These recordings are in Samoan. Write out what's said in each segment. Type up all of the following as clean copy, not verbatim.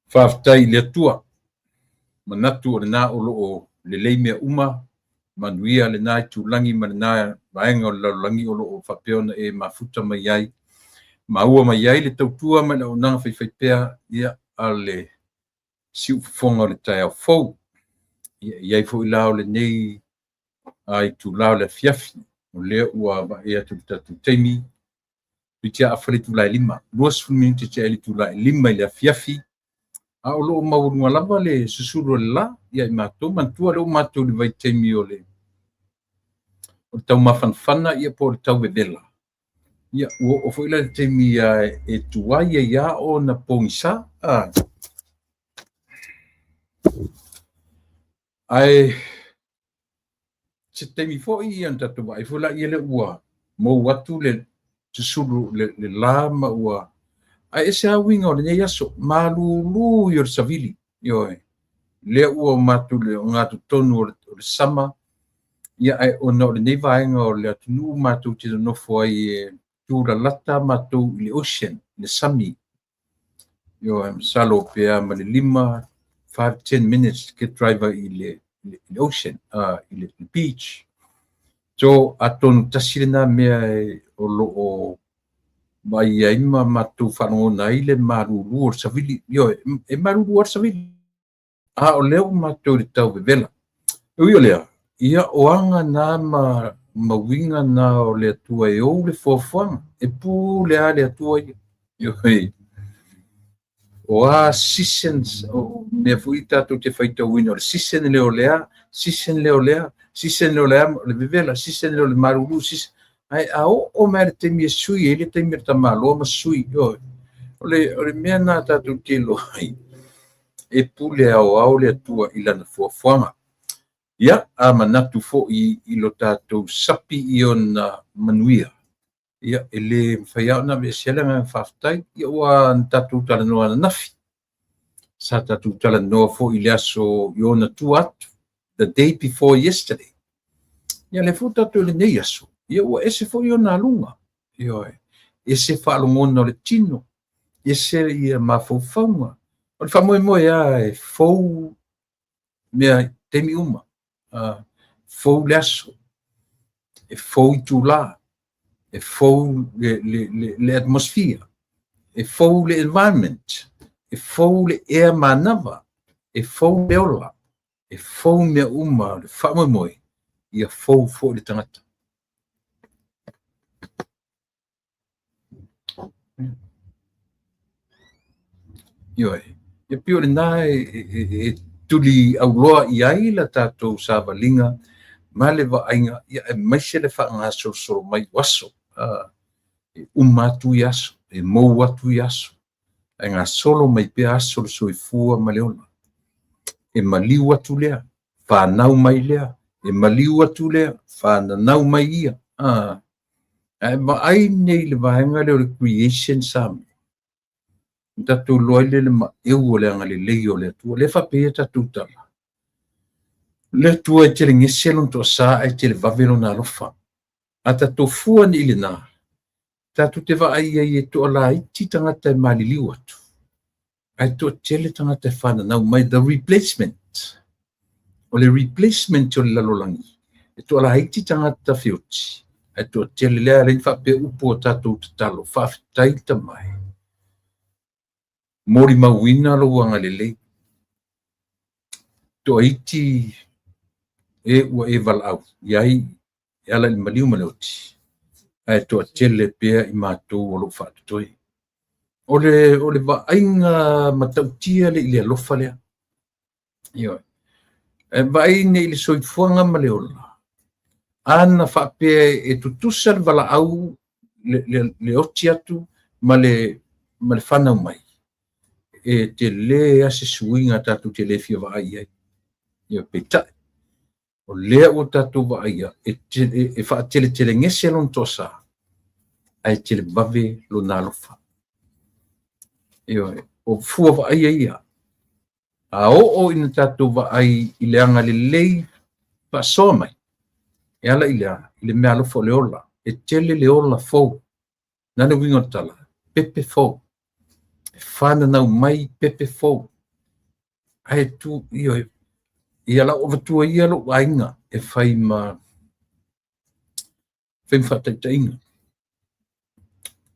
Faafetai i le Atua. Manatu o lena o lo o lelei mea uma, manuia lena itulagi ma lena vaega o le lalolagi o lo o faapea ona e mafuta mai ai, maua mai ai le tautua ma le auaunaga faifaipea ia a le siufofoga o le taeao fou. Ia, e i ai foi la o lenei itula o le afiafi, o lea ua vaai atu i le tatou taimi, toeitiiti lava afa le itula e 5, 20 minute tea i le itula e 5 i le afiafi, a o lo o maualuga lava le susulu o le la ia i matou. Manatua o lea ua matou i le vaitaimi o le taumafanafana ia po o le tauvevela, ia ua oo foi la i le taimi e tuai ai lava ona pogisa. Ae se taimi foi ia ona tatou vaai foi laia lea ua mou atu le susulu le la ma ua ae ese lava uiga o lenei aso, malulu ia o le savili. Ioe, lea ua matou le ogatotonu o le sama, ia ae ona o lenei vaega o le atunuu matou te nonofo ai e tulalata matou i le ocean, le sami. Ioe, masalo pe a ma le 5, 5 10 minutes ke drive i le ocean, i le beach. So atonu tasi lena mea o lo o vaai ai ma matou faalogona ai le malulu o le savili. Ioe, e malulu lava le savili, a o lea ua matou i le tauvevela. E ui o lea, ia o aga na ma uiga na o le Atua e ou le foafoaga, e pule lava le Atua ia. Ioe, o a seasons, o mea foi tatou te faitauina, o le season lea o lea, season lea o lea, season lea o lea, o le vevela, season lea o le malulu, season. Ae a oo mai le taimi e sui ai le taimi o le tamaloa ma sui, ioe, o le mea na tatou te iloa ai, e pule aoao le Atua i lana fuafuaga. Ia, a manatu foi i lo tatou sapi i ona manuia, ia, e le mafai lava ona aveesea le agaga faafetai. Ia, ua na tatou talanoa ananafi, sa tatou talanoa foi i le aso i ona tua atu, the day before yesterday. Ia, lea foi tatou i lenei aso, ia ua ese foi ona aluga. Ioe, ese faalogona o le tino, ese ia mafaufauga. O le faamoemoe lava e fou mea taimi uma. Fou le aso, e fou itula, e fou le atmosphere, e fou le environment, e fou le ea manava, e fou le ola, e fou mea uma. O le faamoemoe, ia fou foi le tagata. Ioe, e pei o lena e tuli auloa i ai la tatou savaliga ma le vaaiga, ia aemaise le faagasolosolo mai o aso. E uma atu i aso, e mou atu i aso, ae gasolo mai pea aso o le soifua ma le ola. E maliu atu lea, fanau mai lea, e maliu atu lea, fananau mai ia. Ae vaai nei i le vaega lea o le creation Samoa, na tatou iloa ai lea le maeu o le agalelei o le Atua. Lea e faapea ia tatou tala, le Atua e telegese lona toasa ae televave lona alofa. A tatou fua nei i lena, tatou te vaai ai e toalaiti tagata e maliliu atu, ae toatele tagata e fananau mai. The replacement. O le replacement o le lalolagi, e toalaiti tagata feoti, ae toatele lea alai faapea upu o tatou tatalo, faafetai Tama e. Molimauina lou agalelei. Toaiti e ua e valaau i ai e ala i le maliu ma le oti, ae toatele pea i matou o loo faatotoe. O le vaaiga matautia le i le alofa lea. Ioe. E vaai nei i le soifuaga ma le ola, ana faapea e tutusa le valaau le oti atu ma le fanau mai, e te le a se suiga tatou te le fia vaai ai. Ia peitai, o lea ua tatou vaaia e faateletelegese lona toasa, ae televave lona alofa. Ioe, o fua vaaia ia. A oo ina tatou vaai i le agalelei faasoa mai, e ala i le mea alofa o le ola, e tele le ola fou. Na le uiga o le tala, pepe fou. E fananau mai pepe fou. Ae tu, ioe, ia lau avatua ia lou aiga e fai ma fai ma faataitaiga.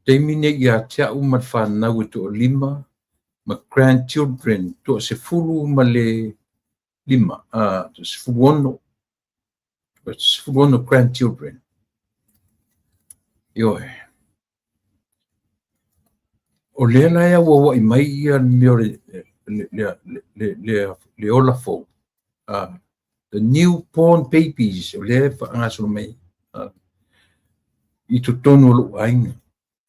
Taimi nei ia te au ma le fanau e toalima ma grandchildren 15, 16, 16 grandchildren. Ioe. O lea la e auauai mai ia le mea o le ola fou. The new born babies, o lea e faagasolo mai i totonu o lou aiga.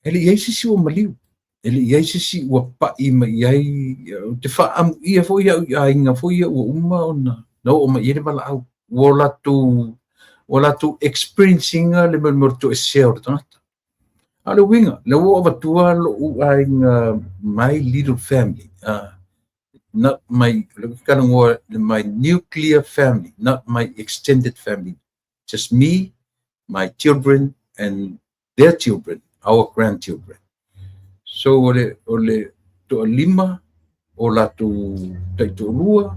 E le i ai se isi ua maliu, e le i ai se isi ua pai mai i ai, ou te faaamuia foi au i aiga foi ia ua uma ona na oo mai i ai le valaau. Ua latou experience ina le mea o le toesea o le tagata. A o le uiga, lea ua avatua lou aiga, my little family, not my, my nuclear family, not my extended family. Just me, my children, and their children, our grandchildren. So o le toalima o latou taitoalua,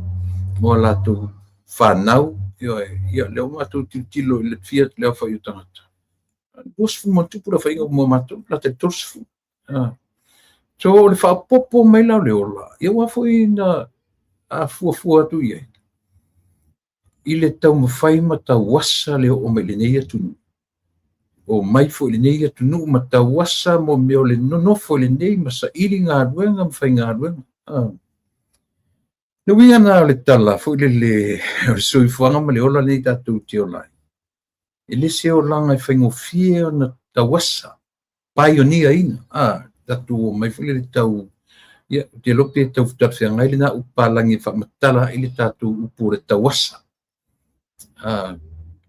o latou whanau, ia lea o matou tilotilo i le fia le aofai o tagata. 20 ma tupu le aofaiga mo matou, la tai 30. So o le faapopo mai la o le ola, ia ua foi na a fuafua atu i ai i le taumafai ma tauasa le oo mai lenei atunuu. O mai foi lenei atunuu ma tauasa mo mea o le nonofo i lenei ma saili galuega ma faigaluega. Le uiga na o le tala foi lele o le soifuaga ma le ola lenei tatou te ola ai. E le se olaga e faigofie ona tauasa, pioneer ina. Tatou o mai foi lele tau, ia, te iloa pe tau talafeagai lena upu palagi e faamatala ai le tatou upu o le tauasa. O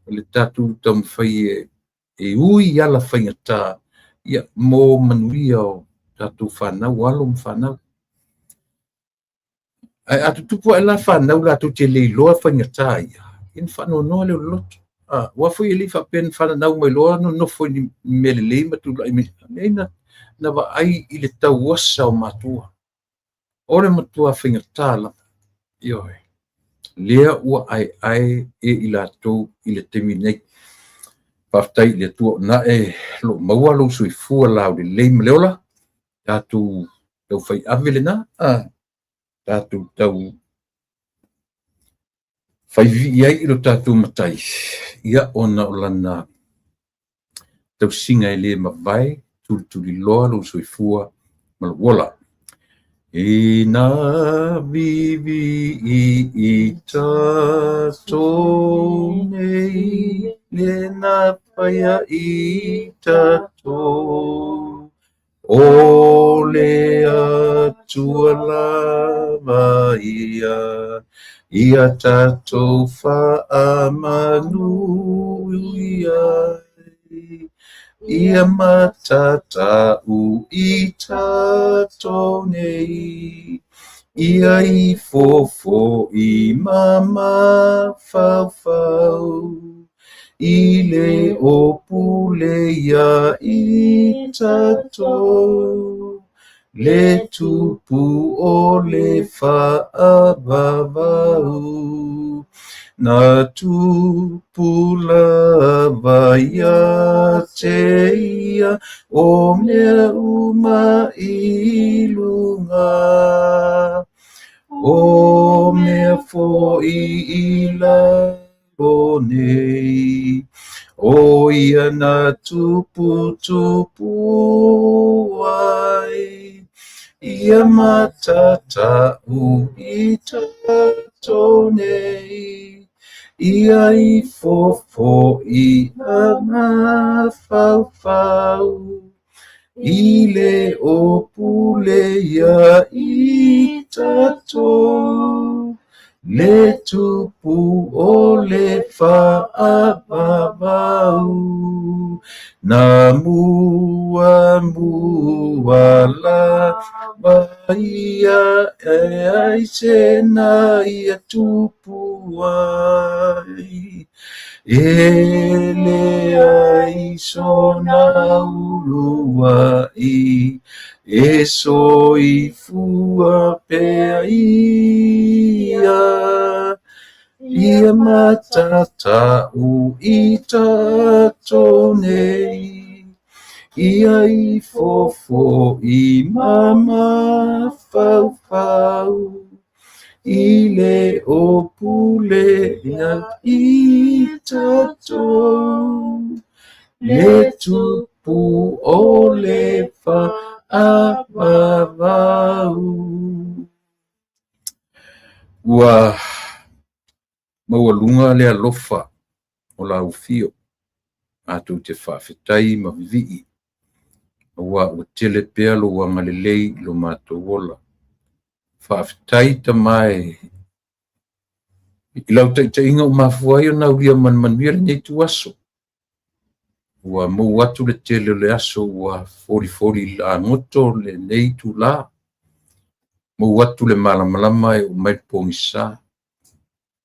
le tatou taumafai e ui ala faigata, ia, mo manuia o tatou whanau, alo ma whanau. Ae a tutupu ae la whanau latou te le iloa faigata ia, ia na faanoanoa lea o le loto. Ua foi e le i faapea na whanau mai loa nonofo i ni mea lelei ma tulai mai. Leai na vaai i le tauasa o matua. O le matua faigata lava. Ioe. Lea ua aeae e i latou i le taimi nei. Faafetai i le Atua o na e lo maua lou soifua laulelei ma le ola. Tatou tau fai ave lena. Tatou tau fai vivii ai i lo tatou matai. Ia ona o lana tausiga e le mavae, tulituliloa lou soifua ma lou ola. Ina vivii i tatou nei, le na whaia i tatou. O le Atua lava ia, ia tatou whaamanu ia. Ia matatau i tatou nei, ia i fofo i mamafaufau. I le o pule ia i tatou, le tupu o le whaavavau. Na tupu lava ia te ia, o mea uma i lunga. O mea foi i lalo nei, o ia na tupu tupu ai. Ia matatau i tatou nei, ia i fofo i mafaufau. I le o pule ia i tatou, le tupu o le whaavavau. Na mua mua lava ia e ai se na ia tupu ai. E le ai sona ulua i, e soifua pea ia. ia ia matatau i tatou nei ia i fofo'i ma mafaufau i le o pule ia i tatou le tupu o le faavavau. Ua maualuga le alofa o lau afio, matou te faafetai ma vivii, aua ua tele pea lou agalelei i lo matou ola. Faafetai Tama e i lau taitaiga ua mafua ai ona aulia ma le manuia lenei ituaso. Ua mou atu le tele o le aso ua folifoli lagoto lenei itula, mou atu le malamalama e oo mai le pogisa.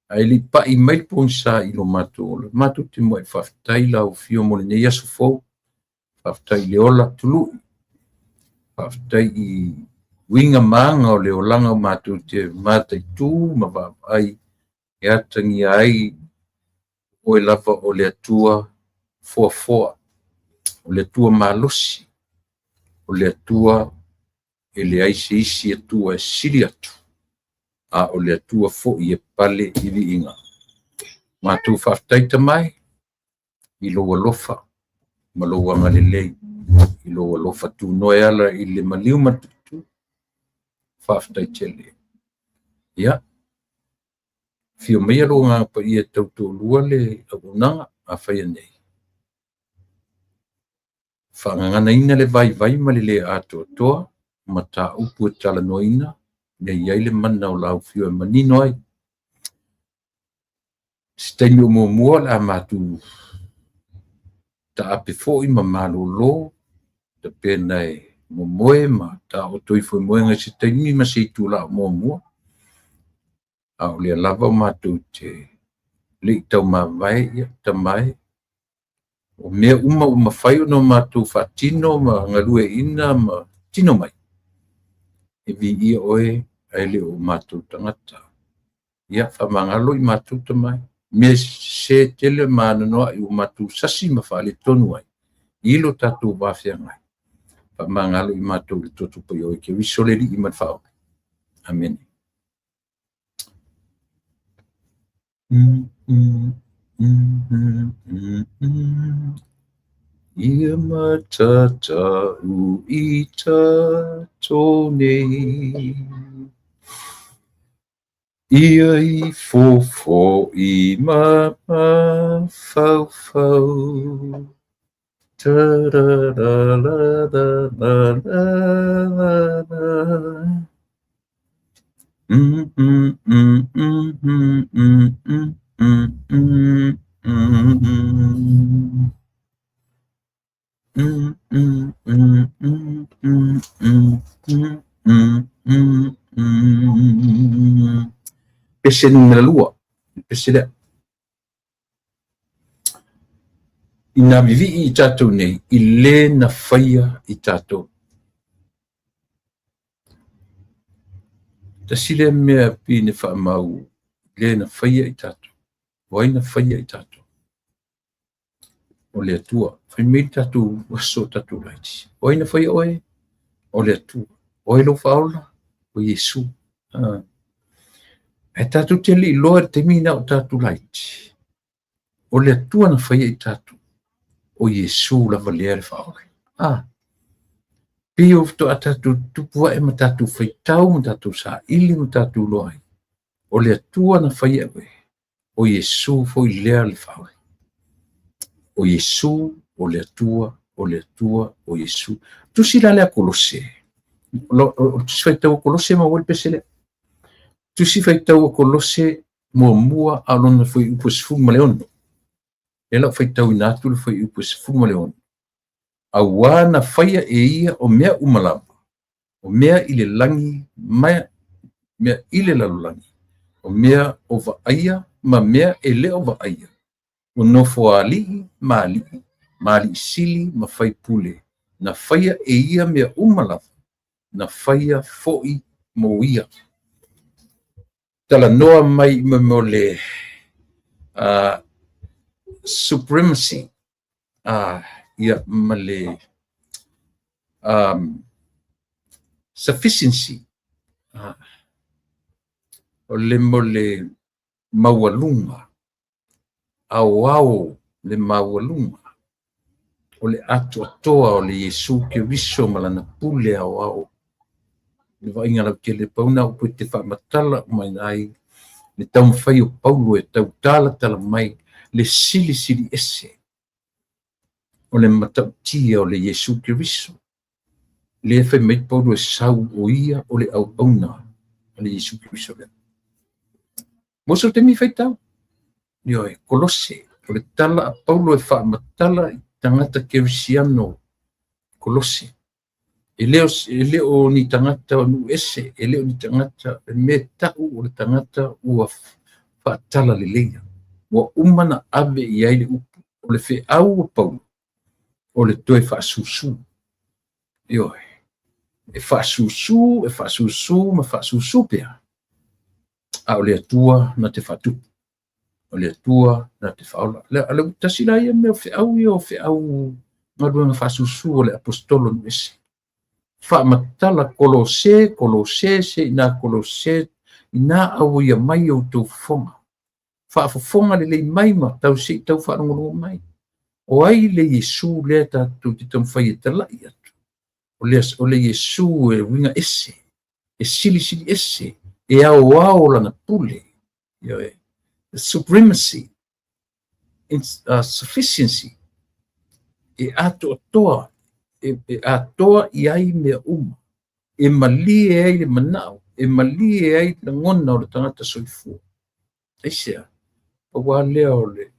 Ae le i pai mai le pogisa i lo matou ola, matou te muai faafetai lau Afio mo lenei aso fou. Faafetai i le ola tului, faafetai i uiga ma aga o le olaga o matou te mataitu ma vaavaai e atagia ai oe lava o le Atua foafoa, o le Atua malosi, o le Atua e leai se isi Atua e sili atu, a o le Atua foi e pale i viiga. Matou faafetai Tama e i lou alofa ma lou agalelei, i lou alofa tunoa e ala i le maliu ma le tuutuu. Faafetai tele. Ia, afio maia lou Agaga Paia e tautoalua le auaunaga a faia nei. Faagaganaina le vaivai ma le le atoatoa mataupu e talanoaina, ina ia i ai le mana o lau Afio e manino ai. Se taimi o muamua o le a matou taape foi ma malolo, tapena e momoe ma taoto ifo i moega i se taimi ma se itula o muamua, a o lea lava o matou te le i taumavae, ia Tama e, o mea uma ua mafai ona matou faatino ma galueaiina ma tino mai, e viia oe ae le o matou tagata. Ia faamagalo i matou Tama e, mea sese tele ma anoanoai ua matou sasi ma faaletonu ai i lo tatou va feagai. Faamagalo i matou i le toto paia o Keriso le Alii ma le Faaola. Amene. Ia matatau i tatou nei, ia i fofo'i ma mafaufau. Ta ra ra ra ra ra ra ra ra. Mm mm mm mm mm mm mm mm mm mm. Mm mm mm mm mm mm mm mm mm mm. Pese numera lua, le pese lea. Ina vivii i tatou nei i le na faia i tatou. Tasi lea mea pei na faamau i le na faia i tatou. O ai na faia i tatou? O le Atua. Fai mai le tatou aso o tatou laiti. O ai na faia oe? O le Atua. O ai lou faaola? O Iesu. Ae tatou te le i iloa i le taimi lena o tatou laiti, o le Atua na faia i tatou, o Iesu lava lea le faaola. Pei o faatoa tatou tupu ae ma tatou faitau ma tatou saili ma tatou iloa ai, o le Atua na faia oe, o Iesu foi lea le faaola. O Iesu, o le Atua, o le Atua, o Iesu. Tusi la lea Kolose. O le tusi faitau a Kolose maua ai le pese lea. Tusi faitau a Kolose muamua a o lona fuaiupu e 16. Lea la ua faitauina atu le fuaiupu e 16. Auā na faia e ia o mea uma lava, o mea i le lagi ma mea i le lalolagi, o mea o vaaia ma mea e le o vaaia, o nofoalii ma alii, ma alii sili ma faipule, na faia e ia mea uma lava, na faia foi mo ia. Talanoa mai i mea o le supremacy, ia, ma le sufficiency, o le mea o le maualuga, aoao le maualuga o le atoatoa o le Iesu Keriso ma lana pule aoao. Le vaaiga lautele, pau na upu e te faamatala uma ai le taumafai o Paulo e tau talatala mai le silisili ese o le matautia o le Iesu Keriso. Lea fai mai Paulo e sau o ia o le auauna a le Iesu Keriso lea. Mo so taimi faitau, ioe, Kolose, o le tala a Paulo e faamatala i tagata kerisiano Kolose. E le o ni tagata o nuu ese, e le o ni tagata, e mea tau o le tagata ua faatala leleia. Ua uma na ave i ai le upu, o le feau o Paulo, o le toe faasusu. Ioe, e faasusu, e faasusu ma faasusu pea. A o le Atua na te faatupu, o le Atua na te faaola. Le tasi la ia mea o feau ia o feau galuega faasusu o le apostolo nuu ese. Faamatala Kolose, Kolose, se ina Kolose, ina auia mai outou fofoga. Faafofoga lelei mai ma tau se i tau faalogologo mai. O ai le Iesu lea tatou te taumafai e talai atu? O le Iesu e uiga ese, e silisili ese, e aoao lana pule. Ioe. The supremacy, sufficiency, e atoatoa, e atoa i ai mea uma, e malie ai le manao, e malie ai le lagona o le tagata soifua. Aisea, pau lava lea o le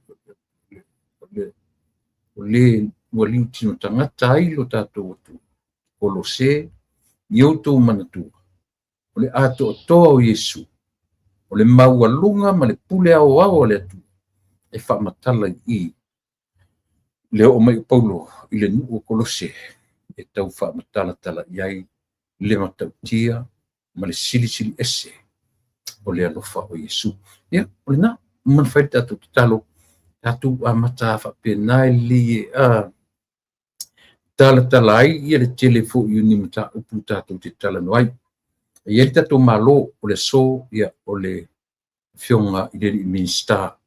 o le ua liutino tagata ai lo tatou Atua. Kolose, i outou manatua, o le atoatoa o Iesu, o le maualuga ma le pule aoao a le Atua, e faamatala i i le oo mai o Paulo i le nuu o Kolose, e tau faamatalatala i ai le matautia ma le silisili ese o le alofa o Iesu. Ia, o lena, uma na fai le tatou tatalo, tatou amata faapena e lelei e talatala ai ia le tele foi o ni mataupu tatou te talanoa ai. E i ai le tatou Malo o le aso, ia, o le afioga i le alii Minisita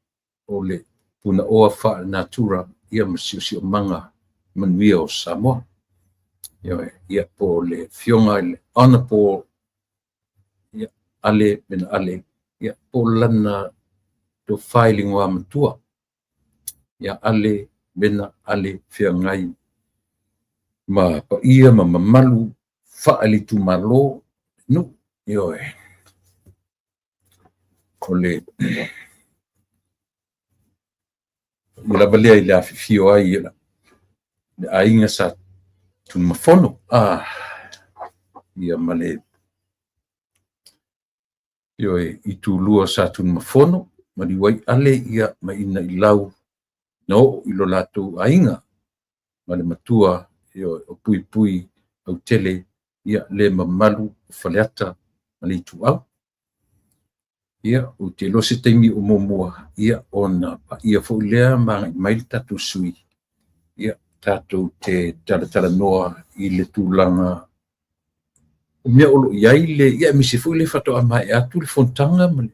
o le Punaoa Faalenatura ia ma Siosiomaga Manuia o Samoa. Ia, po o le afioga i le Honorable ia, Ale Mena Ale, ia, po o lana tofa i le igoa matua, ia Ale Mena Ale Feagai ma paia ma mamalu faale-itumalo nuu. Ioe, o le ia lava lea i le afifio ai le aiga sa Tunumafono, ia ma le ioe, itulua sa Tunumafono, maliu ai Ale ia ma ina i lau na oo i lo latou aiga ma le matua ioe, o Puipui Autele ia le mamalu o Faleata ma le Ituau. Ia, ou te iloa se taimi o muamua, ia, ona paia foi lea ma agai mai le tatou sui, ia, tatou te talatalanoa i le tulaga o mea o lo o i ai le, ia, aemaise foi le faatoa maea atu le fonotaga ma le,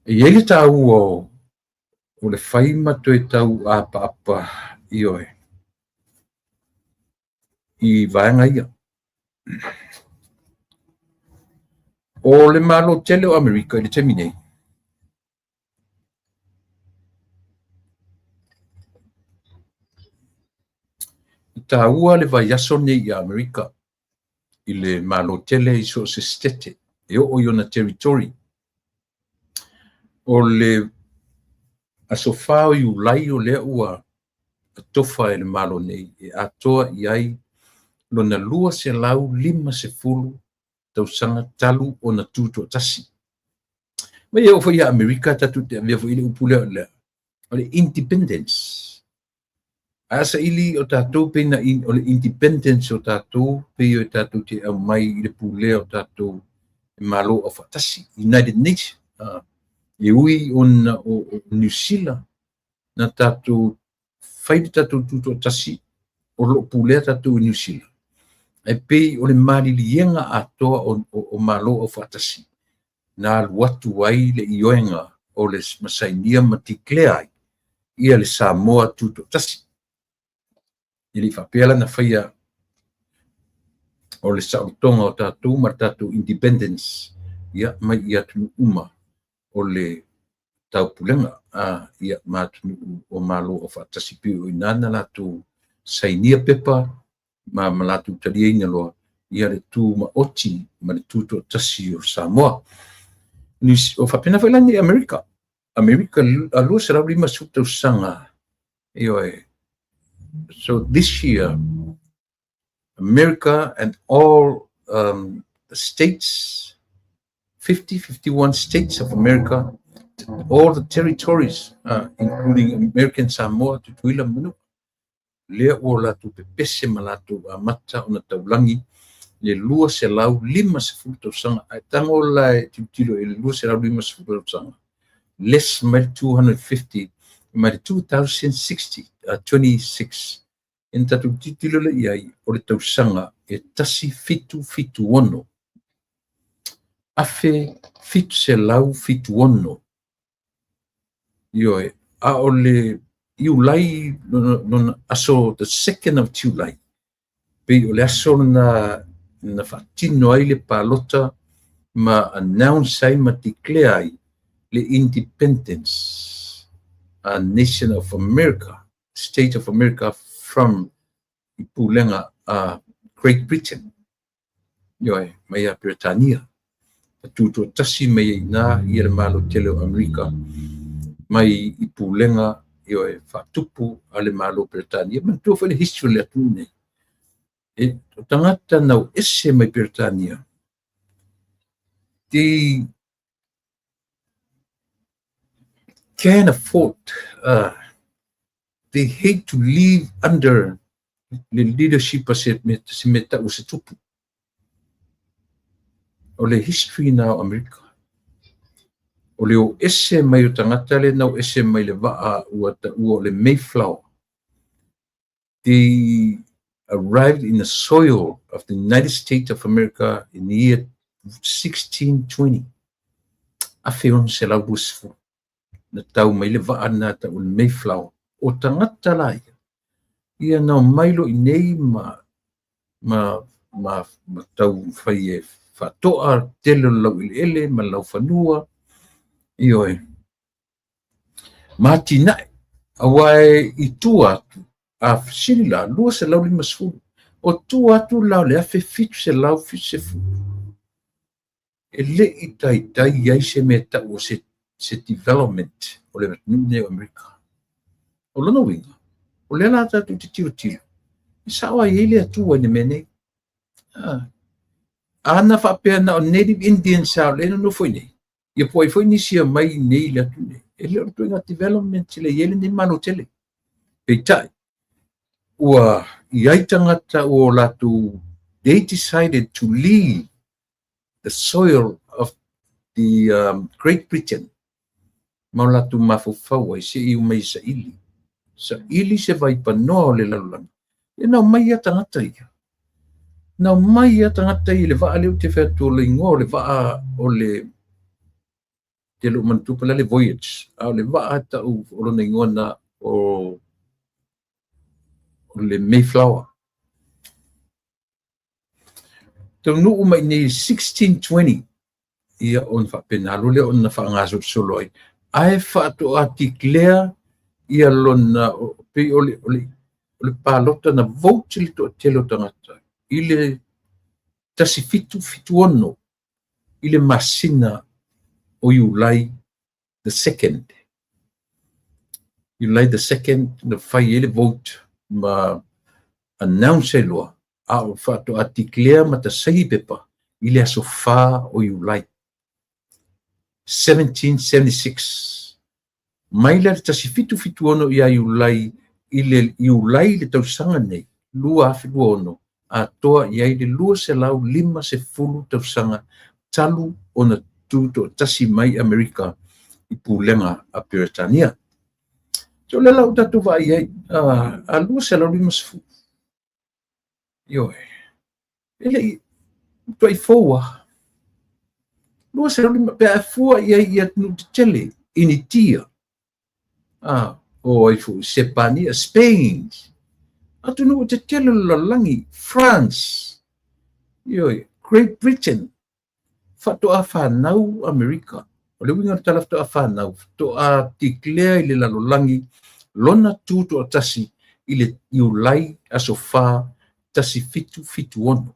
e i ai le taua o le fai ma toe tau apaapa, ioe, i vaega ia. O le Malo tele o Amerika i le taimi nei, e taua le vaiaso nei i Amerika i le Malo tele i so o se setete e oo i ona territory. O le aso 4 o Iulai o lea ua tofa e le Malo nei e atoa i ai lona 250 tausaga talu ona tutoatasi. Ma e oo foi ia Amerika tatou te avea foi le upu lea o le independence. Ae a saili o tatou pei na o le independence o tatou pei o tatou te aumai i le pulea o tatou e Malo Aufaatasi, United Nations. E ui ona o Niu Sila na tatou fai le tatou tutoatasi, o lo o pulea tatou i Niu Sila, ae pei o le maliliega atoa o Malo Aufaatasi na alu atu ai le ioega o le masainia ma declare ai ia le Samoa tutoatasi. E le i faapea la na faia o le saolotoga o tatou ma le tatou independence ia mai i atunuu uma o le taupulega ia ma atunuu o Malo Aufaatasi, pei o i ina na latou sainia pepa ma latou taliaina loa ia le tumaoti ma le tutoatasi o Samoa. O faapena foi la nei Amerika. Amerika 250 tausaga. Ioe. So this year, America and all the states, 50, 51 states of America, all the territories, including American Samoa, Tutuila, Manua, lea ua latou pepese ma latou amata ona taulagi le 250 tausaga. Ae tago la e tilotilo i le 250 tausaga, less mai 250 mai le 2060, 26. Ina tatou tilotilo le i ai, o le tausaga e 1776. 1776. Ioe, a o le Iulai, lona aso, the 2nd of July, pei o le aso na faatino ai le palota ma announce ai ma declare ai le independence a Nation of America, State of America, from i pulega a Great Britain. Ioe, mai ia Peretania. Tutoatasi mai ai ina ia le Malo tele o Amerika mai i pulega, ioe, faatupu a le Malo Peretania. Manatua foi le history o le atunuu nei. E o tagata nau ese mai Peretania, they can afford, they hate to live under le leadership a se mea tau o se tupu. O le history na o Amerika. O le o ese mai o tagata le nau ese mai le vaa ua taua o le Mayflower. They arrived in the soil of the United States of America in the year 1620. 1620. Na tau mai le vaa na tau o le Mayflower. O tagata la ia. Ia nau mai lo i nei ma tau fai e faatoa tele o lau eleele ma lau fanua. Ioe. Ma tinae. Aua e i tua atu, a fesili la, 250. O tua atu la o le 1770. E le i taitai ai se mea tau o se development o le atunuu nei o Amerika. O lona uiga, o lea la tatou te tilotilo, e sao ai ai le Atua i le mea nei. Ana faapea na o Native Indians sa o le nonofo i nei, ia po ai foi nisi a mai nei le atunuu nei. E le o le ituaiga development le i ai lenei Malo tele. Peitai, ua i ai tagata ua latou, they decided to leave the soil of the Great Britain ma o latou mafaufau ai se i mai saili. Saili se vaipanoa o le lalolagi. E nau mai ia tagata ia. Nau mai ia tagata ia le vaa lea ou te fai atu o le igoa o le vaa o le te loo manatua po o le a le voyage, a o le vaa tau o lona igoa na o le Mayflower. Taunuu mai nei 1620, ia ona faapena loa lea ona faagasolosolo ai. Ae faatoa declare ia lona, pei o le palota na vote le toatele o tagata i le 1776 i le masina o Iulai the 2nd. July the 2nd na fai ai le vote ma announce ai loa, a o faatoa declare ma tasaini pepa i le aso 4 o Iulai 1776. Mai la le 1776 ia Iulai i le Iulai le tausaga nei 2026 atoa i ai le 250 tausaga talu ona tutoatasi mai Amerika i pulega a Peretania. So le la ua tatou vaai ai a 250. Ioe. E le i matuai fou lava. 250 pe a fua i ai i atunuu tetele, Initia, o ai foi, Sepania, Spain, atunuu tetele o le lalolagi, France, ioe, Great Britain, faatoa fanau Amerika. O le uiga o le tala faatoa fanau, faatoa declare i le lalolagi lona tutoatasi i le Iulai aso 4 1776.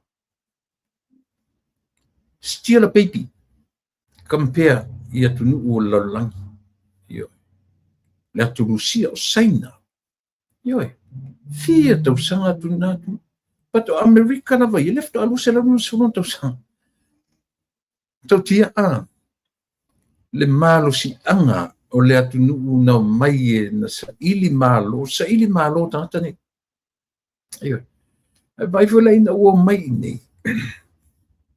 Still a baby compare i atunuu o le lalolagi. Ioe. Le atu Rusia, o Saina. Ioe. Fia tausaga atu na atu. But o Amerika lava ia, le faatoa 250 tausaga. Tautia a le malosiaga o le atunuu na omai e na saili malo, saili malo tagata nei. Ioe. Ae vaai foi la ina ua omai i inei,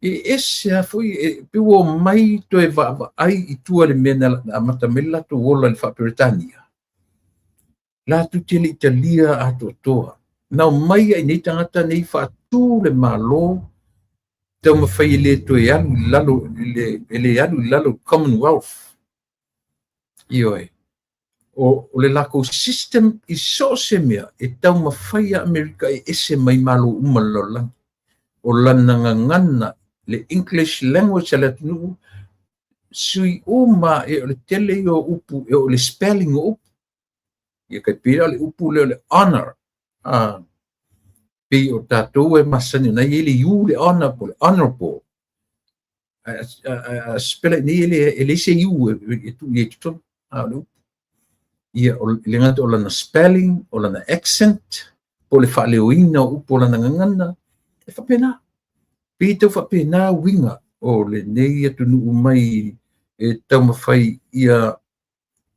e ese lava foi, e pei ua omai toe vaavaai i tua i le mea na amata mai le latou ola i le faa-Peretania. Latou te le i talia atoatoa. Na omai ai nei tagata nei faatu le Malo, taumafai e le toe alu i lalo, e le alu i lalo Commonwealth. Ioe. O le lakou system i so o se mea e taumafai a Amerika e ese mai malo uma o le lalolagi. O lana gagana, le English language a le atunuu, sui uma e o le tele ia o upu, e o le spelling o upu. Ia kai pei o le upu lea o le honor. Pei o tatou e masani ona i ai le U le honor po le honorable. A spela nei e leai se U e tuu i ai totonu. O le upu. Ia, o le gata o lana spelling, o lana accent, po o le faaleoina o upu o lana gagana, e faapena. Pei tau faapena uiga o lenei atunuu mai e taumafai ia,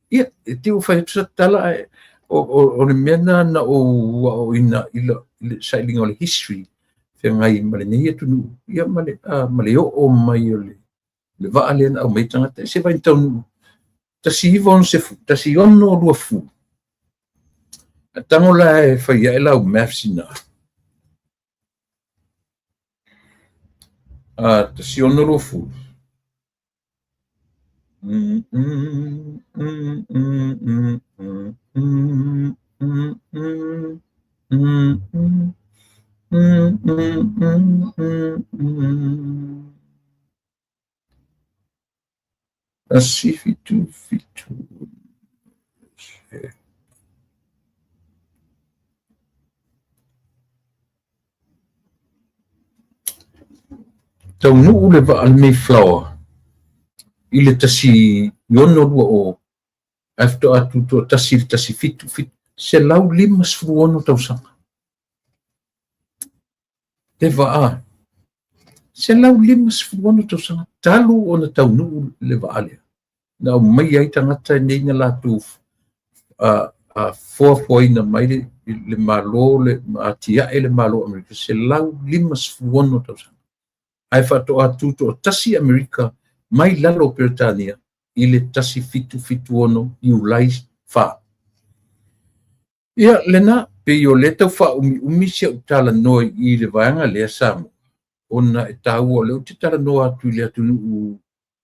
ia, e te ua fai atu sa tala, ae o le mea na na ou aoaoina i le sailiga o le history, feagai ma lenei atunuu, ia ma le oo mai o le vaa lea na aumai tagata, e se vai taunuu 1960, 1620. A tango la e fai ae lau maths ina. 1620. 1, 7, 7. Taunuu le vaa le Mayflower i le 1620 ae faatoa tutoatasi i le 17, 156 tausaga. Le vaa, 156 tausaga talu ona taunuu le vaa lea. Na aumai ai tagata nei na latou foafoaina mai le Malo, le atiae le Malo Amerika, 156 tausaga. Ae faatoa tutoatasi Amerika mai lalo o Peretania i le 1776 Iulai 4. Ia, lena, pei o le tau faaumiumi si au talanoa i le vaega lea Samoa, ona e taua o lea ou te talanoa atu i le atunuu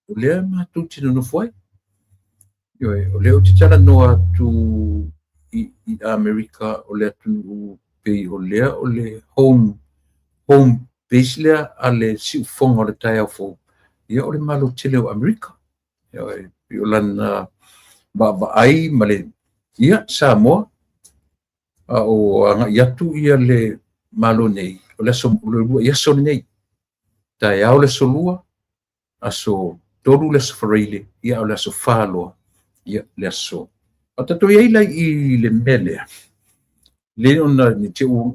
o lea matou te nonofo ai. Ioe, o lea ou te talanoa atu i Amerika o le atunuu pei o lea o le home base lea a le siufofoga o le taeao fou, ia o le Malo tele o Amerika. Ioe, pei o lana vaavaai ma le, ia, Samoa, a o agai atu ia le Malo nei, o le aso, o le lua i aso lenei. Taeao le aso 2, aso 3 le aso Faraile, ia o le aso 4 loa, ia le aso. A tatou i ai la i le mea lea, le ona ni te u,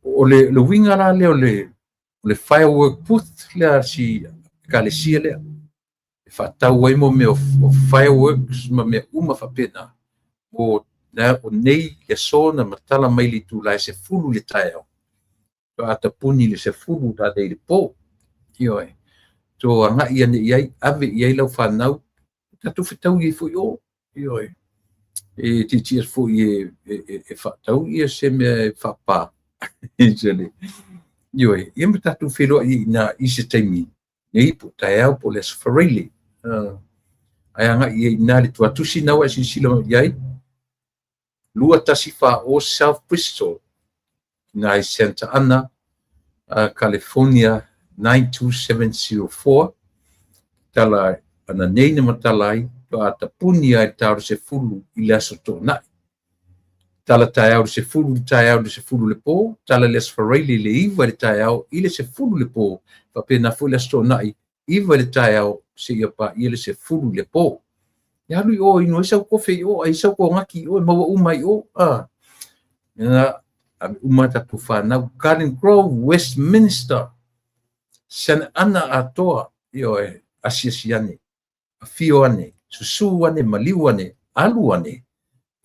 o le uiga la lea o le firework booth lea si ekalesia lea. E faatau ai mo mea o fireworks ma mea uma faapena. O Na o nei le aso na matala mai le itula e 10 i le taeao, faatoa tapuni i le 10 nanei i le po. Ioe. To agai ane i ai, ave i ai lau fanau, tatou fetaui ai foi i o. Ioe. E tietie atu foi e faatau ia se mea e faapa. Ioe, ia ma tatou feiloai ai i ina i se taimi nei po o taeao po o le Aso Faraile. Ae agai i ai i ina i le tuatusi lena ua e silasila mai i ai, 2140 South Bristol, i ina i Santa Ana, California 92704. Tala ananei na matala ai, faatoa tapuni lava i le ta o le 10 i le Aso Toonai. Tala taeao i le 10 i le taeao i le 10 i le po, tala i le Aso Faraile i le 9 i le taeao i le 10 i le po, faapena foi le Aso Toonai, 9 i le taeao seia paia le 10 i le po. E alu i o inu ai sau kofe i o, ai sau konaki i o, e maua uma ai i o. Ina ave uma tatou fanau. Garden Grove, Westminster, Santa Ana atoa, ioe, asiasi ane, afio ane, susu ane, maliu ane, alu ane,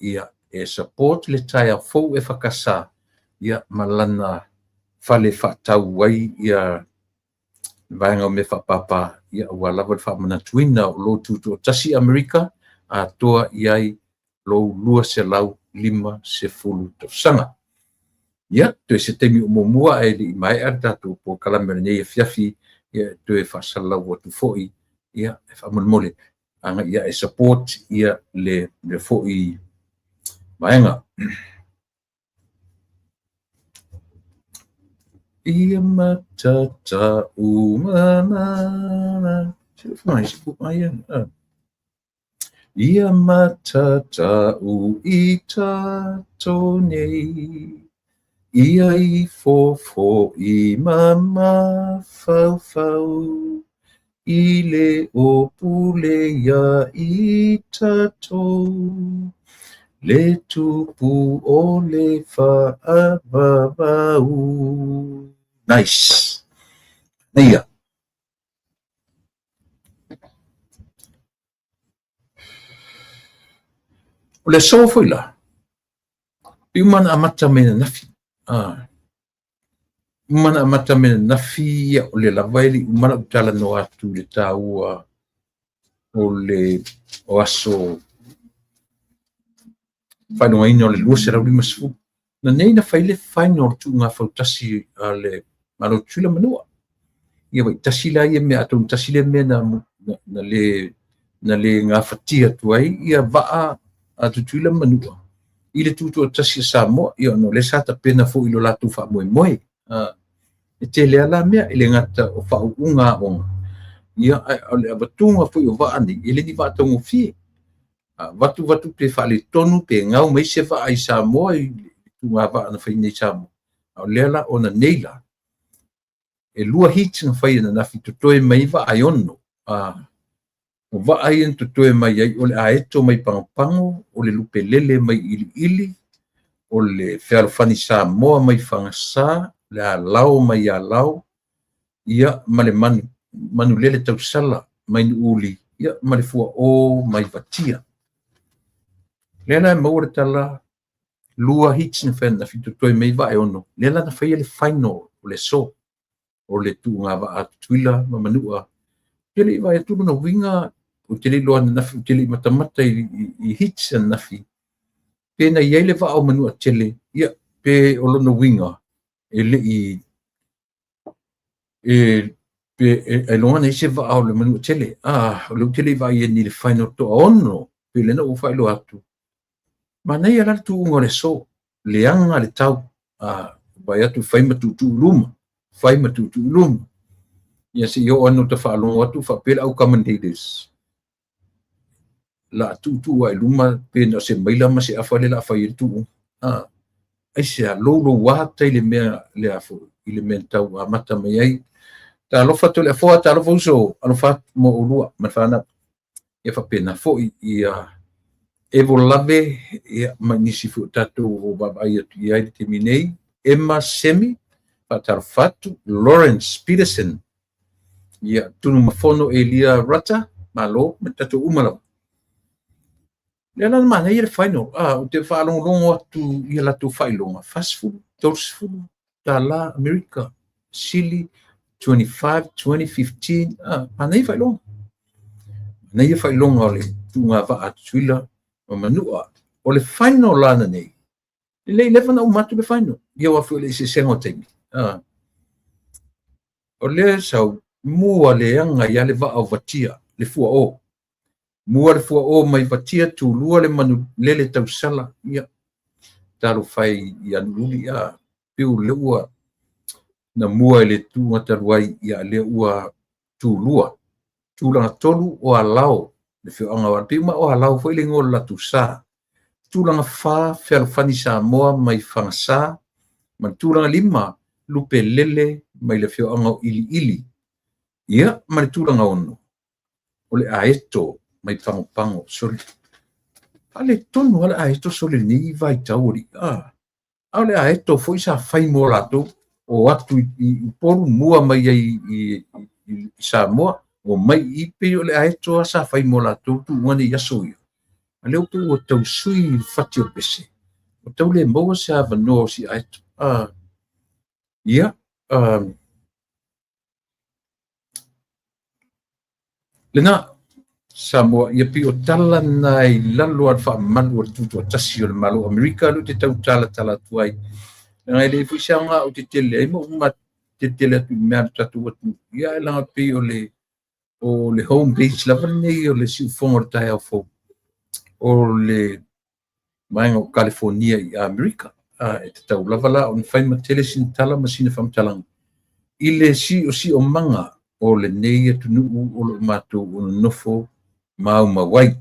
ia, e support le taeao fou EFKS, ia, ma lana fale faatau ai ia vaega o mea faapapa, ia, aua lava le faamanatuina o lou tutoatasi Amerika, atoa i ai lou 250 tausaga. Ia, toe se taimi o muamua ae le i maea le tatou polokalame o lenei afiafi, ia, e toe faasalalau atu foi, ia, e faamolemole, agai ia e support ia le foi vaega. Ia matata uma. Ia matata u i tatou nei, ia i fofo i mamafaufau, i le o pule ia i tatou, le tupu o le faavavau. Nice. Manaia. O le aso foi la, pei uma ona amata mai ananafi. Uma ona amata mai ananafi, ia, o lea lava e le i uma lau talanoa atu i le taua o le o aso faailogaina o le 250. Na nei na fai le final tuuga fautasi a le Malo o Tutuila ma Manua. Ia wai tasi la ia mea, atonu tasi lea mea na le gafatia atu ai ia vaa a Tutuila ma Manua i le tutoatasi a Samoa, ia ona o lea sa tapena foi i lo latou faamoemoe. E tele lava la mea, e le gata o faauuga aoga, ia ae o le avatuga foi o vaa nei, e le ni vaa taugofie. Vatu vatu pe faaletonu pe gau mai se vaa i Samoa i le tuuga vaa na fai nei i Samoa. A o lea la ona nei la, e 2 heats na fai ananafi, totoe mai vaa e 6. O vaa ia na totoe mai ai o le aeto mai Pagopago, o le lupelele mai Iliili, o le Fealofani Samoa mai Fagasa, le alao mai Alao, ia ma le manulele tausala mai Nuuuli, ia ma le fuao mai Vatia. Lea la e maua le tala, 2 heats na fai ananafi, totoe mai vaa e 6. Lea la na faia le final o le aso, o le tuuga vaa a Tutuila ma Manua. Ou te le i vaai atu lona uiga, ou te le i iloa ananafi, ou te le i matamata i heats ananafi, pe na i ai le vaa o Manua tele, ia, pe o lona uiga, e le i, e, pe, ailoga na i ai se vaa o le Manua tele. O lea ou te le i vaai i le final toa 6, pe lea na ou faailoa atu. Manaia la le tuuga o le aso, leaga le tau, vaai atu fai ma tuutuu i luma, fai ma tuutuu i luma. Ia se i oo ane ta faalogo atu faapea le au commentators, la tuutuu ai luma pe na o se maila ma se afa le la fai ai le tuuga. Ai se a lou ata i le mea le a foi, i le mea tau amata mai ai. Talofa Toleafoa, talofa uso, alofa atu mo oulua ma le fanau. Ia faapena foi ia Evo Lave, ia ma nisi foi o tatou o vaavaai atu i ai le taimi nei. Emma Semi, faatalofa atu. Lawrence Peterson, ia Tunumafono Elia Rata, malo, ma tatou uma lava. Lea la na manaia le final, ou te faalogologo atu i a latou faailoga, 40, 30 tala Amerika, sili 25, 20, 15, manaia faailoga. Manaia faailoga o le tuugavaa a Tutuila ma Manua. O le final la nei, e le i leva ona uma atu le final, ia aua foi o le eseesega o taimi. O lea sau mua leaga ai le vaa o Vatia, le fuao. Mua le fuao mai Vatia, tulua le manu lele tausala, ia talofa e ia Nuuuli, piu le ua na mua i le tuuga talu ai, ia lea ua tulua. Tulaga tolu o Alao, le afioaga o Alao, ma o Alao foi le igoa o le latou sa. Tulaga 4, Fealofani Samoa mai Fagasa, ma le tulaga 5, Lupelele mai le afioaga o Iliili. Ia, ma le tulaga 6, o le Aeto mai Pagopago. Sole, faaletonu lava le Aeto sole lenei vaitau o a o le Aeto foi sa fai mo latou o atu i Upolu mua mai ai i Samoa, o mai i pei o le Aeto sa fai mo latou tuuga nei aso ia. A lea ua tau sui le fati o le pese, o tau le maua se avanoa o si Aeto. Ia, lena Samoa, ia pei o tala na i lalo o le faamalu o le tutoatasi o le Malo o Amerika, lea ou te tau talatala atu ai. Leaga e le foi se aoga ou te tele ai ma ou tele atu i mea a le tatou atunuu. Ia e laga pei o le home base lava lenei o le siufofoga o le taeao fou o le vaega o California i Amerika. E tatau lava la ona fai ma tele sina tala ma sina faamatalaga i le siosiomaga o lenei atunuu o lo o matou nonofo maumau ai.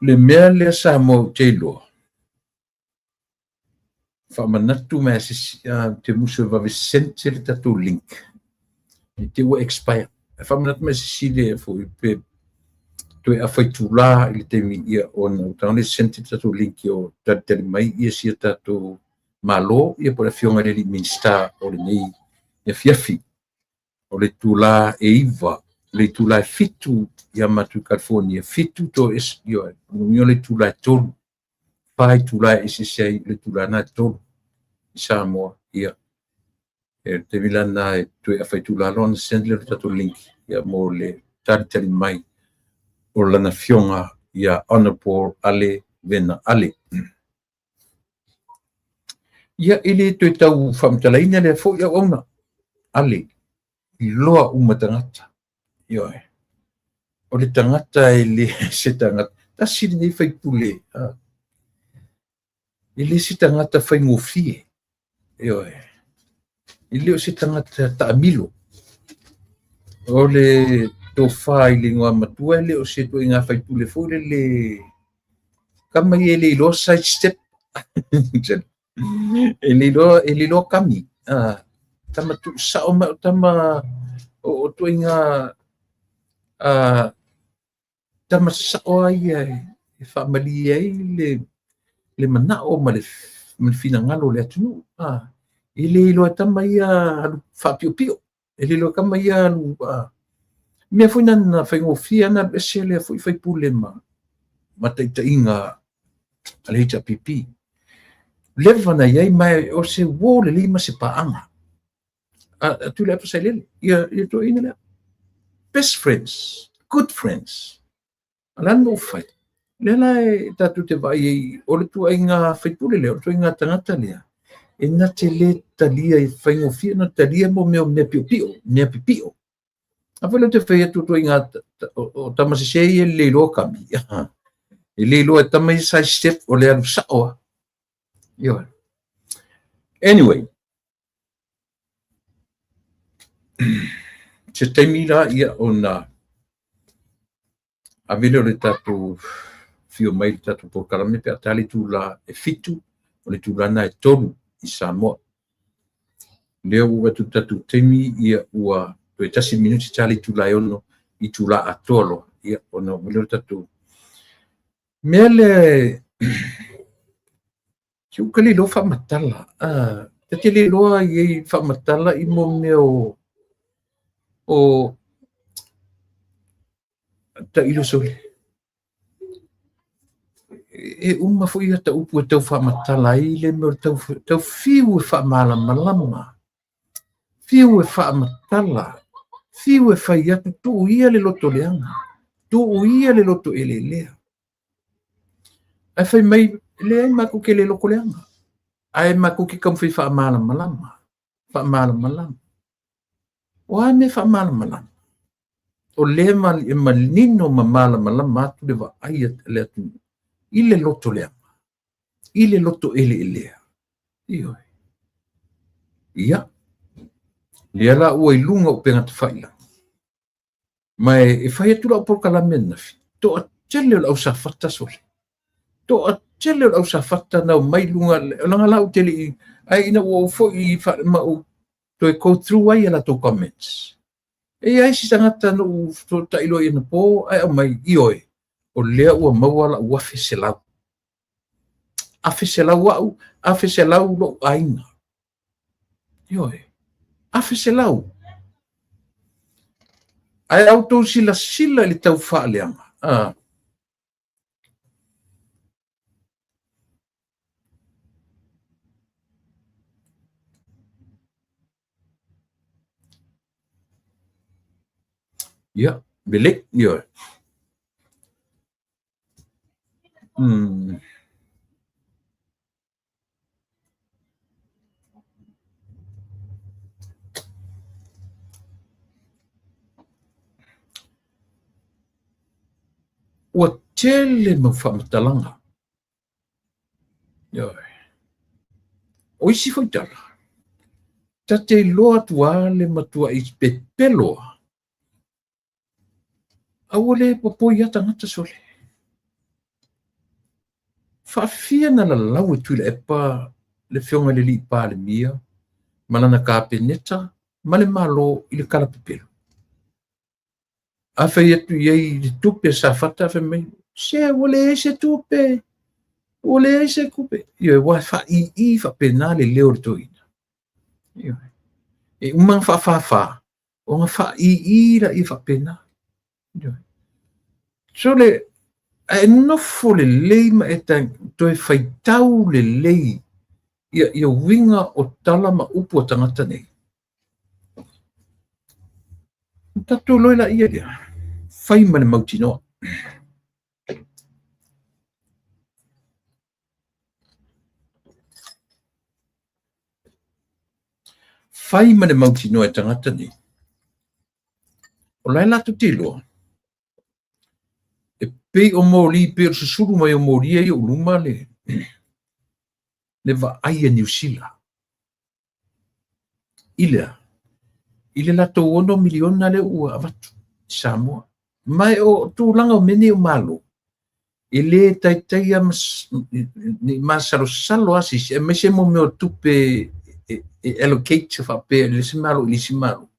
Le mea lea Samoa ou te iloa, faamanatu mai se te musu e vave send le tatou link i te ua expire. Faamanatu mai se le foi pe toe afa itula i le taimi ia ona ua tago le send le tatou link o talitali mai ia sia tatou malo ia po le afioga i le Minista o lenei afiafi. O le itula e 9, le itula e 7 ia matou i California, 7 to es ioe, o le itula e 3, 4 itula e eseese ai le itula na e 3 i Samoa. Ia e te vila na e toe afa itula loa ona send le tatou link ia mo le talitali mai o lana afioga ia Honorable Ale Vena Ale. Ia e le toe tau faamatalaina lea foi auauna Ale iloa uma tagata. Ioe. O le tagata e le se tagata. Tasi lenei faipule. E le se tagata faigofie. Ioe. E le o se tagata taamilo. O le tofa i le igoa matua e le o se tuaiga faipule foi le le kama ia e le iloa side step. E le iloa kami. Tama tuusao mai o tama o tuaiga tama sasao ai e faamalie ai le manao ma le finagalo o le atunuu. E le iloa tama ia alu faapiopio. E le iloa tama ia alu mea foi na faigofie na alu ese lea foi faipule ma taitaiga a le HRPP. Leva na iai mai o se uo lelei ma se paaga. A Tuilaepa Sailele, ia tuuaiina lea. Best friends, good friends. A le a le mea ua fai? Lea la e tatou te vaai ai o le tuuaiga faipule lea, o le tuuaiga tagata lea, e na te le talia e faigofie na talia mo mea piopio, mea pipio. A foi lea te fai atu tuuaiga o tama sese ia le iloa kami. E le iloa e tama ia side step o le alu sao a. Ioe. Anyway, se taimi la ia ona ave lea o le tatou fio mai le tatou polokalame pe a ta le itula e 7, o le itula na e 3 i Samoa. Lea ua atu le tatou taimi ia ua toe 1 minuti ta le itula e 6 itula atoa loa ia ona ua lea o le tatou mea lea si uka le iloa faamatala. Ta te le iloa i ai faamatala i mo mea o Tailo sole. E uma foi ata upu e tau faamatala ai le mea o le tau, tau fiu e faamalamalama, fiu e faamatala, fiu e fai atu, tuu ia le loto leaga, tuu ia le loto eleelea. Ae fai mai, leai matou te le loto leaga, ae matou te taumafai e faamalamalama, faamalamalama. O a mea faamalamalama? O lea e manino ma malamalama atu le vaai a le atunuu i le loto leaga, i le loto eleelea. Ioe. Ia, lea la ua i luga o upega tafailagi. Ma e fai atu lau polokalame ananafi, toatele o le au Safata sole. Toatele o le au Safata na omai i luga, leaga la ou te le i, ae ina ua ou foi ma ou toe go through ai a latou comments. E i ai si tagata na ou fesootai loa i anapo ae aumai, ioe, o lea ua maua lau $1,100. $1,100 au, $1,100 lou aiga. Ioe, $1,100. Ae a outou silasila i le tau faaleaga, ia, lelei, ioe. Ua tele mau faamatalaga. Ioe. O isi foi tala, ta te iloa atu lava le matuai pepelo lava. Aua le popoi ia tagata sole. Faafia na lalau e Tuilaepa le Afioga i le Alii Palemia ma lana Kapeneta ma le Malo i le kalapepelo. A fai atu i ai i le tupe a Safata, fai mai, se ua leai se tupe, ua leai se tupe. Ioe, ua faaiii faapena le leo o le toeaina. Ioe. E uma ona faafāfā, ona faaiii laia faapena. Ioe. Sole, a e nofo lelei ma e toe faitau lelei ia uiga o tala ma upu a tagata nei. Ona tatou iloa laia lea, fai ma le mautinoa. Fai ma le mautinoa e tagata nei. O la e latou te iloa, e pei o moli, pei o le susulu mai o moli ia i ou luma le vaai a Niu Sila. I le a? I le latou $6 miliona lea ua avatu i Samoa. Ma e o tulaga o mea nei o Malo, e le taitai lava ne i masalosalo lava se isi, aemaise mo mea o tupe e allocate faapea i le isi Malo i le isi Malo.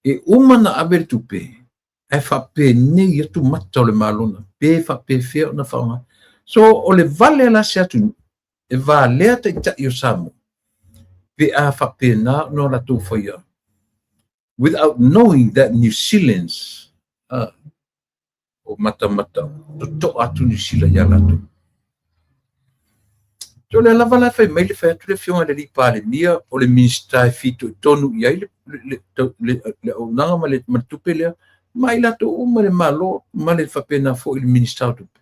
E uma ona ave le tupe, ae faapenei atu mata o le Malo na, pe faapefea ona faaaoga. So, o le vale la se atunuu, e valea taitai o Samoa, pe a faapena ona latou faia, without knowing that New Zealand's o matamata totoa atu Niu Sila ia latou. So lea lava la fai mai le fai atu le Afioga i le Alii Palemia o le Minisita e fitoitonu i ai le auaunaga ma le tupe lea, ma i latou uma le Malo ma le faapena foi le Minisita o Tupe.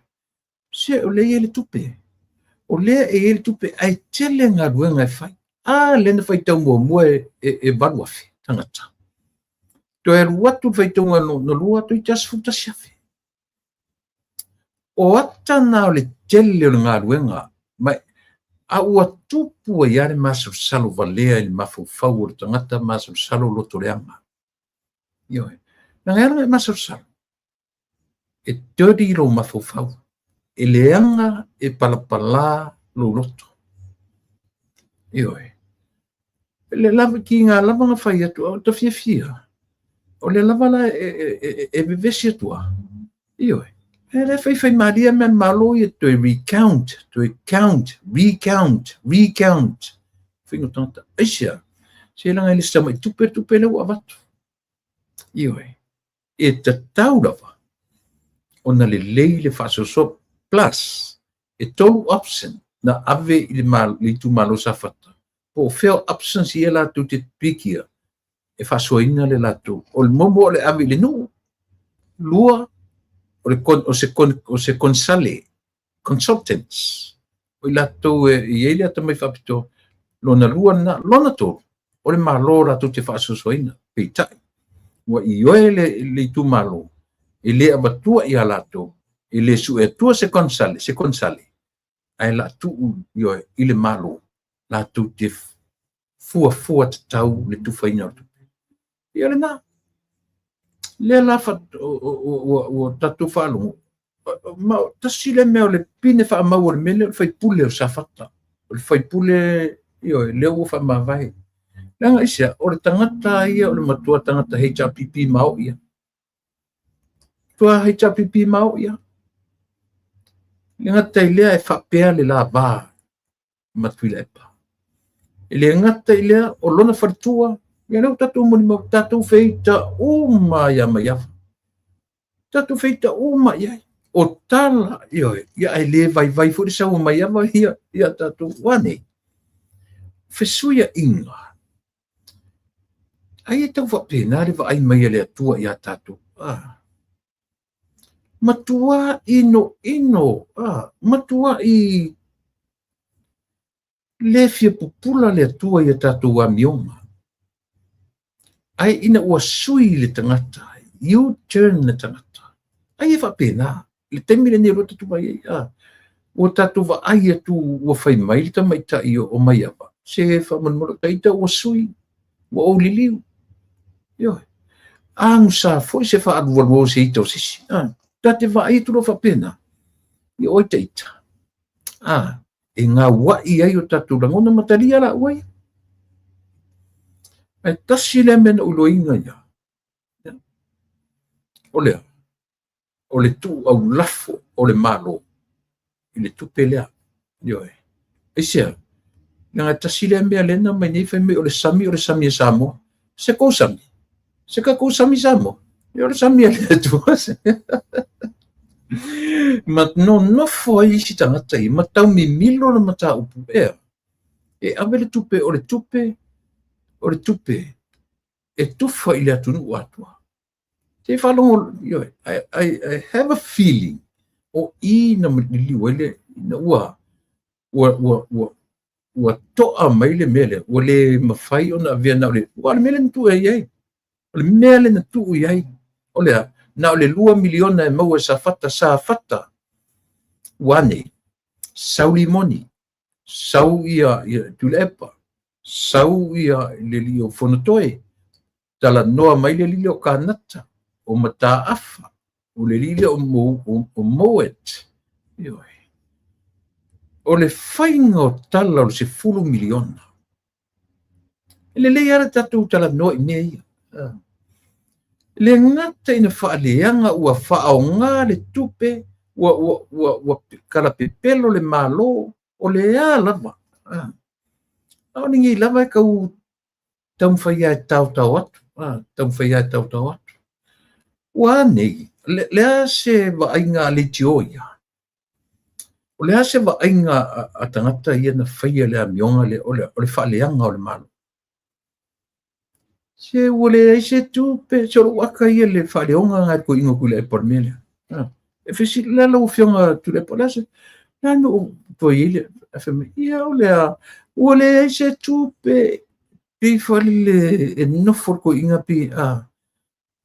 Se o lea e i ai le tupe. O lea e i ai le tupe ae tele galuega e fai. A lea na faitau muamua e 8,000 tagata. Toe alu atu le faitauga lona lua, toeitiiti lava 11,000. O ata na o le tele o le galuega, ma a ua tupu ai lava le masalosalo valea i le mafaufau o le tagata masalosalo loto leaga. Ioe. Leaga e ala ona e masalosalo, e dirty lou mafaufau, e leaga e palapala lou loto. Ioe. Le lava kiga lava na fai atu, o ta fiafia. O le lava la e vevesi atu a. Ioe. E le fai fai malie mea malo ia toe recount, toe count, recount, recount. Faiga o tagata. Aisea, se leaga e le se tamai tupe, tupe lea ua avatu. Ioe. E tatau lava. Ona lelei le faasoasoa plus e 3 option na ave i le itumalo Safata po o fea o options ia latou te pikia e faasoaina le latou. O le muamua o le ave i le nuu, lua o le o se konsale, consultants, o i latou e i ai le atamai faapitoa, lona lua lena. Lona tolu, o le Malo latou te faasoasoaina. Peitai, ua ioe le itumalo e le avatua ia latou, e le sue atua se konsale, ae la tuu ioe i le Malo latou te fuafua tatau le tufaina o le tupe. Ia lena. Lea la ua tatou faalogo, ma tasi le mea o le pine faamau o le mea lea o le faipule o Safata. O le faipule, ioe, lea ua faamavae. Leaga aisea, o le tagata ia o le matua tagata HRPP maoi ia. Tua HRPP maoi ia. Le gata i lea e faapea le lava ma Tuilaepa. E le gata i lea o lona faletua, ia lea ua tatou molimau, tatou feita uma ia Maiava. Tatou feita uma i ai. O tala, ioe, ia ae le vaivai foi le sau o Maiava ia, ia tatou ua nei. Fesuiaiga. Ai e tau faapena le vaai mai a le Atua ia tatou. Ah. Matua ino ino, ah, matua i le fia pupula le Atua ia tatou amioga. Ai ina ua sui le tagata, U-turn le tagata. Ai e faapena, le taimi lenei o lo o tatou vaai ai, ah, ua tatou vaai atu ua fai mai le tamaitai o Maiava, se faamolemole ita ua sui, ua ou liliu. Ioe. Agusa foi se faalualua o se ita o se isi. Ah, ta te vaai atu loa faapena, ia oi ta ita. Ah, e gauai ai o tatou lagona ma talia la ua ia. Ae tasi lea mea na ou iloaina ia. O lea, o le tuu aulafo o le Malo i le tupe lea. Ioe. Aisea, leaga tasi lea mea lea na aumai nei fai mai o le sami e Samoa. Se kou sami. Se ka kou sami Samoa. Ia o le sami a le Atua. Ma nonofo ai isi tagata ia, ma taumimilo le mataupu ea. E ave le tupe o le tupe, o le tupe e tufa i le atunuu atoa. Se faalogo, ioe, I have a feeling o i na liliu ai le, ina ua, ua, ua, ua, ua toa mai le mea lea, ua le mafai ona avea na o le, ua o le mea lea na tuu i ai. O le mea lea na tuu i ai, o lea, na o le 2 miliona e maua e Safata, Safata, ua nei, sau limoni, sau ia Tuilaepa, sau ia le alii o Fonotoe, talanoa mai le alii lea o Kanata, o Mataafa, o le alii lea o Moet. Ioe. O le faiga o tala o le 10 miliona. E lelei lava le tatou talanoa i mea ia. Le gata ina faaleaga ua faaaoga le tupe, ua kalapepelo le Malo, o le a lava. A o lenei lava e tau taumafai lava e taotao atu. Taumafai lava e taotao atu. Ua a nei, le a se vaaiga a leitio ia? O le a se vaaiga a tagata ia na faia le amioga lea, o le faaleaga o le Malo? Se ua leai se tupe, se o lou aka ia le faaleoga ngai toeaina o Tuilaepa o le mea lea. E fesili la lau afioga Tuilaepa, o le a se, le a le mea ua toe i ai le, ae fai mai, ia o le a, ua leai se tupe, pei foi lele e nofo le toeaina pei,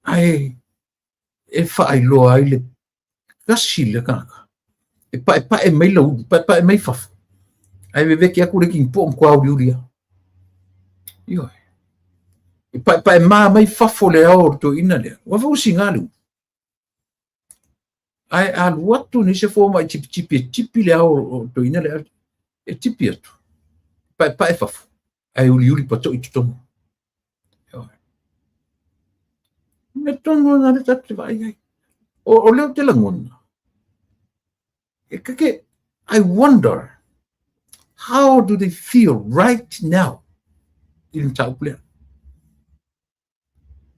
ae e faailoa ai le tasi le tagata. E paepae mai lau, paepae mai fafo. Ae vevete atu le kinipo'o matua uliuli lava. Ioe. E paepae ma mai fafo le ao o le toeaina lea. Ua foi ua siga le ulu. Ae alu atu nei se fomai tipitipi e tipi le ao o le toeaina lea. E tipi atu. Paepae fafo. Ae uliuli pato'i totonu. Ioe. Mea tonu lena lea tatou te vaai ai. O lea ou te lagona. E kake, I wonder, how do they feel right now i le mataupu lea?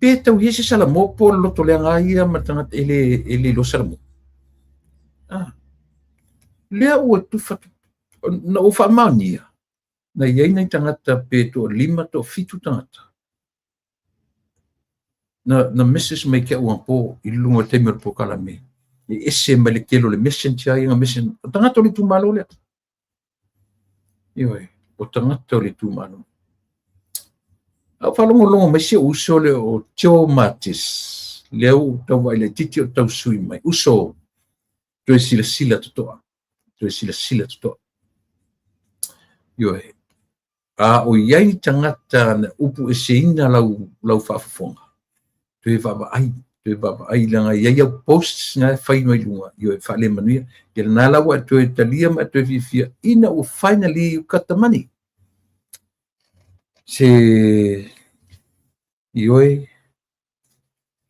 Pe tau i ai se Salamo po o le loto leaga ia ma le tagata e le iloa Salamo. Ah. Lea ua tufa, na ua faamaonia, na i ai nai tagata pe toalima toafitu tagata na message mai ke au anapo i luga o le taimi o le polokalame e ese mai le tele o le messenger ia na message o tagata o le itumalo lea. Ioe, o tagata o le itumalo. A o faalogologo mai si ou uso lea o Joe Matis, lea ua tau vaai laitiiti o tau sui mai. Uso, toe silasila totoa, toe silasila totoa. Ioe, a o i ai ni tagata na upu eseina lau, lau faafofoga, toe vaavaai, toe vaavaai leaga e i ai au posts na e fai mai luga, ioe, faalemanuia. Ia lena la ua e toe talia ma e toe fiafia ina ua finally you got the money. Se, ioe,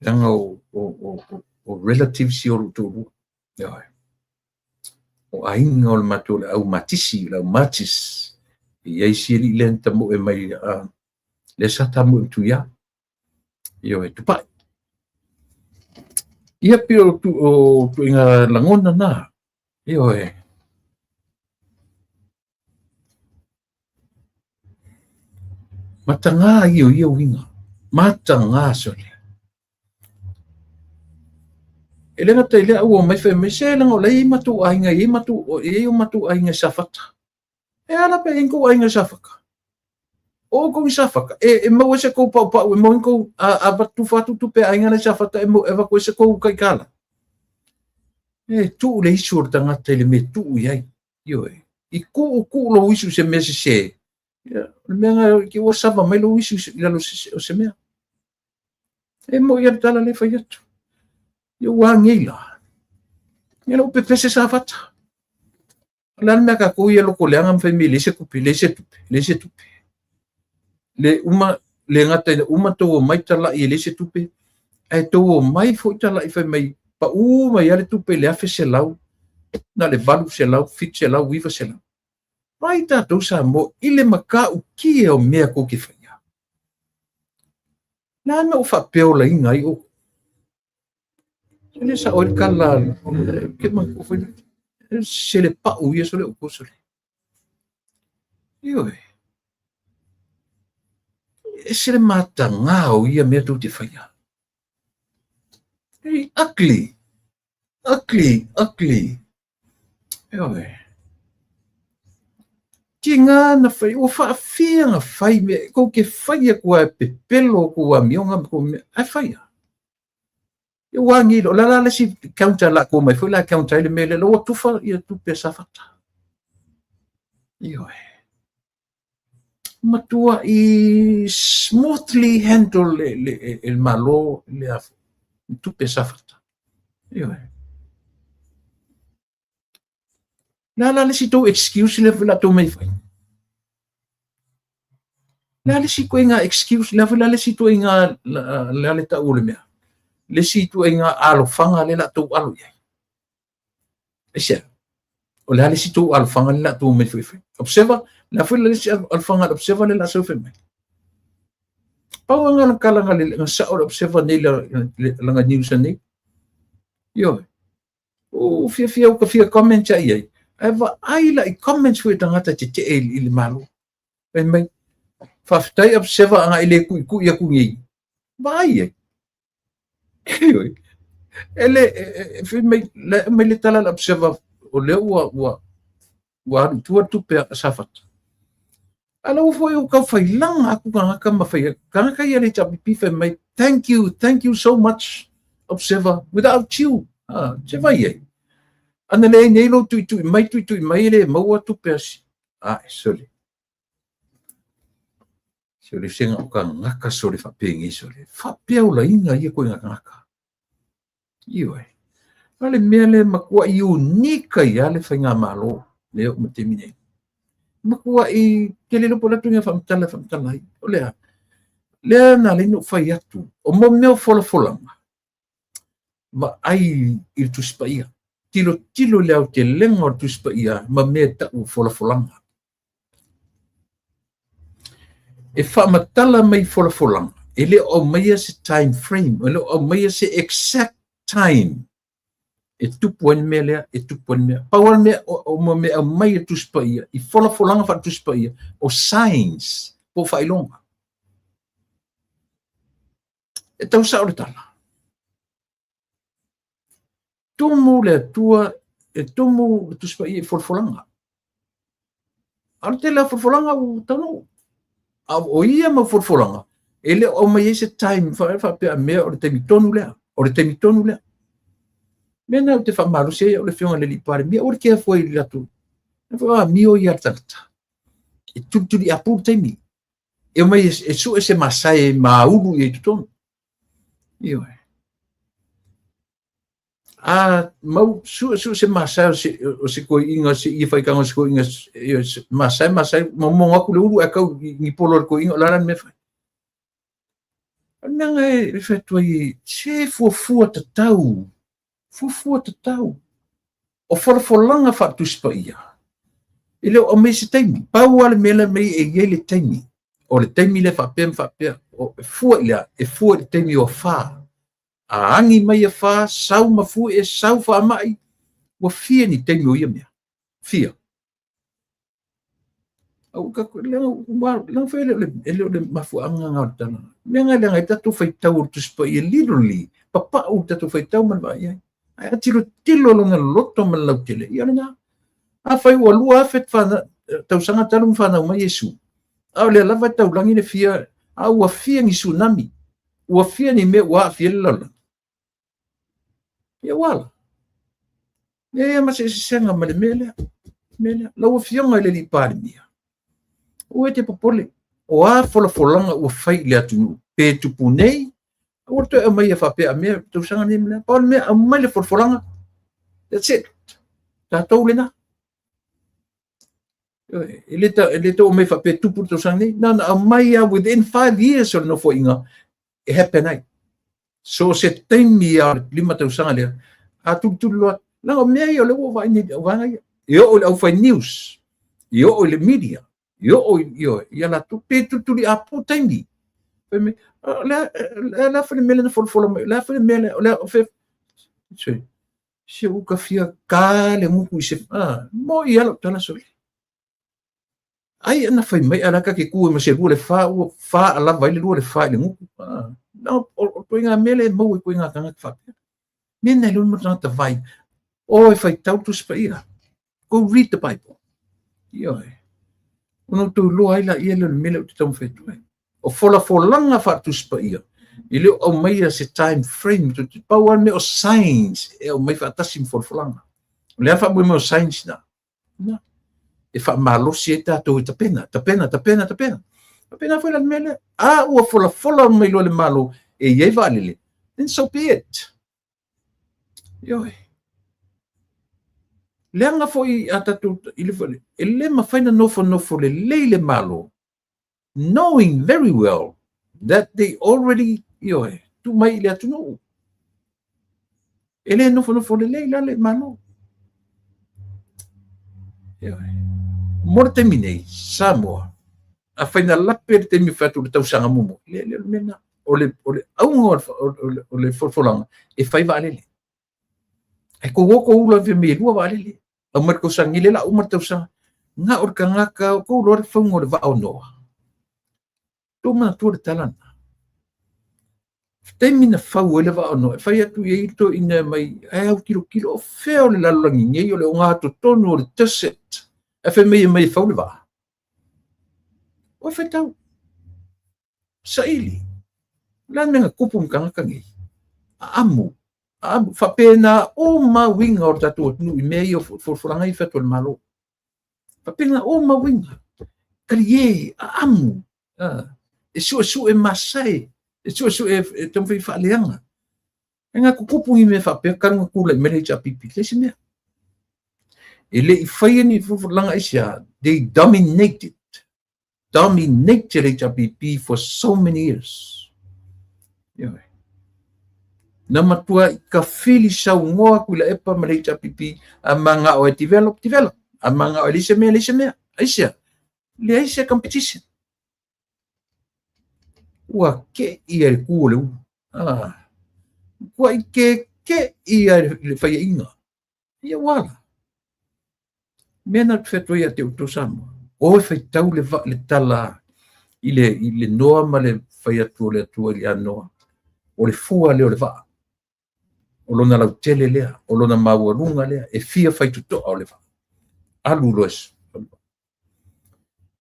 leaga o relatives ia o lou toalua. Ioe. O aiga o le matou le au matisi, le au matis. E i ai si alii lea na tamoe mai, lea sa tamoe ma Tuia. Ioe, Tupai. Ia pei o ituaiga lagona na. Ioe. Matagā ia o ia uiga. Matagā sole. E le gata i lea ua omai fai mai, se leaga o la e i ai matou aiga, e i ai matou, e i ai o matou aiga i Safata. E a la pe i ai kou aiga i Safata? O outou i Safata, e maua ai se kou paupau, e maua ai kou, a, a tufa atu tupe a aiga la i Safata, e, e avatu ai se kou taitala. E tuu le isu o le tagata i le mea e tuu i ai. Ioe. I kuukuu lou isu i se mea sesē, ia, o le mea lena ke ua sava mai lou isu i lalo o se mea. E moʻi lava le tala lea e fai atu. Ia ua agei la. Ia lau pepese Safata. O le a le mea a tatou ia loko leaga ma fai mai e leai se tupe, leai se tupe, leai se tupe. Le uma, le gata ina uma tou omai talai e leai se tupe, ae tou omai foi talai fai mai paū mai lava le tupe i le 1,100, na o le 800, 700, 900. Mai tatou Samoa i le matautia o mea tou te faia. O le a le mea ua faapeolaina ai outou? E le sao ai le tala, ke manatua foi le selepau ia sole outou sole. Ioe. E ese le matagā o ia mea tou te faia. Very ugly. Ugly, ugly. Ioe. Tiga na fai, ua faafia na fai mea, kou te fai atu lava e pepelo kou amioga ma kou mea, ae fai lava. Ia ua agi loa, o le a la le isi counter o le a tou omai foi la e counter ai le mea lea, la ua tufa ia tupe a Safata. Ioe. Matuai smoothly handle e le, e le Malo le a foi, tupe a Safata. Ioe. Le a la le isi tou excuse lea foi la tou mei fai? Le a le isi ituaiga excuse, le a foi la le isi ituaiga, le a le tau o le mea? Le isi ituaiga alofaga lea la tou alo i ai. Aisea? O le a le isi tou alofaga lea la tou mei foi fai? Observer, le a foi la le isi alofaga a le observer lea la sau fai mai? Pau lava lena tala na sao le observer nei lana news nei. Ioe. Ua fiafia ua ta fia comment ai i ai, ae vaai la i comments foi a tagata tetee i le Malo. Fai mai, faafetai Observer ana e le tuitui atu nei. Vaai i ai. Ioe. E le, e, fai mai, le, mai le tala a le Observer, o lea ua, ua, ua alu i tua le tupe a Safata. A la ua foi ua tau failaga atu tagata ma fai atu. Tagata ia le HRPP fai mai, thank you, thank you so much, Observer, without you. Ah, se vai ai. Ana leai nei lou tuitui mai, tuitui mai e le maua tupe a si. Ah, sole. Sole se nga o tagata sole faapenei sole. Faapeaolaina ia koe nga tagata. Ioe. A le mea lea e matuai unique ai lava le faigamalo lea oo ma le taimi nei. Matuai tele iloa po o le atu ina faamatala e faamatala ai. O le a? Lea na ala ai ona ou fai atu, o mo mea o folafolaga, vaai i le Tusi Paia. Tilotilo i le aotelega o le Tusi Paia ma mea e tau o folafolaga. E faamatala mai folafolaga, e le o aumaia se time frame, e le o aumaia se exact time E tupu ai le mea lea, e tupu ai le mea. Pau lava le mea, o mea aumai e le Tusi Paia, i folafolaga faale-Tusi Paia, o signs, po o faailoga. E tau sao le tala. Tumu le Atua, e tumu le Tusi Paia i folafolaga. A o le tele o folafolaga ua taunuu. A o ia mau folafolaga, e le o aumai ai se time faapea mea o le taimi tonu lea, o le taimi tonu lea. Mea na ou te faamalosi ai au le afioga i le alii Palemia, aua le kea foi i le latou. E foi amio ia le tagata. E tulituli apu le taimi. E omai e sue se masae e maulu i ai totonu. Ioe. A mau sue sue se masae o se koiina se ia faitaga o se koiina masae masae momono atu le ulu ae tau ni polo o le koiina o le a la le mea fai. O le mea na e fai atu ai, se fuafua tatau, fuafua tatau. O folafolaga faale-Tusi Paia, e le o aumai se taimi. Pau lava le mea lea aumai e i ai le taimi. O le taimi lea faapea ma faapea, e fua i le a? E fua i le taimi o afa. A agi mai afa, sau mafuie, sau faamai, ua fia ni taimi o ia mea? Fia. Leaga foi e le o le mafuaaga lena o le tala. Mea na leaga ai tatou faitau o le Tusi Paia, literally, papau le tatou faitau ma le vaai ai. Ae a tilotilo lona loto ma le lautele, ia o lena. Afai ua 2000 tausaga talu ona fanau mai Iesu, a o lea lava e taulagi le fia, a ua fia ni tsunami, ua fia ni mea ua aafia le lalolagi. Ia ua ala. Leai lava ma se eseesega ma le mea lea. Mea lea. Lau Afioga i le Alii Palemia, aua e te popole, o a folafolaga ua fai i le atunuu, pe tupu nei, aua le toe aumaia faapea a mea tausaga nei ma lea. Pau le mea, aumai le folafolaga, that's it. Tatou lena. E le ta, e le tau aumai faapea tupu le tausaga nei. Na ona aumai lava within 5 years o le nofoaiga e happen ai. So se taimi lava o le 5 tausaga lea, a tulituli loa, leaga o mea ia o lea ua vaai nei, o vaega ia. E oo i le aufai news, e oo i le media, e oo i, ioe, ia latou, pe tulituli apu taimi. Fai mai, o le a, le a foi le mea lea na folafola mai, o le a foi le mea lea, o le a, o fea, se, se ua ka fia ka le gutu i se, a, moi lava lau tala sole. Ai ana fai mai a la ka ke ku ma se lua le fa ua fa alava ai le lua le fa i le gutu. A, no, o koinga mea le mau e koinga tagata faapea. Mea na le mo tagata vai. O e faitau Tusi Paia. Go read the Bible. Ioe. Ona outou iloa ai laia lea o le mea lea ou te taumafai atu ai. O folafolaga faale-Tusi Paia, e le o aumaia se time frame, pau lava le mea o signs e aumai faatasi ma folafolaga. O le a faamoemoe o signs na? Na. E faamalosi ai tatou e tapena, tapena, tapena, tapena. Faapena foi la le mea lea. A ua folafola mai loa le Malo e i ai vaalele, then so be it. Ioe. Leaga foi a tatou i le fale, e le mafai na nofonofo lelei le Malo, knowing very well that they already, ioe, tuu mai i le atunuu. E le nofonofo lelei la le Malo. Ioe. Mo le taimi nei, Samoa, afai na lape le taimi fai atu le tausaga muamua, le le o le mea lena. O le, o le auga o le folafolaga, e fai vaalele. Ai ko oko ula fia me lua vaalele. Au mai le tausaga nei, lea o le a uma le tausaga. Na o le tagata, o kou loa le fauga o le vaa o Noa. Tou manatua le tala lena. Taimi na fau ai le vaa o Noa, e fai atu i ai le toeaina e mai, ae au tilotilo, o fea o le lalolagi nei, o le ogatotonu o le desert. Ae fai mai e mai e fau le vaa. Ua faitau. Saili. O le a le mea na tupu ma tagata nei? Aamu. Aamu. Faapena uma uiga o le tatou atunuu i mea ia o folafolaga ia e fai atu a le Malo. Faapena uma uiga. Talie, aamu. E suesue masae. E suesue e taumafai e faaleaga. E na tutupu ni mea faapea talu ona tulai mai le HRPP. Leai se mea. E le i faia ni folafolaga aisea, they dominated. Dominated HRPP for so many years. Ioe. Na matua i kafili saunoa Tuilaepa ma le HRPP, a manao e develop, develop. A manao e leai se mea, leai se mea. Aisea? Leai se competition. Ua kē ia le kū o le ulu. Ah. Ua i ke Te i ia i le faiaina. Ia ua ala. Mea na te fai ia te outou Samoa. O e faitau le, le tala i le Noa ma le fai atu o le Atua ia Noa. O le fua lea o le vaa. O lona lautele lea, o lona maualuga lea, e fia faitotoa o le vaa. Alu loa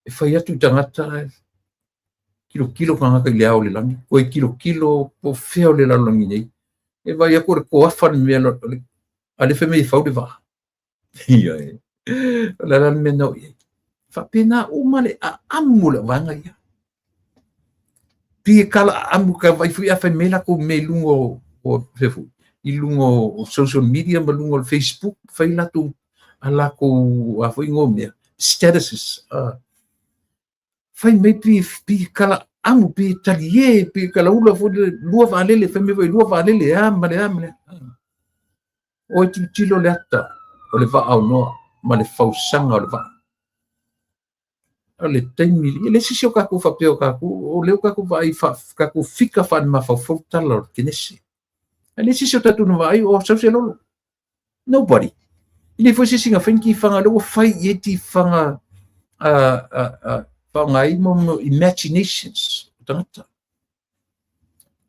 e fai atu i tagata, tilotilo tagata i le ao o le lagi, toe tilotilo po o fea o le lalolagi nei, e vaai atu o le toafa le mea, a le fai mai e fau le vaa. Ia e. O le ala le mea na o i ai. Faapena uma le aamu o le vaega ia. Pi e kala aamu ka vai fui a fai mai latou mea i luga o i luga o social media ma luga o le Facebook, fai latou a latou a foi ngo mea, statuses. Fai mai pi, pi kala amu, pi talie, pi kala ula foi le lua vaalele, fai mai foi lua vaalele, a ma le a ma le a. O e tilotilo le ata o le vaa o Noa ma le fausaga o le vaa. O le taimi, e le sisi o tatou faapea o tatou, o lea o tatou vaai tatou fika faale-mafaufau tala o le Kenese. E le sisi o tatou na vaai o sau se lolo. Nobody. E le foi se isi na fai ni tifaga, lea ua fai i ai tifaga faaaoga ai mo imaginations o tagata.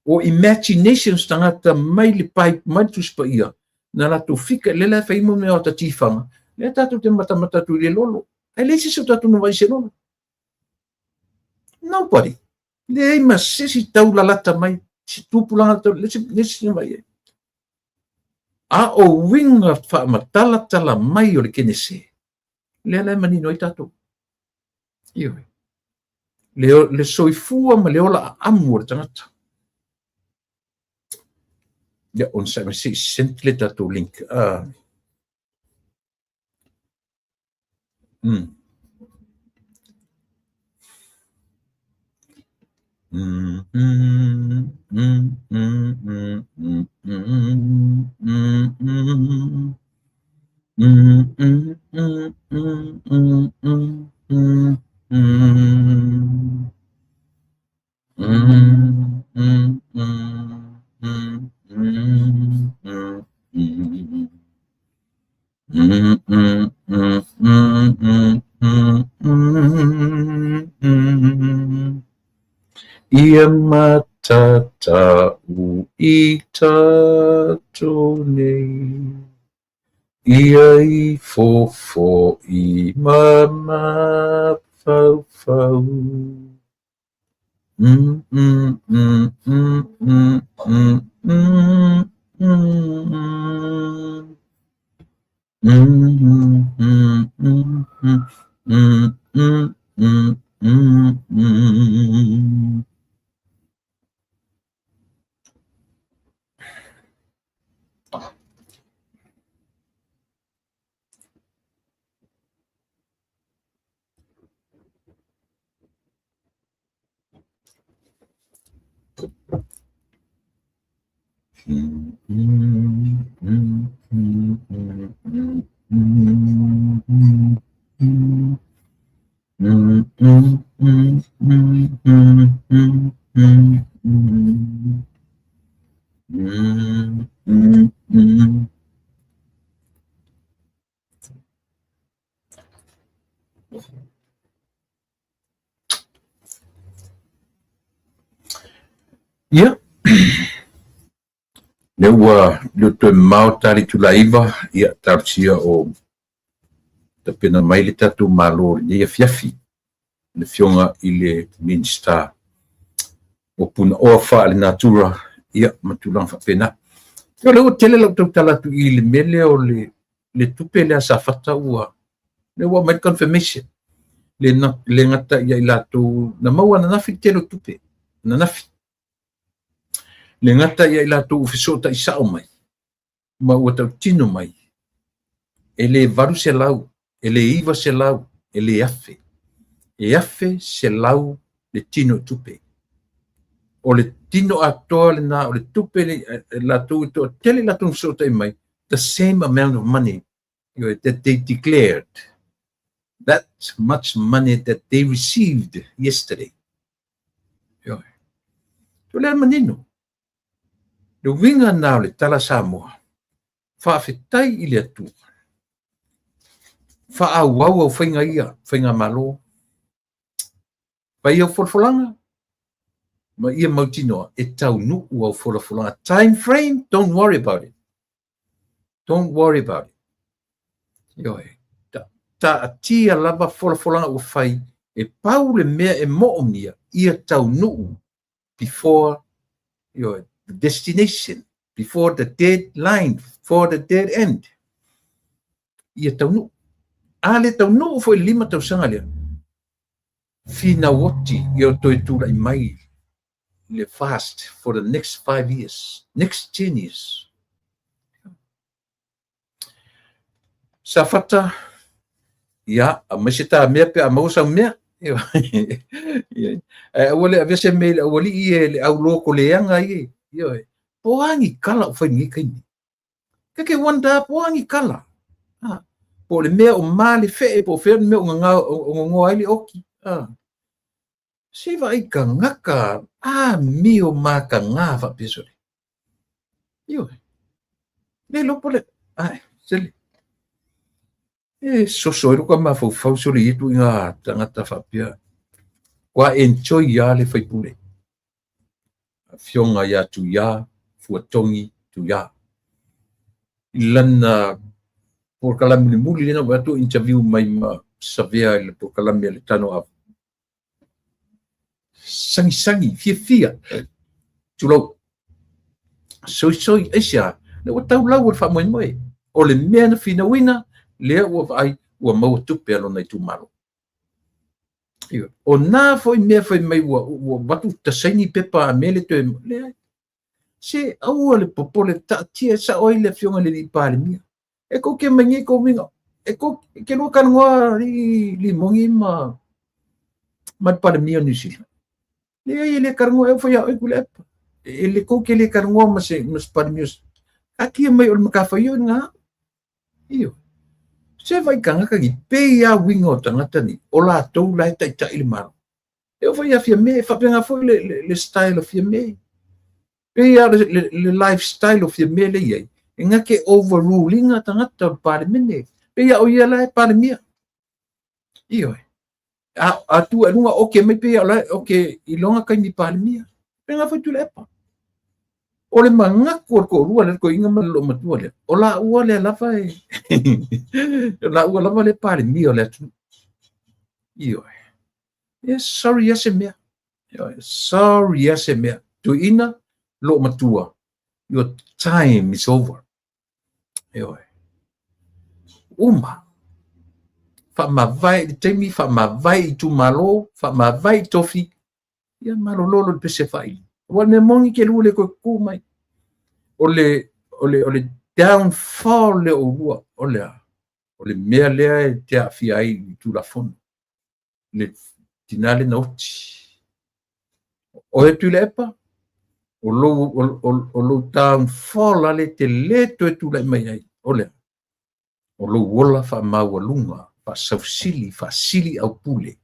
O imaginations tagata mai le pai, mai le Tusi Paia, na latou fika, le la e fai mo mea o ta tifaga, lea tatou te matamata atu i le lolo. E le sisi o tatou na vaai se lolo. Nobody. Leai ma se isi tau lalata mai, se tupulaga tau, le isi na vaai ai. A o uiga faamatalatala mai o le Kenese, lea la e manino ai tatou. Ioe. Le soifua ma le ola aamu o le tagata. Ia, on sa mai se i send le tatou link. Ia matatau i tatou nei, ia i fofo'i ma mafaufau. Ia, lea ua le toe mamao ta le itula 9, ia talosia o tapena mai le tatou Malo i lenei afiafi, le Afioga i le Minisita o Punaoa Faalenatura, ia ma tulaga faapena. O lea ua tele lau tautala atu i le mea lea o le tupe lea Safata ua lea ua aumai le confirmation. Le gata ia i latou na maua ananafi le tele o tupe, ananafi. Le gata ia i latou ua fesootai sao mai ma ua tautino mai, e le 800, e le 900, e le 1,000. E 1,100 le tino i tupe. O le tino atoa lena o le tupe le latou e toatele latou na fesootai mai, the same amount of money that they declared. That much money that they received yesterday. O lea manino. Le uiga lena o le tala Samoa, faafetai i le Atua, faaauau au faiga ia, faigamalo, fai au folafolaga, ma ia mautinoa e taunuu au folafolaga. Time frame, don't worry about it. Don't worry about it. Ioe, taatia lava folafolaga ua fai, e pau le mea e moomia, ia taunuu before your destination, before the deadline, before the dead end. Ia taunuu. A le taunuu foi i le 5 tausaga lea, finau oti ia toe tulai mai le FAST for the next 5 years, next 10 years. Safata, ia, aumai se ta mea pe a maua sau mea. Ae aua le avea se mea i le aualii e le au lokoleaga ia. Ioe. Po o a ni kala o fai i lenei taimi? Keke wonder po o a ni kala? Ha. Po o le mea o ma le fee, po o fea le mea o gogoa ai le oki. Ha. Se vaai tagata amio mataga faapea sole. Ioe. Le lopo le, ai, sele. E soso ai lou mafaufau sole i ituaiga tagata faapea. Ua enjoy lava le faipule. Afioga ia Tuia, Fuatogi Tuia. I lana polokalame mulimuli lea na ou vaai atu o interview mai ma Savea i le polokalame a le Tano Ava. Sagisagi, fiafia, tulou. Soisoi, aisea, lea ua tau lau o le faamoemoe. O le mea na finauina, lea ua vaai, ua maua tupe a lona itumalo. O na foi mea fai mai ua avatu ta saini pepa a mea le toe, leai. Se aua le popole, taatia e sao ai le Afioga i le Alii Palemia. E kou ke mai nei kou uiga, e kou ke lua talanoa i Limogi ma le Palemia o Niu Sila. Leai, e le talanoa e au fai a oe Tuilaepa. E le kou ke le talanoa ma se Palemia. Taatia mai o le matafaioi lena. Ioe. Se vaai tagata nei, pei lava uiga o tagata nei, o latou la e taitai le Malo. E oo foi ia Fiame, e faapena foi le style o Fiame. Pei lava le lifestyle o Fiame lea e i ai, e na te overrule ina tagata o le Palemene. Pei lava o ia la e Palemia. Ioe. A tu i luga oke mai pei lava o la e oke i lona taimi Palemia. Faapena foi Tuilaepa. O le manatu o le toalua lea, le toeaina ma le loomatua lea, o laua lea lava e o laua lava le Palemia o le atunuu. Ioe. E sorry lava se mea. Ioe, sorry lava se mea. Toeaina, loomatua, your time is over. Ioe. Uma. Faamavae i le taimi, faamavae i itumalo, faamavae i tofi, ia malolo le pese faili. Aua o le mea moni ke lua le toe tutu mai. O le, o le, o le downfall lea o oulua, o le a? O le mea lea e te aafia ai i le Tulafono. Le tina lea na oti. Oe Tuilaepa, o lou, o lou downfall lea e te le toe tulai mai ai, o le a? O lou ola faamaualuga, faasausili, faasili aupule.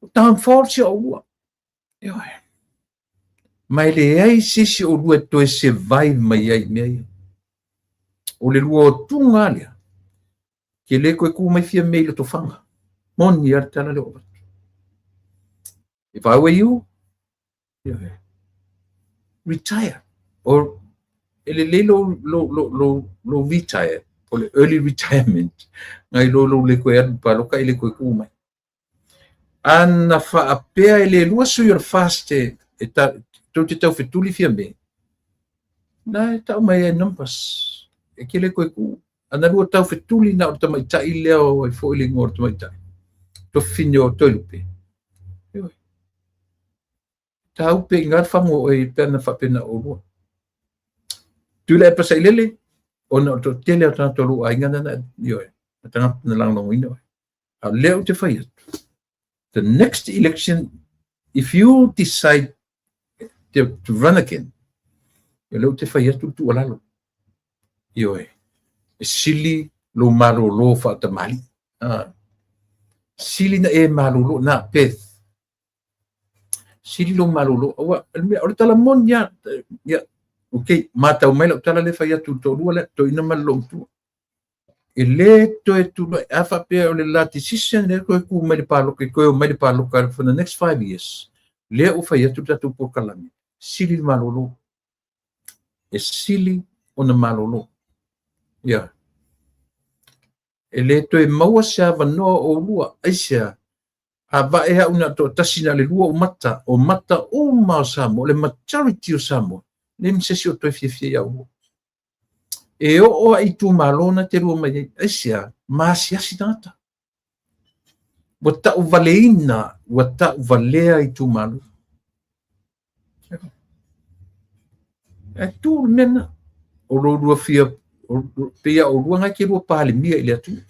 O downfall si oulua. Ioe. Ma e leai se isi o oulua e toe survive mai ai i mea ia. O le lua otuga lea, ke le toe tu mai Fiame i Lotofaga. Moni lava le tala lea ua avatu. If I were you, ioe, retire. Or e lelei lou, lou, lou, lou, lou retire, o le early retirement, nai lo lou le toe alu i palota e le toe tu mai. Ana faapea e le lua sui o le FAST e tou te taufetuli Fiame, na e tau mai ai numbers, e ke le toe tu. Ana lua taufetuli na o le tamaitai lea o ai foi le igoa o le tamaitai, Tofine o Toelupe. Ioe. Taupe i ina le fagu o oe pe ana faapena oulua. Tuilaepa Sailele, ona o le toatele o tagata o lou aiga na, ioe, na tagata na lagolagoina oe. A o lea ou te fai atu, the next election, if you decide to run again, o lea ou te fai atu le tuualalo. Ioe, e sili lou malolo faatamalii. Sili na e malolo, na, Beth. Sili lou malolo, aua o le mea, o le tala moni lava, ia, okay, matau mai lau tala lea e fai atu i le toalua lea, toeaina ma le loomatua. E le toe tulai, a faapea o le la decision lea toe tu mai le paloka, toe o mai le paloka for the next 5 years, lea ua fai atu le tatou polokalame, sili le malolo. E sili ona malolo. Ia. E le toe maua se avanoa o oulua, aisea? A vae au na toatasi na le lua o mata, o mata uma o Samoa, le majority o Samoa, le ma se isi o toe fiafia ia oulua. E oo a itumalo na te lua mai ai, aisea? Maasiasi tagata. Ua tauvaleina, ua tauvalea itumalo. Ae tu le mea lena. O lo lua fia, pei a oulua ngai te lua palemia i le atunuu.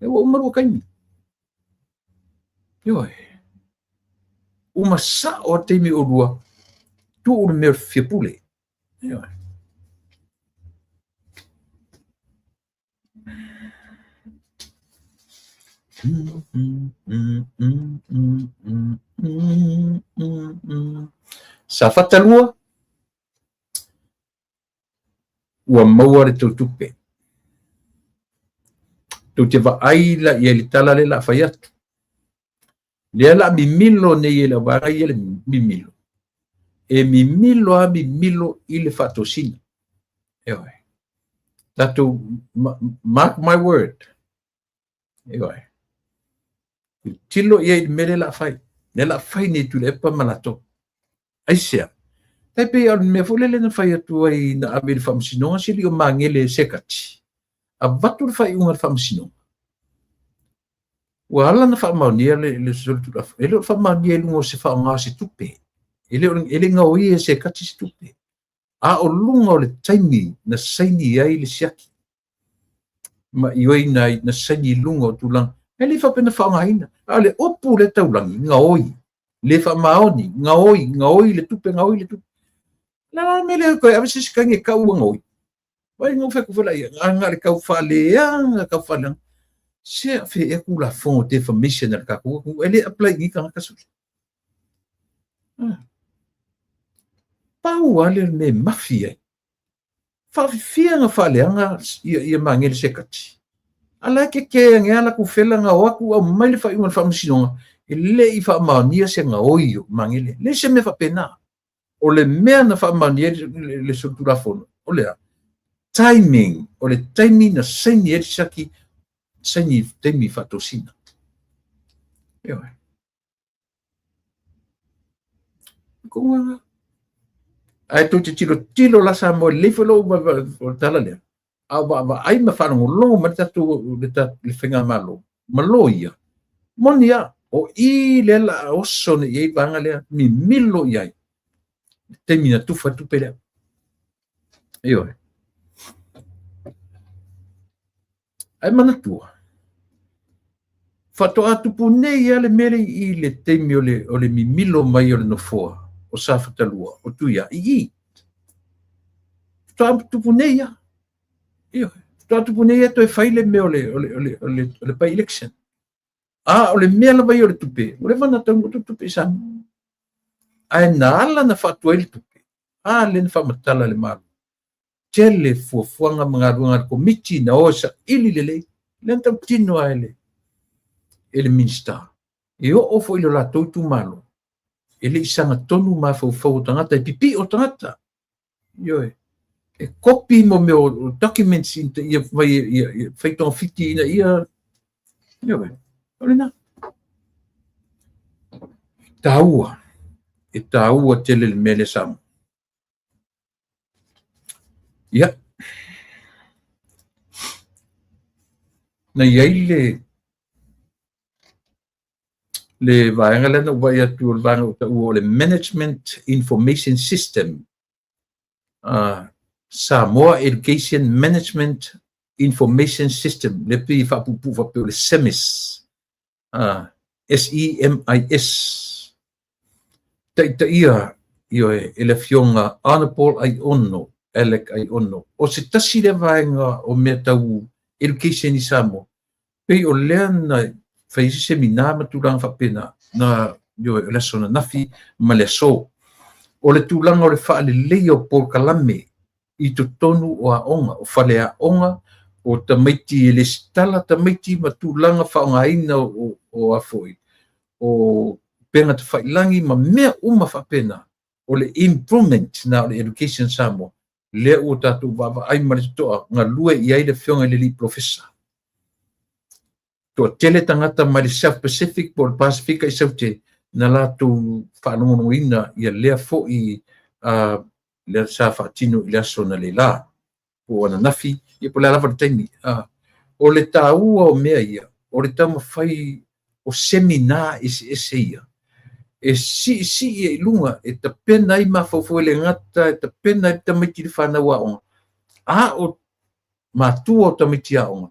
E ua uma lua taimi. Ioe. Uma sao a taimi o lua, tuu le mea fia pule. Ioe. Safata 2, ua maua le tou tupe. Tou te vaai la i ai le tala lea la fai atu. Lea la mimilo nei e le vaega ia le mimilo. E mimilo a mimilo i le faatosina. Ioe. Tatou, mark my word. Ioe. Tilo i ai le mea lea la fai. Lea la fai nei Tuilaepa ma latou. Aisea? Tai pei o le mea foi lele na fai atu ai na ave i le faamasinoga se li o Magele Sekati. Avatu le faaiuga a le faamasinoga. Ua ala na faamaonia le solitulafono. E le o faamaonia i luga o se faaaoga o se tupe. E le gaoia e Sekati se tupe. A o luga o le taimi na saini ai le siaki. Ma ioeina ai na saini i luga o tulaga. E le faapea na faaaogaina. A o le upu le taulagi, gaoi. Le faamaoni, gaoi, gaoi le tupe, gaoi le tupe. La la me le koe ave se se kangi e kau ua gaoi. Vai ngau whaku whala ia, ngā ngā le kau whaleanga, kau whaleanga. Se a fe e ku la fongo defamation al ka ku, e le apply ni ka ka suli. Pau a le me mafi ai. Whaafifia nga whaleanga ia, ia mangele se kati. Ala ke ke nge ala ku fela nga o aku au mai le whaiunga le whaamasinoga, e le i whaamaonia se nga oi o mangele. Le se me whapena. O le mea na faamaonia ai le solitulafono, o le a? Timing, o le taimi na saini ai le siaki, saini taimi faatosina. Ioe. Ko Ae tou te tilotilo la Samoa, lelei foi lou o le tala lea. A o vaavaai ma faalogologo mai le tatou le faigamalo ma loia, moni lava, o i lea la a oso nei i ai vaega lea, mimilo i ai le taimi na tufa ai le tupe lea. Ioe. Ae manatua, faatoa tupu nei lava le mea lea i le taimi o le mimilo mai o le nofoa o Safata 2, o Tuia, i i. Faatoa tupu nei lava. Ioe. Faatoa tupu nei lava toe fai le mea o le by-election. A o le mea lava ia o le tupe, ua leva ona taunuu atu le tupe i Samoa. Ae na ala na faatuai le tupe, a lea na faamatala e le Malo. Tele fuafuaga ma galuega a le Komiti na o e saili lelei, lea na tautino lava e le Minisita. E oo foi i lo latou itumalo, e le i sagatonu mafaufau o tagata, e pipii tagata. Ioe. E kopi mo mea o documents ina ia fai, ia fai togafiti ina ia, ioe. O lena. Taua. E taua tele le mea lea Samoa. Ia. Na i ai le vaega lea na ou vaai atu o le vaega ua taua o le Management Information System, Samoa Education Management Information System, le pei e faapuupuu faapea o le SEMIS, SEMIS. Taitaia, ioe, e le Afioga Honourable Aiono, Alec Aiono. O se tasi lea vaega o mea tau education i Samoa, pei o lea na fai ai se seminar ma tulaga faapena, na Ioe, o le aso ananafi ma le aso. O le tulaga o le faaleleia o polokalame i totonu o aoga, o faleaoga, o tamaiti e lesitala tamaiti ma tulaga faaaogaina o a foi, o upega tafailagi ma mea uma faapena. O le improvement na o le Education Samoa, lea ua tatou vaavaai ma le totoa galue i ai le afioga i le alii polofesa. Toatele tagata mai le South Pacific po o le Pasefika i Saute na latou faalogologoina ia lea foi lea sa faatino i le aso analeila po o ananafi, ia po o le a lava le taimi. O le taua o mea ia, o le taumafai o seminar eseese ia e siisii ai i luga, e tapena ai mafaufau, e le gata e tapena ai tamaiti i le fanau aoga, a o matua o tamaiti aoga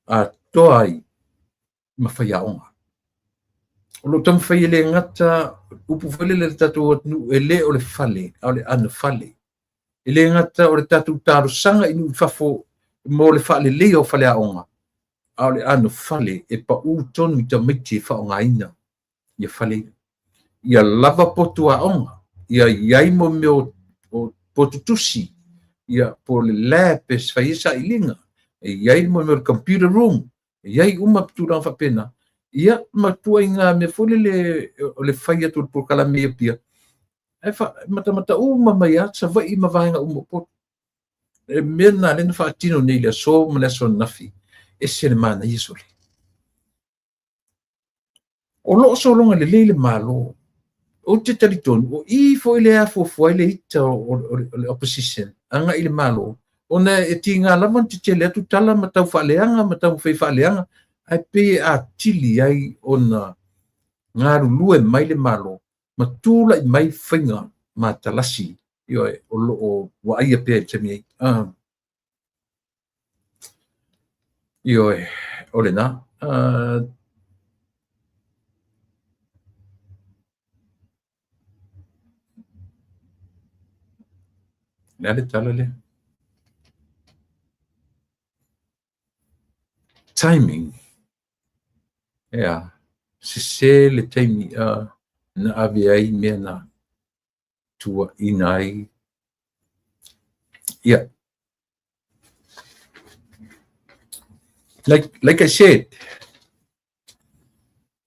atoa ai ma faiaoga. O lo o taumafai e le gata upu foi lele a le tatou atunuu, e le o le fale, a o le anofale. E le gata o le tatou talosaga i nuu i fafo mo le faaleleia o faleaoga, a o le anofale e pau tonu i tamaiti e faaaogaina ia fale ia. Ia lava potu aoga, ia i ai mo mea o potu tusi, ia po o le lab e fai ai sailiga, e i ai mo mea o le computer room, e i ai uma tulaga faapena, ia ma ituaiga mea foi lele o le fai atu o le polokalame i Apia, ae matamata uma mai lava Savaii ma vaega uma o Upolu. E mea lena lea na faatino nei i le aso ma le aso ananafi, ese le manaia sole. O lo o sologa lelei le Malo. Ou te talitonu, o i foi lea e afuafua ai le ita o le opposition agai i le Malo, ona e tiga lava ona tetele atu tala ma tau faaleaga ma taumafai e faaleaga, ae pei e atili ai ona galulue mai le Malo ma tulai mai faiga matalasi, ioe, o lo o vaaia pea i le taimi nei. Ioe, o lena. Le a le tala lea? Timing. Ea, sese le taimi na ave ai mea na tuuaina ai. Ia. Like I said,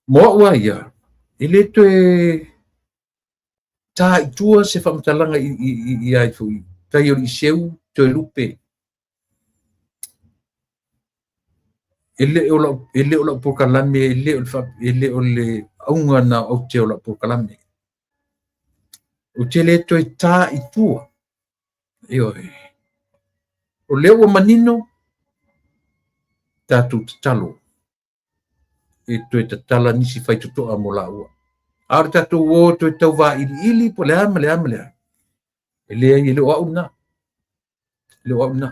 mo au a ia, e le toe tā i tua se faamatalaga i ai foi, tai o Liceu toe lupe. E le o lau, e le o lau polokalame, e le o le, e le o le auga na o aute o lau polokalame. Ou te le toe tā i tua. Ioe. O lea ua manino, tatou tatalo e toe tatala nisi faitotoa mo laua. A o le tatou o toe tau vailiili po o le a ma le a ma le a, e leai, e le o au lena. E le o au lena.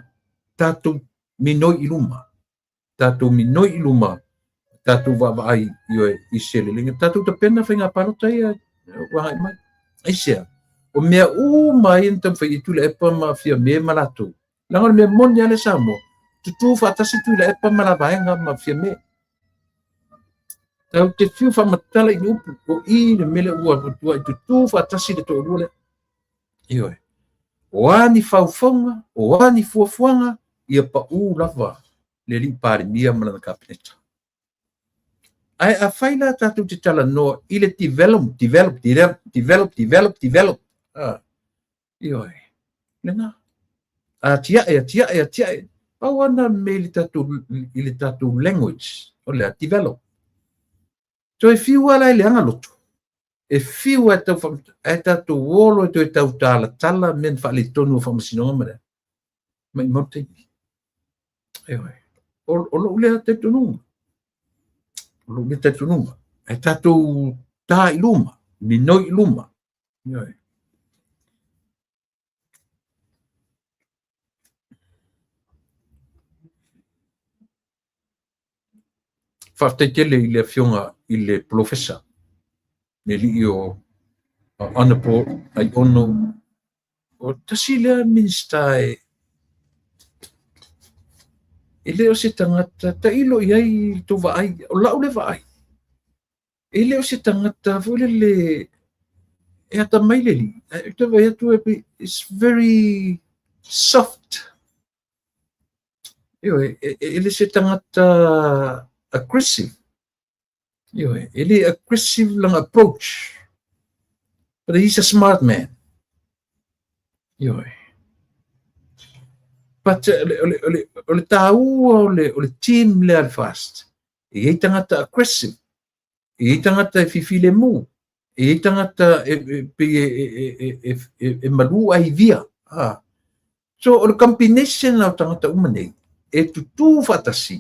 Tatou minoi i luma. Tatou minoi i luma. Tatou vaavaai, ioe, i se leleiga. Tatou tapena faiga palota ia ua agai mai. Aisea? O mea uma ia na taumafai ai Tuilaepa ma Fiame ma latou. Leaga o le mea moni lava lea Samoa, tutū faatasi Tuilaepa ma la vaega ma Fiame. Tatou te fiu faamatala i ni upu, o i le mea lea ua matuai tutū faatasi le toalua lea. Ioe. O a ni faufauga, o a ni fuafuaga, ia pau lava le alii Palemia ma lana Kapeneta. Ae afai la tatou te talanoa i le develop, develop, develop, develop, develop, develop. Ioe. Lena. Atiae, atiae, atiae. Pau ana me i le tatou, i le tatou language, o le develop. Toe fiu lava la e leaga loto. E fiu lava e tau wha, e tatou olo e toe tau talatala mea na faaletonu o faamasinoga ma le. Mai mau taimi. Ioe. O lou lea talitonuga. O lou lea talitonuga. Ae tatou tā i luma, minoi i luma. Ioe. Faafetai tele i le afioga i le polofesa, le alii o Honourable Aiono. O tasi lea Minisita e le o se tagata tailo i ai i le tou vaai. O lau lea vaai. E le o se tagata foi lele e atamai le alii, ae ou te vaai atu e pei it's very soft. Ioe, e le se tagata aggressive. Ioe, e le aggressive lana approach. But he's a smart man. Ioe. But o le tāua o le team lea a le FAST, e i ai tagata aggressive, e i ai tagata e fifilemu, e i ai tagata e pei e malu ae ivia. So o le combination o tagata uma nei, e tutū faatasi,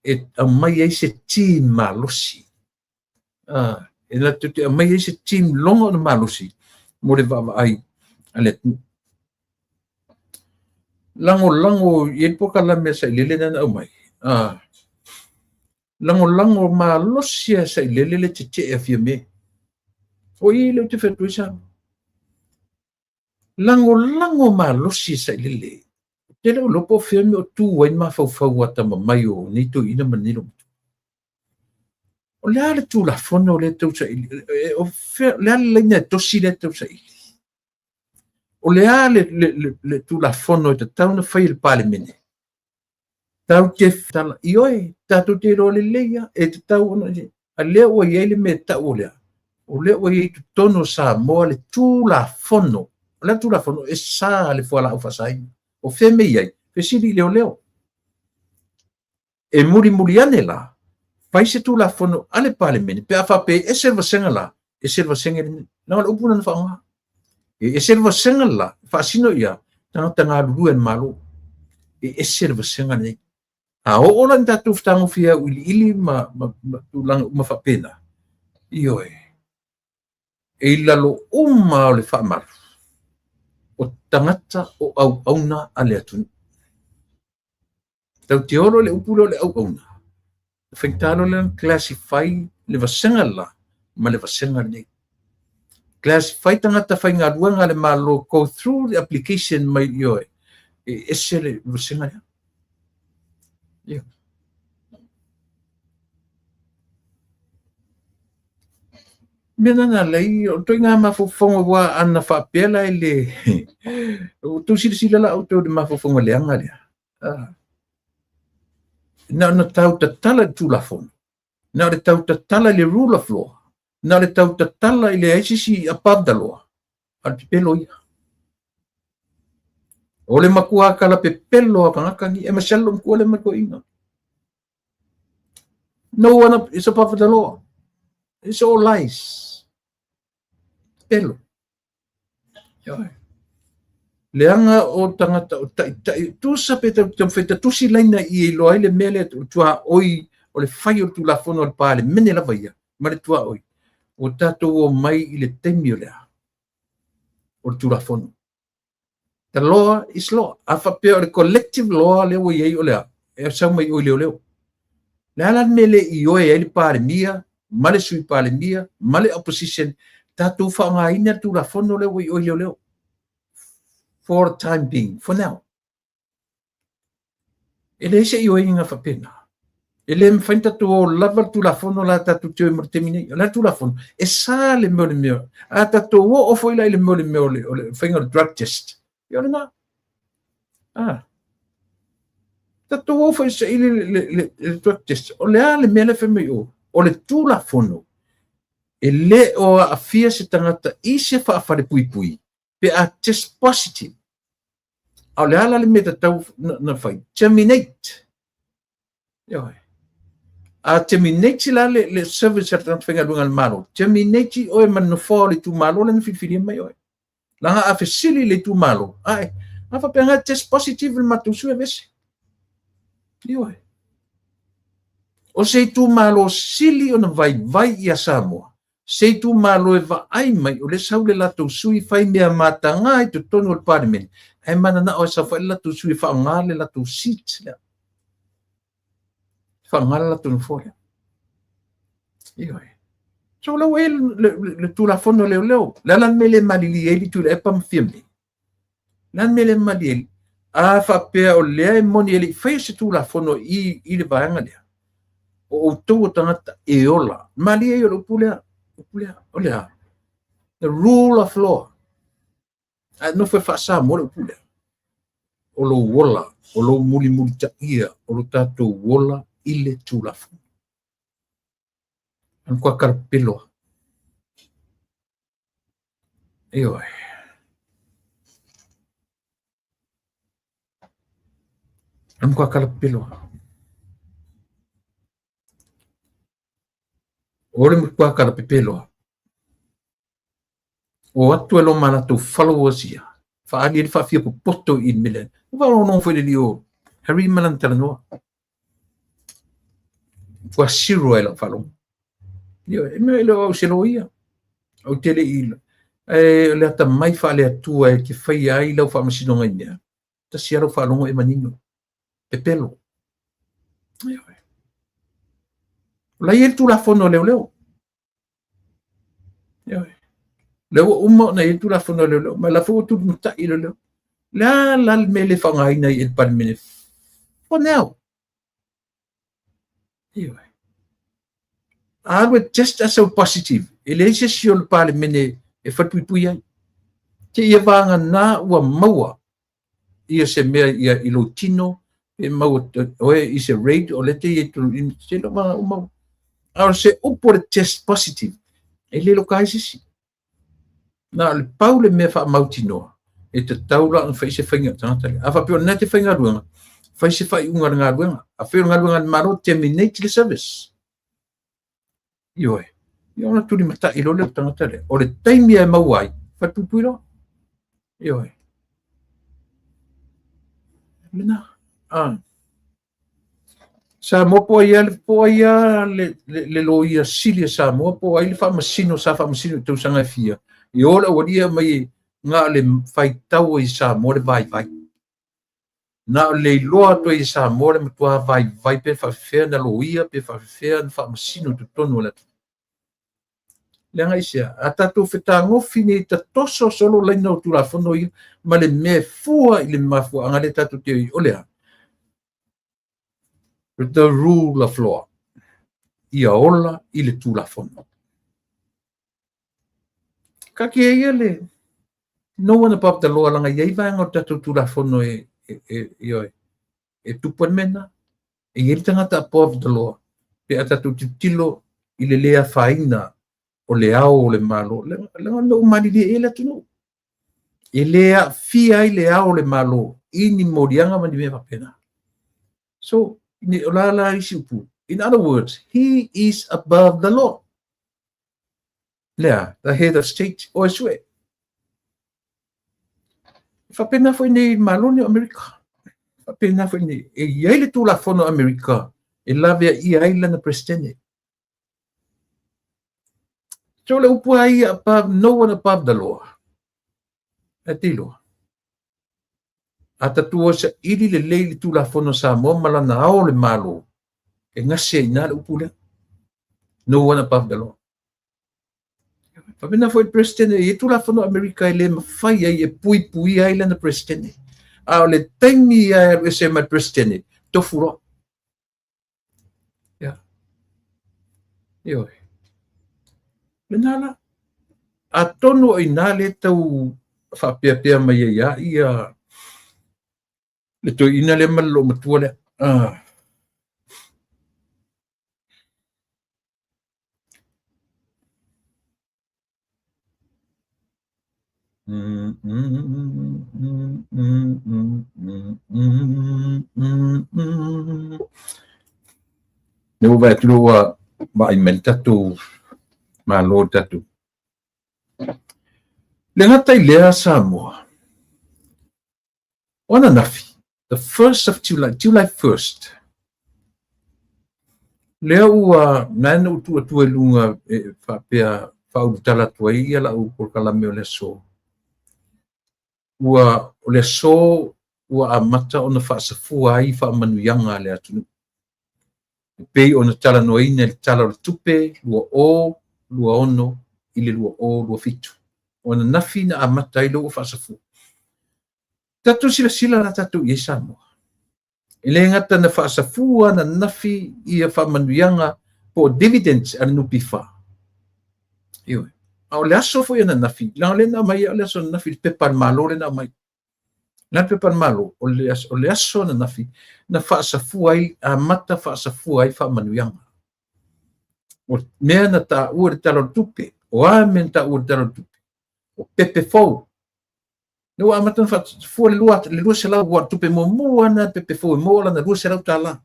e aumai ai se team malosi. E latou te aumai ai se team loga o le malosi mo le vaavaai a le atunuu. Lagolago i ai le polokalame a Sailele lea na aumai. Lagolago malosi a Sailele le tetee a Fiame. O i lea ou te fai atu ai Samoa. Lagolago malosi e Sailele. Ou te le o iloa po o fea mea o tu ai le mafaufau atamamai o nei toeaiina ma nei loomatua. O le a le Tulafono lea e tau saili? O fea, o le a le laina e tosi lea e tau saili? O le a le Tulafono e tatau ona fai e le Palemene? Tatou te tala, ioe, tatou te iloa lelei lava, e tatau ona, a lea ua i ai le mea e tau o le a? O lea ua i ai i totonu o Samoa le Tulafono. O le a le Tulafono? E sa le fualaau faasaina. O fea mea e i ai? Fesili i leoleo. E mulimuli ane la, fai se Tulafono a le Palemene pe a faapea e ese le vasega la, ese le vasega lenei. Leaga o le upu lena na faaaoga. E ese le vasega la, faasino ia tagata galulue a le Malo. E ese le vasega lenei. A oo la ina tatou fetagofie auiliili ma tulaga uma faapena, ioe, e i lalo uma o le faamalu o tagata o auauna a le atunuu. Tatou te olo i le upu lea o le auauna, e faigata loa lea ona classify le vasega le la ma le vasega lenei. Classify tagata faigaluega a le Malo go through the application mai ioe, e ese le vasega lea. Ia. Mea na na lei, o ituaiga mafaufauga ua ana faapea la e le... Ua outou silasila la outou i le mafaufauga leaga lea. Na ona tau tatala i le Tulafono, na o le tau tatala i le rule of law, na o le tau tatala i leai se isi above the law, a o le pepelo ia. O le matua kala pepelo a tagata ni, e masalo lou matua lea ma le toeaina. No one is above the law. It's all lies. Pepelo. Ioe. Leaga o tagata o taitai, tusa pe taumafai ta tusi laina i e iloa ai le mea lea, o le tuaoi o le fai o le Tulafono a le Palemene lava ia, ma le tuaoi, ua tatou omai i le taimi o le a? O le Tulafono. The law is law. A faapea o le collective law lea ua i ai o le a? E sau mai o i leoleo. Le a la le mea le ioe ai le Palemia, ma le Sui Palemia, ma le opposition, tatou faaaogaina le Tulafono lea ua i o i leoleo. For the time being, for now. E leai se ioeina faapena. E le mafai ona tatou o lava le Tulafono la tatou te o ai mo le taimi nei. O le a le Tulafono? E sa le mea o le mea. A tatou oo foi la i le mea o le mea o le faiga o le drug test, ia o lena. Tatou o foi e saili le drug test. O le a le mea lea e fai mai o? O le Tulafono, e le o aafia se tagata i se faafalepuipui pe a test positive. A o le a la le mea tatau na fai? Terminate. Ioe. A terminate la le service a le tagata faigaluega a le Malo, terminate oe ma le nofoa o le itumalo lea na filifilia mai oe. Leaga a fesili le itumalo, ae, a faapea nga test positive le matou sui aveese. Ioe. O se itumalo sili ona vaivai ia Samoa, se itumalo e vaai mai o lea sau le latou sui fai mea mataga i totonu o le Palemene, ae mananao e saofai le latou sui e faaaoga le latou seat lea. Faaaoga le latou nofoa lea. Ioe. So la ua i ai le Tulafono leoleo. Le a la le mea le malilie ai le Tuilaepa ma Fiame? Le a le mea le malilie ai? A faapea o lea e moni e le i faia se Tulafono i le vaega lea. O outou o tagata e ola. Malie ia o le upu lea, upu lea, o le a? The rule of law. Ae nofo e faa-Samoa le upu lea. O lou ola, o lou mulimulitaia, o lo tatou ola i le Tulafono. Ana kua kalapeloa. Ioe. Ana kua kalapeloa. O le matua kalapepeloa. O atu e lo ma latou followers ia. Faaali ai le faafia popoto i le mea lea. Ua faalogologo foi le alii o Harry ma lana talanoa. Ua zero ai lau faalogo. Ioe, e mea e le o au se loia. Ou te le i, e, o le atamai faale-Atua e te faia ai lau faamasinoga i mea. Tasi lava lau faalogo e manino. Pepelo. Ioe. O la e i ai le Tulafono a Leoleo. Ioe. Lea ua uma ona i ai le Tulafono a Leoleo, ma la foi ua tulimatai leoleo. Le a la le mea e le faaaogaina ai e le Palemene for now? Ioe. A alu e test as a positive, e leai se isi o le Palemene e falepuipui ai. Te ia vagana ua maua ia se mea ia i lou tino, pe maua oe i se raid o lea te i ai tonu i se lo vanga uma. A o se upu o le test positive, e le loka ai se isi. Na o le pau le mea faamautinoa, e tatau la ona fai se faiga a le tagata lea. A faapea o lena e te faigaluega, fai se faaiuga a le galuega. A faapea o le galuega a le Malo, terminate le service. Ioe. Ia ona tulimatai loa lea o le tagata lea. O le taimi e maua ai, falepuipui loa. Ioe. Lena. Ah. Samoa po ai po ai le loia sili a Samoa, po ai le faamasino sa faamasino i tausaga e fia. E o le aualii e aumai na o le faitau ai i Samoa le vaivai. Na o le iloa atu ai e Samoa le matua vaivai pe faafefea na loia pe faafefea na faamasino i totonu o le atunuu. Leaga aisea? A tatou fetagofi nei tatoso solo laina o Tulafono ia ma le mea e fua i le mafuaaga lea tatou te o le a? The rule of law. Ia ola i le Tulafono. Kake ia le no one above the law leaga e i ai vaega o le tatou Tulafono e, e, e, e, e tupu ai le mea lena. E i ai le tagata above the law pe a tatou tilotilo i le le afaina o le ao o le Malo, leaga o le mea ua malilie i ai le atunuu. E le aafia ai le ao o le Malo i ni moliaga ma ni mea faapena. So, o la la isi upu. In other words, he is above the law. Lea, the head of state, o e sue. E faapena foi nei Malo nei o Amerika. Faapena foi nei. E i ai le Tulafono a Amerika e laveaia ai lana Peresetene. So le upu lava ia above, no one above the law. Ae te iloa. A tatou o saili lelei le Tulafono a Samoa ma lana ao o le Malo, e gase ai i ina le upu lea. No one above the law. Faapena foi le Peresetene, e i ai Tulafono a Amerika e le mafai ai e puipuia ai lana Peresetene. A o le taimi ia e alu ese ai ma le Peresetene, tofu loa. Ia. Ioe. Lena la. Atonu o i ina lea tau faapeapea mai ai lava ia le toeaina lea ma le loomatua lea. Ah. Lea ua vaai atu lea ua vaai mai le tatou Malo i le tatou. Le gata i lea Samoa, o ananafi, the 1st of July, July 1st, lea ua na na ou tuu atu i luga e faapea faaulutala atu ai ia lau polokalame o le aso. Ua o le aso ua amata ona faasafua ai faamanuiaga a le atunuu. E pei ona talanoaina i le Tala o le Tupe 2026 i le 2027. O ananafi na amata ai lea ua faasafua. Tatou silasila la tatou i ai Samoa. E le gata na faasafua ananafi ia faamanuiaga po o dividends a le NPF. Ioe. A o le aso foi ananafi, leaga o lea na aumai o le aso ananafi i le pepa a le Malo lea na aumai. La le pepa a le Malo, o le aso ananafi na faasafua ai, amata faasafua ai faamanuiaga. O mea na taua i le Tala o le Tupe, o a mea na taua i le Tala o le Tupe? O pepe fou. Lea ua amata ona faafua le 200 aua o le tupe muamua lena pepe fou e maua lana $200.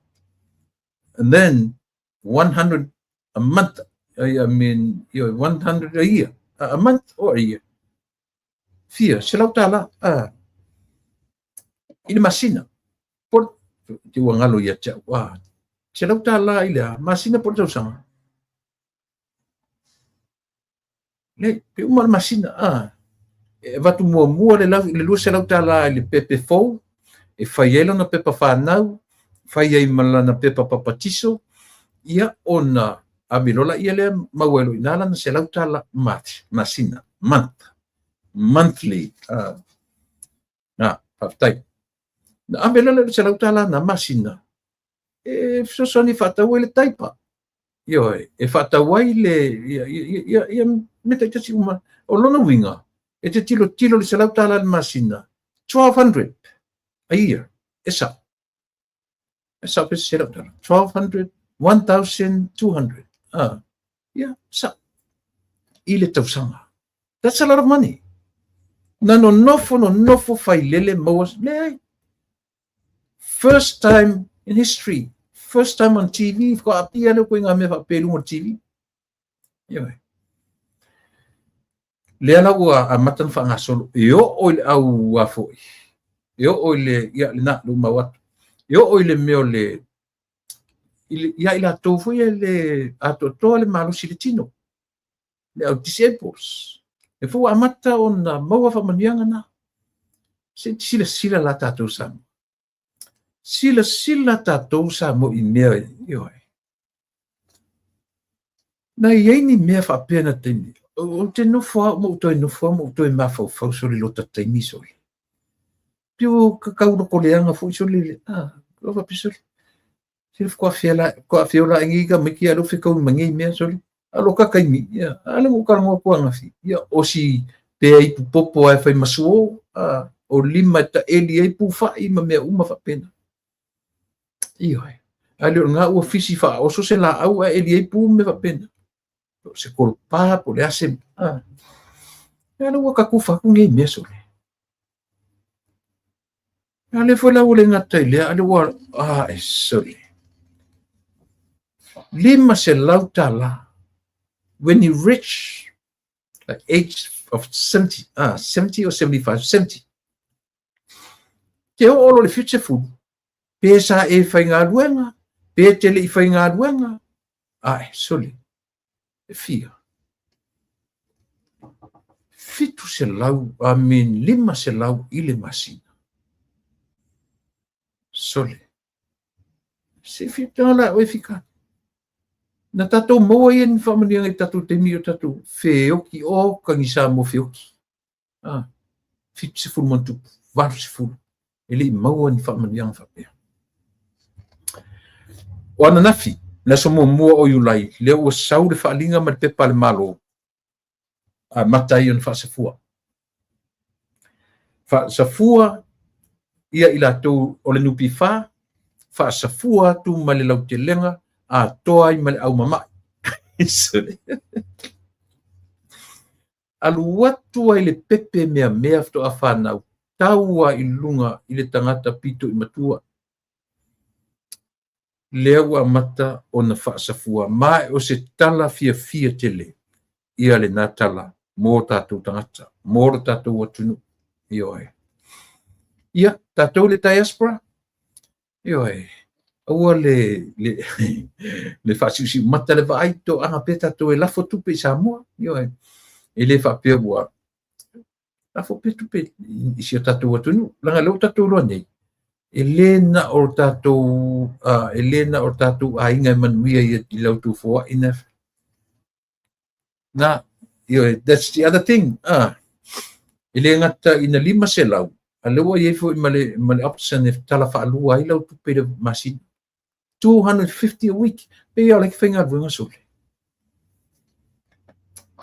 And then 100 a month, I mean, 100 a year, a month or a year. Fia, $100 i le masina. Po, te ua galo ia te au. Ah, $100 i le a, masina po le tausaga. Le, pe uma le masina, a. E avatu muamua le, le $200 i le pepe fou, e fai ai lona pepa whanau, fai ai ma lana pepa papatiso, ia ona ave loa laia lea maua ai loa i ina lana $100 masina, month, monthly. Na, faafetai. Na ave loa lea o le $100 na masina, e fesoasoani e faatau ai le taipa. Ioe, e faatau ai le ia ia ia mea taitasi uma. O lona uiga, e te tilotilo i le $100 i le masina, 1200 a year, e sao. E sao pe se $100. 1200, 1200. Ah, ia, sao. I le tausaga. That's a lot of money. Na nonofo, nonofo, failele, maua, leai. First time in history, first time on TV, whakaapia lea koe ngā mea whakapē i runga o TV. Ioe. Lea la ua amata ona faagasolo, e oo i le au a foi, e oo i le, ia, lena, le umau atu, e oo i le mea o le, i le, ia i latou foi e le atoatoa le malosi i le tino, le au disables. E foi ua amata ona maua faamanuiaga na. Se i silasila la tatou Samoa. Silasila tatou Samoa i mea ioe. Na i ai ni mea faapea na taimi. Ou te nofo au ma ou toe nofo au ma ou toe mafaufau sole lota taimi sole. Pei ua kakau loko leaga foi sole. Ah, ua faapea sole. Sila faatoa la, faatoa feo la ngi ka mai kia lo fekau ma ngi mea sole. A lo ka kaimi, ia, a le mo kalongo atu angafi. Ia, o si pea ipu popo ai fai masuo, a, o lima e taeli ai pū fa'i ma mea uma faapena. Ioe. A le o lena ua fisi faaoso se laau ae eli ai pu ma mea faapena. Po o se kolopā, po o le a se, a. Ia, lea ua katufa atu nei mea sole. A lea foi la ua le gata i lea, a lea ua, a, e sole. $500 when you reach like age of 70, 70 or 75, 70. Te oo loa i le 70, pe sa e faigaluega, pe te le i faigaluega, ae sole, e fia. 700, I mean, 500 i le masina. Sole. Se whita la oe fika. Na tatou maua ia ni faamanuiaga i tatou taimi o tatou feoki o kagisa mo feoki. Ah, 70 ma tupu, 80, e le i maua ni faamanuiaga faapea. O ananafi, le aso muamua o Iulai, lea ua sau le faaaliga ma le pepa a le Malo, amata ai ona faasafua. Faasafua ia i latou o le NPF, faasafua atu ma le lautelega atoa ai ma le aumama'i. Alu atu ai le pepe meamea faatoa fanau, tau lava i luga i le tagata pito i matua. Lea ua amata ona faasafua, ma o se tala fiafia tele ia lena tala mo tatou tagata, mo lo tatou atunuu. Ioe. Ia, tatou le diaspora, ioe, aua le faasiusiumata le vaai, toaga pea tatou e lafo tupe i Samoa, ioe. E le faapea ua lafo pea tupe i si o tatou atunuu. Leaga lea ua tatou iloa nei, e le na o tatou, e le na o tatou aiga e manuia i la outou foai na. Na, ioe, that's the other thing. E le gata ina 500, A lea ua i ai foi ma le, ma le option e tala faalua ai lau tupe i le masina. 250 a week. Pei o le faigaluega sole.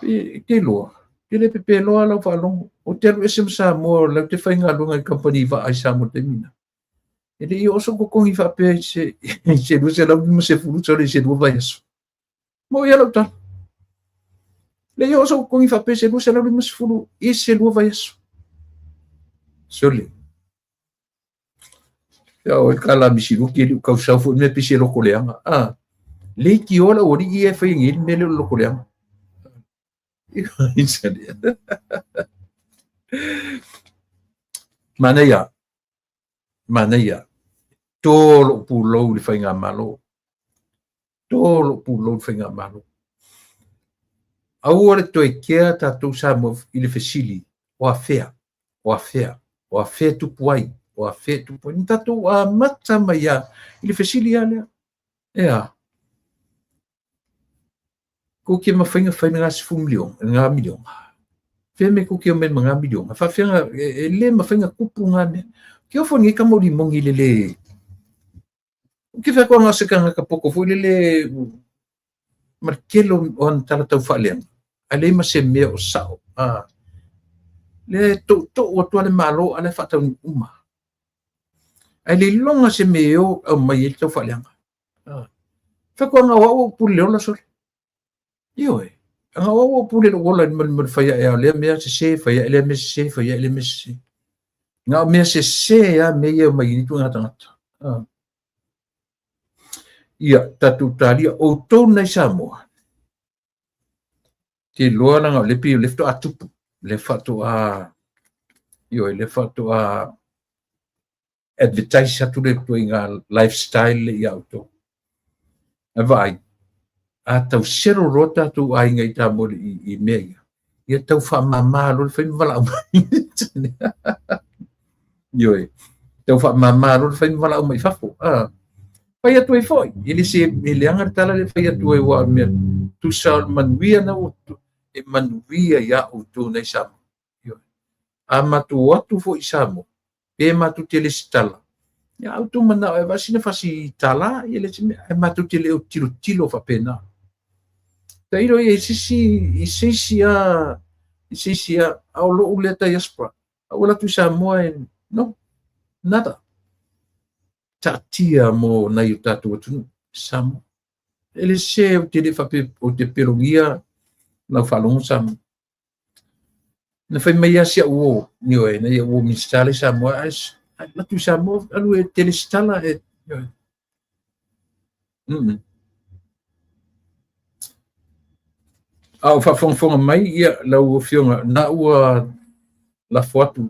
E te iloa, e le pepeloa lau faalogo. Ou te alu ese ma Samoa, o lau te faigaluega i kamupani vaa i Samoa i le taimi lena. E le i oo sou totogi faapea i se, i se 250 sole i se 2 vaiaso. Mo ia lau tala. Le i oo sou totogi faapea i se 250 i se 2 vaiaso. Sole. Ia o kala misiluki li kau sau foi me pisi loko leaga. Ah. Le ki ola o li e fai ngi me le loko leaga. Manaia. Manaia. Tō lou pulou i le faigamalo. Tō lou pulou i le faigamalo. Aua le toe kea tatou Samoa i le fesili, o afea, o afea, o afea e tupu ai, o afea e tupu ai. Na tatou amata mai lava i le fesili lava lea. E a? Kou ke mafai na fai lena 10 miliona, lena miliona. Fea mea kou ke omai ma ngā miliona. Faafeaga e le mafai na tupu ngā mea. Ke ofo nei kama o limongi le le. Ke whea koa ngā se kangaka poko foi le le ma le tele o ana tala tau faaleaga. Ae leai ma se mea o sao. A le toutou atu a le Malo a le faataunuu uma. Ae le iloga se mea e o aumai ai le tau faaleaga. Faatoaga o au ou pule le ola sole. Ioe. Aga o au ou pule lou ola i le ma le fai ae o lea mea sese, fai ae lea mea sese, fai ae lea mea sese. Na o mea sese a mea ia mai i ituaiga tagata. Ia, tatou talia, outou nei Samoa. Te iloa leaga o lea pei o lea faatoa tupu, lea faatoa, ioe, lea faatoa advertise atu le ituaiga lifestyle le ia outou. Ae vaai, a tau selo loa tatou aiga i Samoa i mea ia, ia tau faamama loa le fai ma valaau mai. Ioe, tau faamama loa le fai ma valaau mai i fafo. Ah, fai atu ai foi, e le se e leaga le tala le fai atu ai ua mea tusa o le manuia na ua e manuia ia outou nei Samoa. A matou o atu foi i Samoa, pe matou te lesitala, ia a outou manao e avatu sina fasi tala, ia le isi mea, ae matou te le o tilotilo faapena. Tailo ia i se isi, i se isi a, i se isi a, a o lou lea diaspora, a ua alu atu i Samoa e, no, nada. Taatia mo nai o tatou atunuu, Samoa. E le se ou te le faapea ou te pelogia lau faalogo Samoa. Na fai mai lava si au uo, ioe, na ia uo Minisita le Samoa, ae alu atu i Samoa, alu e te lesitala, e, ioe. A o faafogafoga mai, ia, lau Afioga, na ua lafo atu,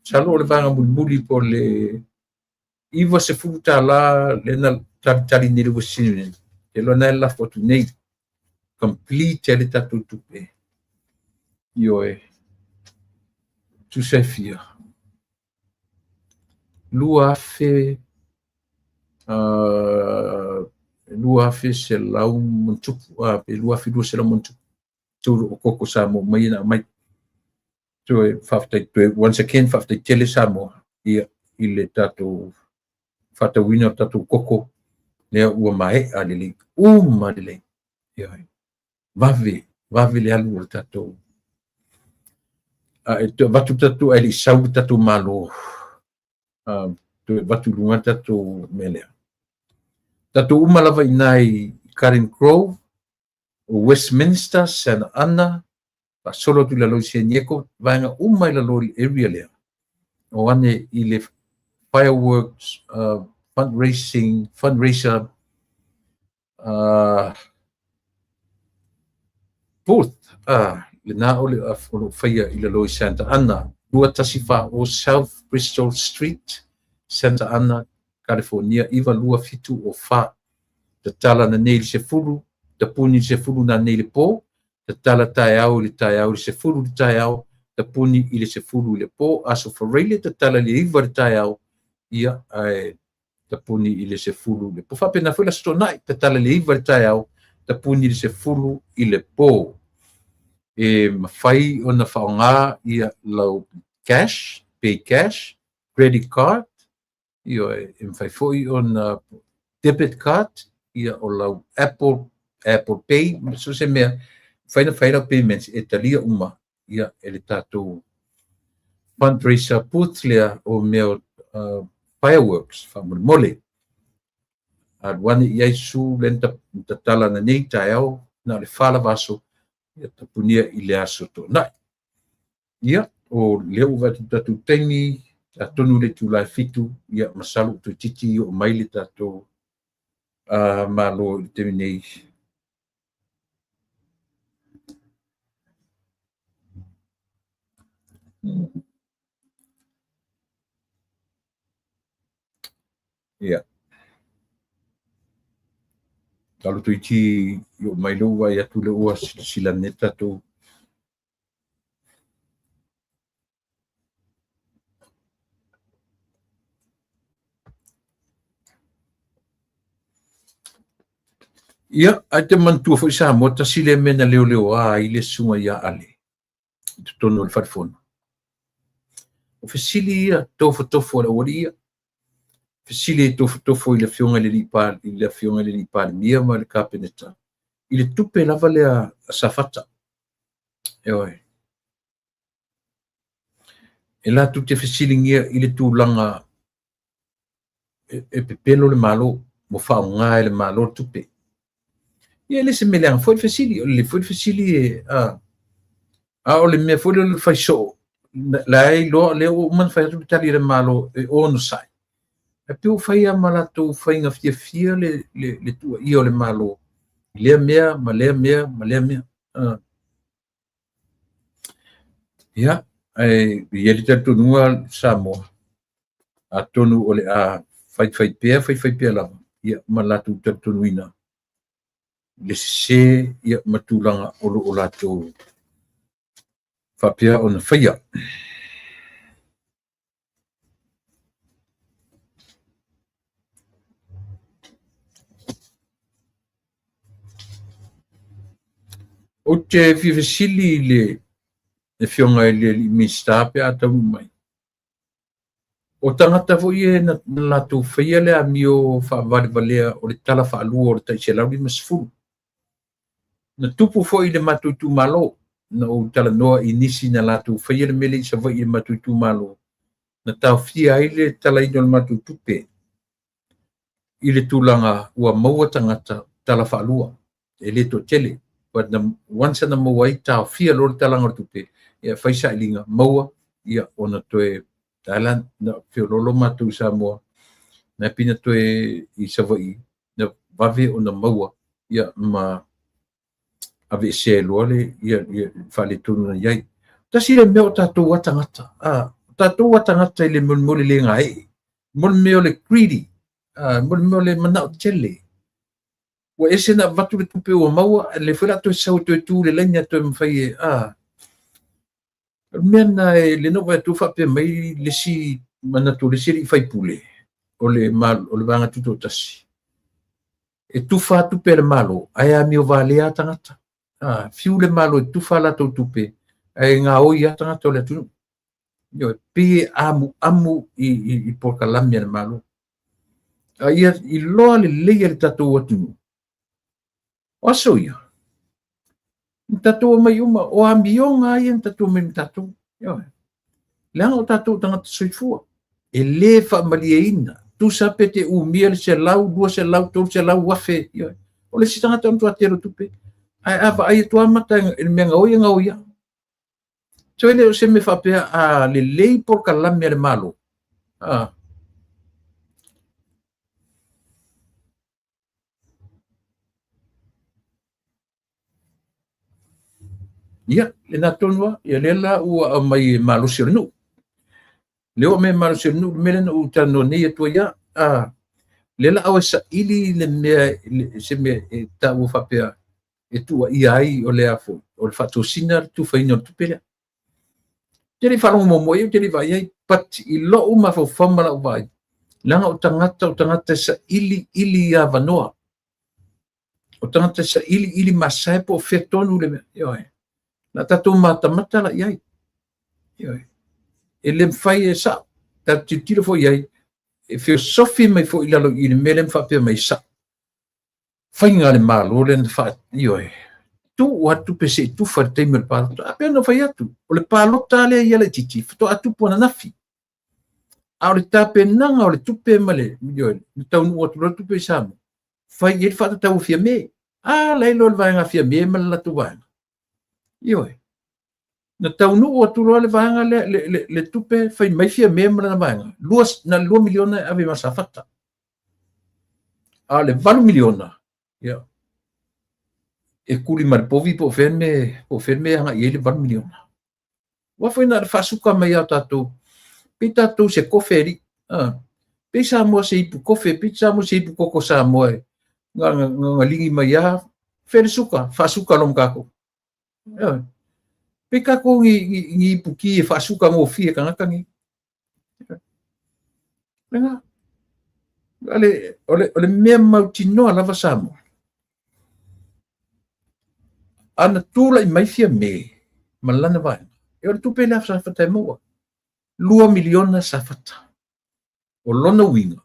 masalo o le vaega mulimuli po o le $90 lea na talitali nei le Western Union, te iloa na e lafo atu nei, complete ai le tatou tupe. Ioe, tusa e fia? 2000, 2100 ma ona tupu, pe 2200 ma ona tupu, tolu o koko Samoa mai na aumai. Toe faafetai toe once again faafetai tele Samoa ia i le tatou faatauina o tatou koko lea ua maea lelei uma lelei. Ia vave vave le alu o le tatou a e toe avatu le tatou ae le i sau le tatou Malo toe avatu i luga le tatou mea lea. Tatou uma lava i ina i Garden Grove, Westminster, Santa Ana, faasolo atu i lalo i San Diego, vaega uma i lalo i le area lea. O ane i le fireworks fundraising, fundraiser booth, lena o le o lo o faia i lalo i Santa Ana, 214 South Bristol Street, Santa Ana, California, 92704. Tatala nanei i le 10, tapuni i le 10 nanei i le po, tatala taeao i le taeao i le 10 i le taeao, tapuni i le 10 i le po, Aso Faraile tatala i le 9 i le taeao, ia, ae tapuni i le 10 i le po. Faapena foi le Aso Toonai, tatala i le 9 i le taeao, tapuni i le 10 i le po. E mafai ona faaaoga ia lau cash, pay cash, credit card, ioe, e mafai foi ona debit card, ia o lau Apple, Apple Pay, ma so o se mea, mafai ona fai lau payments e talia uma ia e le tatou fundraiser booth lea o mea o fireworks faamolemole. Alu ane i ai su lea na tatala ananei taeao na o le 4 lava aso, ia tapunia i le aso Toonai. Ia, o lea ua vaai atu i le tatou taimi, atonu i le itula e 7, ia masalo ua toeitiiti oo mai le tatou Malo i le taimi nei. Ia. Masalo toeitiiti oo mai lea ua vaai atu lea ua silasila nei le tatou. Ia, ae te manatua foi Samoa, tasi lea mea na leoleoa ai le susuga ia Ale i totonu o le Fale Fono. O fesili ia tofotofo a le aualii ia. Fesili e tofotofo i le Afioga i le i le Afioga i le alii Palemia ma le Kapeneta i le tupe lava lea a Safata. Ioe. E latou te fesiligia i le tulaga e pepelo le Malo, ua faaaoga e le Malo le tupe. Ia e le o se mea leaga foi le fesili, o le foi le fesili e, a o le mea foi lea o le fai soo, la e iloa, lea ua uma ona fai atu le tali a le Malo e onosai, ae pei ua fai lava ma latou faiga fiafia le tuuaia o le Malo i lea mea ma lea mea ma lea mea. Ia, ae i ai le talitonuga Samoa, atonu o le a faifai pea, faifai pea lava, ia, ma latou talitonuina le sese, ia, ma tulaga o lo o latou faapea ona faia. Ou te fia fesili i le Afioga i le Minisita pe a taunuu mai. O tagata foi ia na latou faia le amio faavalevalea o le tala faalua o le tai 150. Na tupu foi i le matou itumalo, na ou talanoa i nisi na latou faia le mea lea i Savaii i le matou itumalo, na taofia ai le talaina o le matou tupe i le tulaga ua maua tagata tala faalua, e le toatele. But na, once na maua ai, taofia loa le talaga o le tupe, ia fai sailiga, maua, ia ona toe ala na feololo matou i Samoa, na pina toe i Savaii, na vave ona maua, ia ma aveesea loa le ia, ia faaletonu na i ai. Tasi le mea o tatou a tagata, tatou a tagata i le mea o le le gaee, mo le mea o le greedy, mo le mea o le manao tele. Ua ese na avatu le tupe ua maua, le foi la toe sau toe tu le laina toe mafai e, o le mea na e le no vaai atu faapea mai le isi manatu o le isi alii faipule o le vaega tutoatasi, e tufa tupe a le Malo ae amio valea tagata. Fiu le Malo e tufa latou tupe ae gaoi a tagata o le atunuu. Ioe, pei e amuamu i polokalame a le Malo. A ia iloa lelei e le tatou atunuu, o aso ia, na tatou omai uma, o amioga ia na tatou omai ma tatou. Ioe. Leaga o tatou tagata soifua, e le faamalieina. Tusa pe te umia le 100, 200, 300 afe. Ioe. O le isi tagata o matua tele o tupe. Ae a vaai atu lava mata i le mea gaoi e gaoi lava. So e le o se mea faapea a lelei polokalame a le Malo. Ia, lena tonu lava. Ia lea la ua aumai e malosi o le nuu. Lea ua aumai e malosi o le nuu, le mea lea na ou talanoa nei atu ai lava. Lea la au e saili le mea, se mea e taua faapea e tuuaia ai o le foi, o le faatosina le tufaina o le tupe lea. Te le i faalogo muamua i ai, te le i vaai ai, but i lou mafaufau ma lau vaai, leaga o tagata e sailiili avanoa. O tagata e sailiili masae po o fea tonu le mea. Ioe. La tatou matamata la i ai. Ioe. E le mafai e sao. Tatou tilotilo foi i ai, e feosofi mai foi i lalo i le mea lea ma faapea mai, sa'o faiga a le Malo lea na faa, ioe, tuu atu tupe se i tufa i le taimi o le palota. A pei ona fai atu, o le palota lea ia laitiiti faatoa tupu ananafi. A o le tapenaga o le tupe ma le, ioe, na taunuu atu loa le tupe i Samoa, fai i ai le faatatau o Fiame. A la e iloa le vaega a Fiame ma le latou vaega. Ioe. Na taunuu atu loa le vaega lea, le tupe, fai mai Fiame ma lana vaega, na o le $2 miliona e ave ma Safata. A o le $8 miliona, ia, e kuli ma le povi po o fea le mea, po o fea le mea e agai i ai le $8 miliona. Aua foi na o le faasuka mai lava o tatou, pei tatou se kofe alii. Pei Samoa se ipu kofe, pei Samoa se ipu koko Samoa e na ligi mai lava, fea le suka, faasuka loa ma tatou. Pei tatou ni ipuki e faasuka gofie e tagata nei. Lena. O le mea mautinoa lava Samoa. Ana tulai mai Fiame ma lana vaega, e o le tupe lea Safata e maua. 2 miliona Safata. O lona uiga,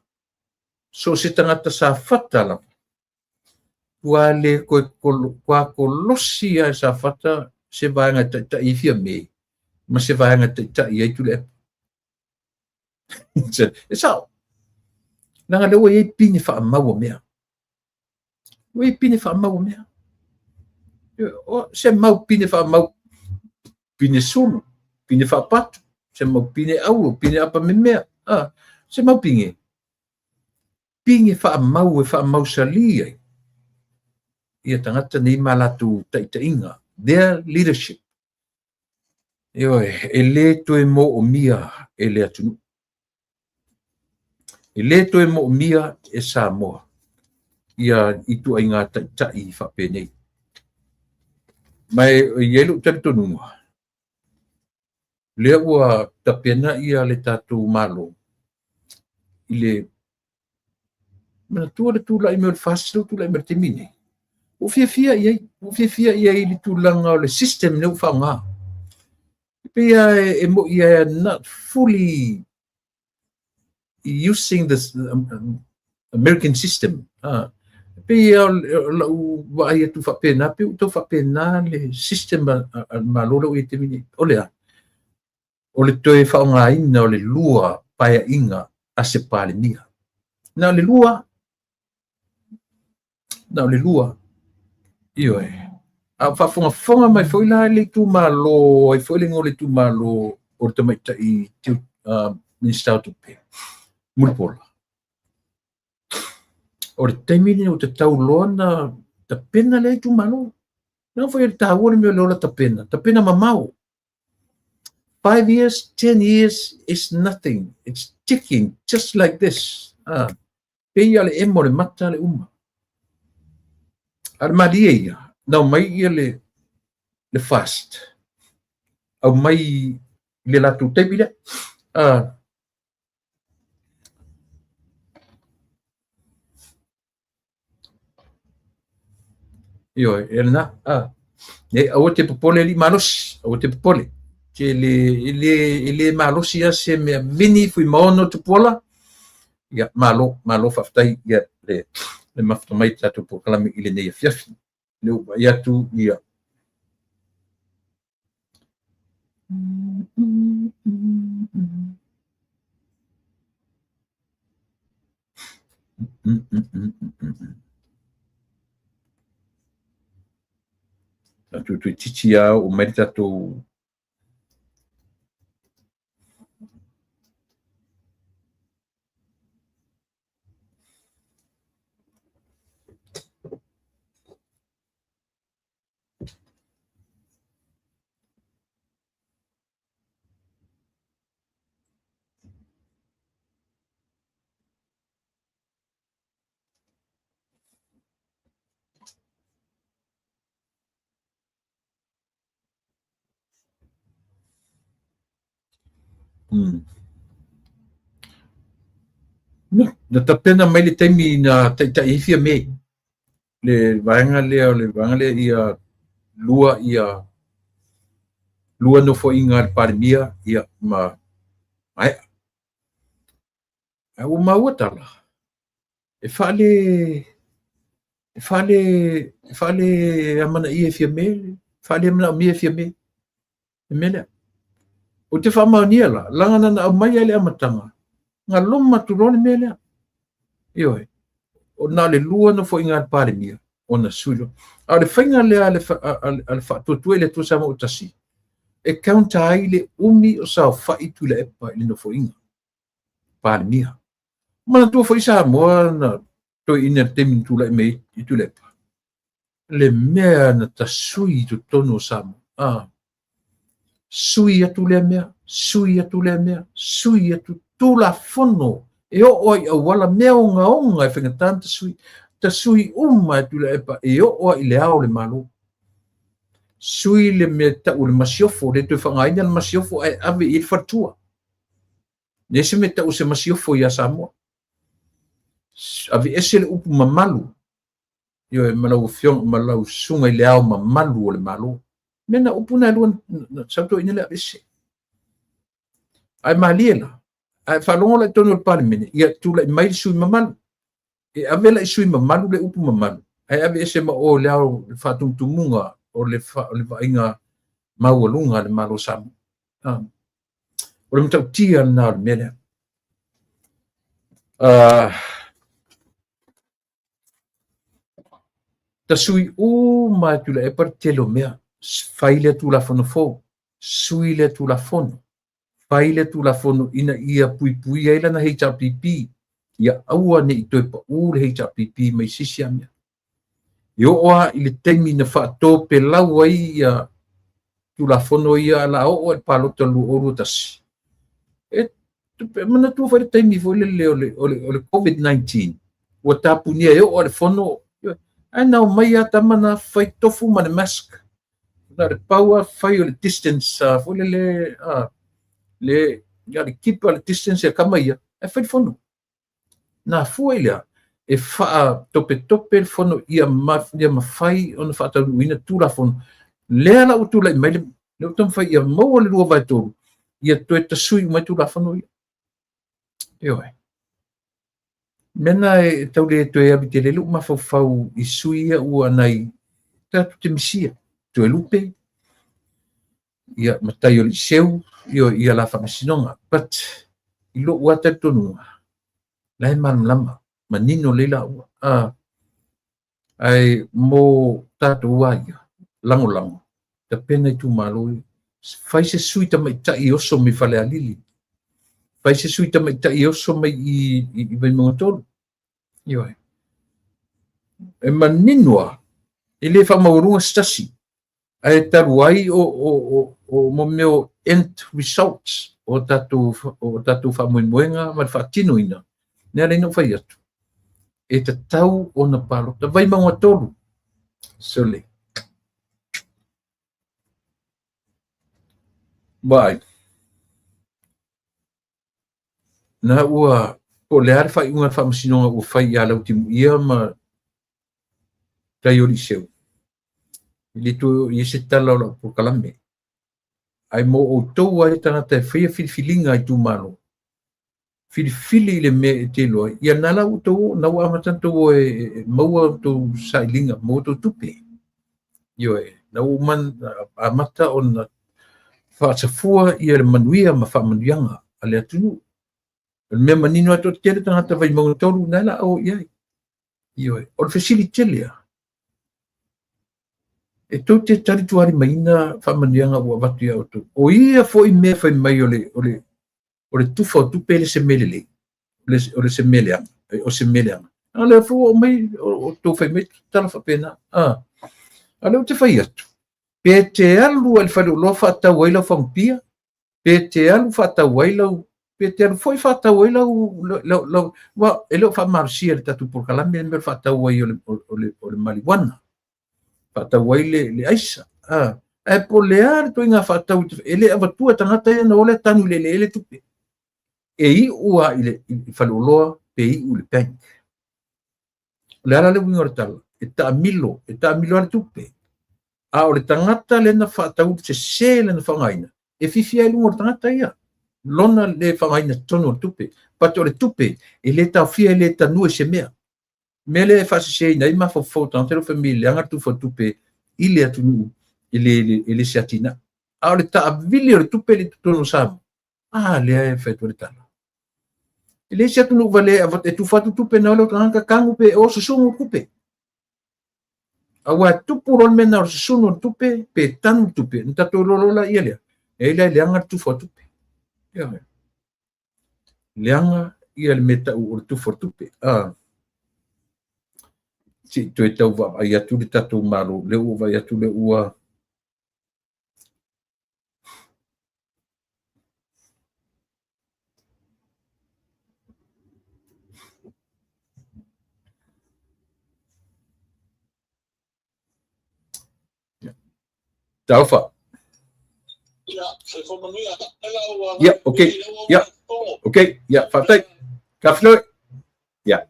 so o se tagata Safata lava, ua le toe kolosi lava e Safata se vaega e taitai ai Fiame ma se vaega e taitai ai Tuilaepa. E sao. Leaga lea ua i ai pine faamau o mea. Ua i ai pine faamau o mea. O se mau pine faamau, pine sulu, pine faapatu, se mau pine auro, pine apamemea, se mau pine. Pine faamau e faamausali ai ia tagata nei ma latou taitaiga, their leadership. Ioe, e le toe moomia e le atunuu. E le toe moomia e Samoa ia ituaiga taitai faapenei. Ma e i ai lou talitonuga, lea ua tapena ia le tatou Malo i le manatua le tulai mai o le FAST, lea ua tulai mai i le taimi nei. Ua fiafia i ai, ua fiafia i ai i le tulaga o le system lea ua faaaoga. E pei lava e moi e not fully using the American system. E pei o lau vaai atu faapena, pei ua tau faapena le system a le Malo lea ua i ai i le taimi nei. O le a? O le toe faaaogaina o le lua paeaiga a se Palemia. Na o le lua. Na o le lua. Ioe. A o faafogafoga mai foi la le itumalo, ai foi le igoa o le itumalo o le tamaitai Minisita o Tupe, Mulipola. O le taimi lenei ua tatau loa na tapena lea itumalo. Leaga foi e taua le mea o le ola tapena, tapena mamao. 5 years, 10 years is nothing. It's ticking just like this. Pei a le emo le mata le uma. A le malie ia, nau mai ia le FAST. Au mai le latou taimi lea. Ioe, e lena. E aua te popole li malosi, aua te popole. Te le, e le malosi a se mea mini fui maono tupuola. Ia, malo, malo faafetai ia le mafuta mai tatou polokalame i lenei afiafi. Le ua vaai atu ia. Tatou toeitiiti lava oo mai le tatou Na tapena mai le taimi na taitai ai Fiame le vaega lea o le vaega lea ia lua nofoaiga a le Palemia ia ma maea. Ae ua maua tala, e faale e faale e faale amanaia e Fiame, faale manaomia e Fiame le mea lea. Ou te faamaonia la, leaga na na aumai lava i le amataga, na loma atu loa le mea lea. Ioe, na o le 2 nofoaiga a le Palemia ona sui loa. A o le faiga lea a le Faatuatua i le Atua Samoa ua Tasi, e counter ai le umi o saofai Tuilaepa i le nofoaiga Palemia. Manatua foi Samoa na toeaina i le taimi na tulai mai ai Tuilaepa, le mea na tasui i totonu o Samoa. Sui atu lea mea, sui atu lea mea, sui atu Tulafono e oo ai i auala, mea ogaoga e faigata ona tasui, tasui uma e Tuilaepa e oo ai i le Ao o le Malo. Sui le mea tau o le masiofo, le toe faaaogaina le masiofo ae ave i ai le faletua. Leai se mea tau o se masiofo ia Samoa. Aveese le upu mamalu, ioe, ma lau afioga ma lau susuga i le Ao mamalu o le Malo. Mea na upu na e lua na sau toeaina le aveese. Ae malie la, ae faalogo la i totonu o le Palemene, ia tulai mai le sui mamalu. E ave la i sui mamalu le upu mamalu, ae aveese ma o le ao le faatumutumuga o le vaaiga maualuga a le Malo o Samoa. O le matautia lena o le mea lea. Tasui uma e Tuilaepa le tele o mea. Fai lea Tulafono fou, sui lea Tulafono, fai lea Tulafono ina ia puipuia ai lana HRPP, ia aua ne i toe pau le HRPP mai se isi lava mea. E oo lava i le taimi na faatopelau ai ia Tulafono ia o le a oo lava i le palota 2021, e manatua foi le taimi foi lele o le COVID-19, ua tapunia e oo lava i le fono, ae na omai lava tama na fai tofu ma le mask. Na o le pau lava fai o le distance foi lele, le keep le distance e tama ia, ae fai le fono. Na fua i lea, e faatopetope le fono ia mafai ona faataunuuina Tulafono. Lea la ua tulai mai le ua taumafai ia maua le 2/3, ia toe tasui uma ai Tulafono ia. Ioe. Mea na e tau le toe alu tele lou mafaufau i sui ia ua nai tatou te misia. Toelupe, ia matai o Liseu, ia la faamasinoga. But i lou lava talitonuga, la e malamalama, manino lelei laua. Ae mo tatou lava ia, lagolago, tapena itumalo ia. Fai se sui tamaitai e oso mai Falealili. Fai se sui tamaitai e oso mai i Vaimauga 3. Ioe. E manino lava, e le faamaualuga se tasi, ae talu ai o mo mea o end results o tatou faamoemoega ma le faatinoina, lea la ina ou fai atu, e tatau ona palota. Vaimauga 3, sole. Vaai. Na ua, po o le a le faaiuga a le faamasinoga ua fai ia Lautimuia ma Taioliiseu, e le toe oo i ai se tala o lau polokalame. Ae mo outou ai tagata e faia filifiliga itumalo, filifili i le mea e te iloa ai, ia na la ua outou oo, na ua amata ona outou o e maua outou sailiga, maua outou tupe. Ioe, na ua uma amata ona faasafua ia le manuia ma faamanuiaga a le atunuu. O le mea manino lava toatele tagata Vaimauga 3 na la o i ai. Ioe, o le fesili tele lava, e tou te talitualimaina faamanuiaga ua avatu ia outou. O ia foi mea fai mai o le tufa o tupe le se mea lelei, o le se mea leaga, o se mea leaga. A lea foi ua aumai, o tou fai mai tala faapena. A lea ou te fai atu, pe te alu i le faleoloa faatau ai lau fagupia, pe te alu faatau ai lau, pe te alu foi faatau ai lau, e le o faamalosia le tatou polokalame le mea faatau ai o le marijuana, faatau ai le aisa. Ae po o le a le ituaiga faatau, e le avatua e tagata ia na o lea tanu i le eleele tupe. E iu lava i le faleoloa pe iu i le bank. O le ala le uiga o le tala, e taamilo lava le tupe. A o le tagata lea na faatau sese lana faaaogaina, e fiafia ai luga o le tagata ia. lona le faaaogaina totonu o le tupe. But o le tupe, e le taofia e le tanua i se mea. Mea lea e faaseseina ai mafaufau o tagata lea fai mai e leaga le tufa o tupe i le atunuu e le se atinae. A o le taavili o le tupe i totonu o Samoa, a lea e fai atu le tala. E leai se atunuu valea e tufa atu tupe na o le tagata tanu pe o susunu tupe. Aua e tupu loa le mea na o le susunu o le tupe pe tanu le tupe, na tatou iloa loa laia lea, e i ai leaga le tufa o tupe. Leaga ia le mea tau o le tufa o tupe. Se i toe tau vaavaai atu le tatou Malo, lea ua vaai atu lea ua Talofa. Ia, okei. Ia, okei. Ia, faafetai. Ka filoi. Ia.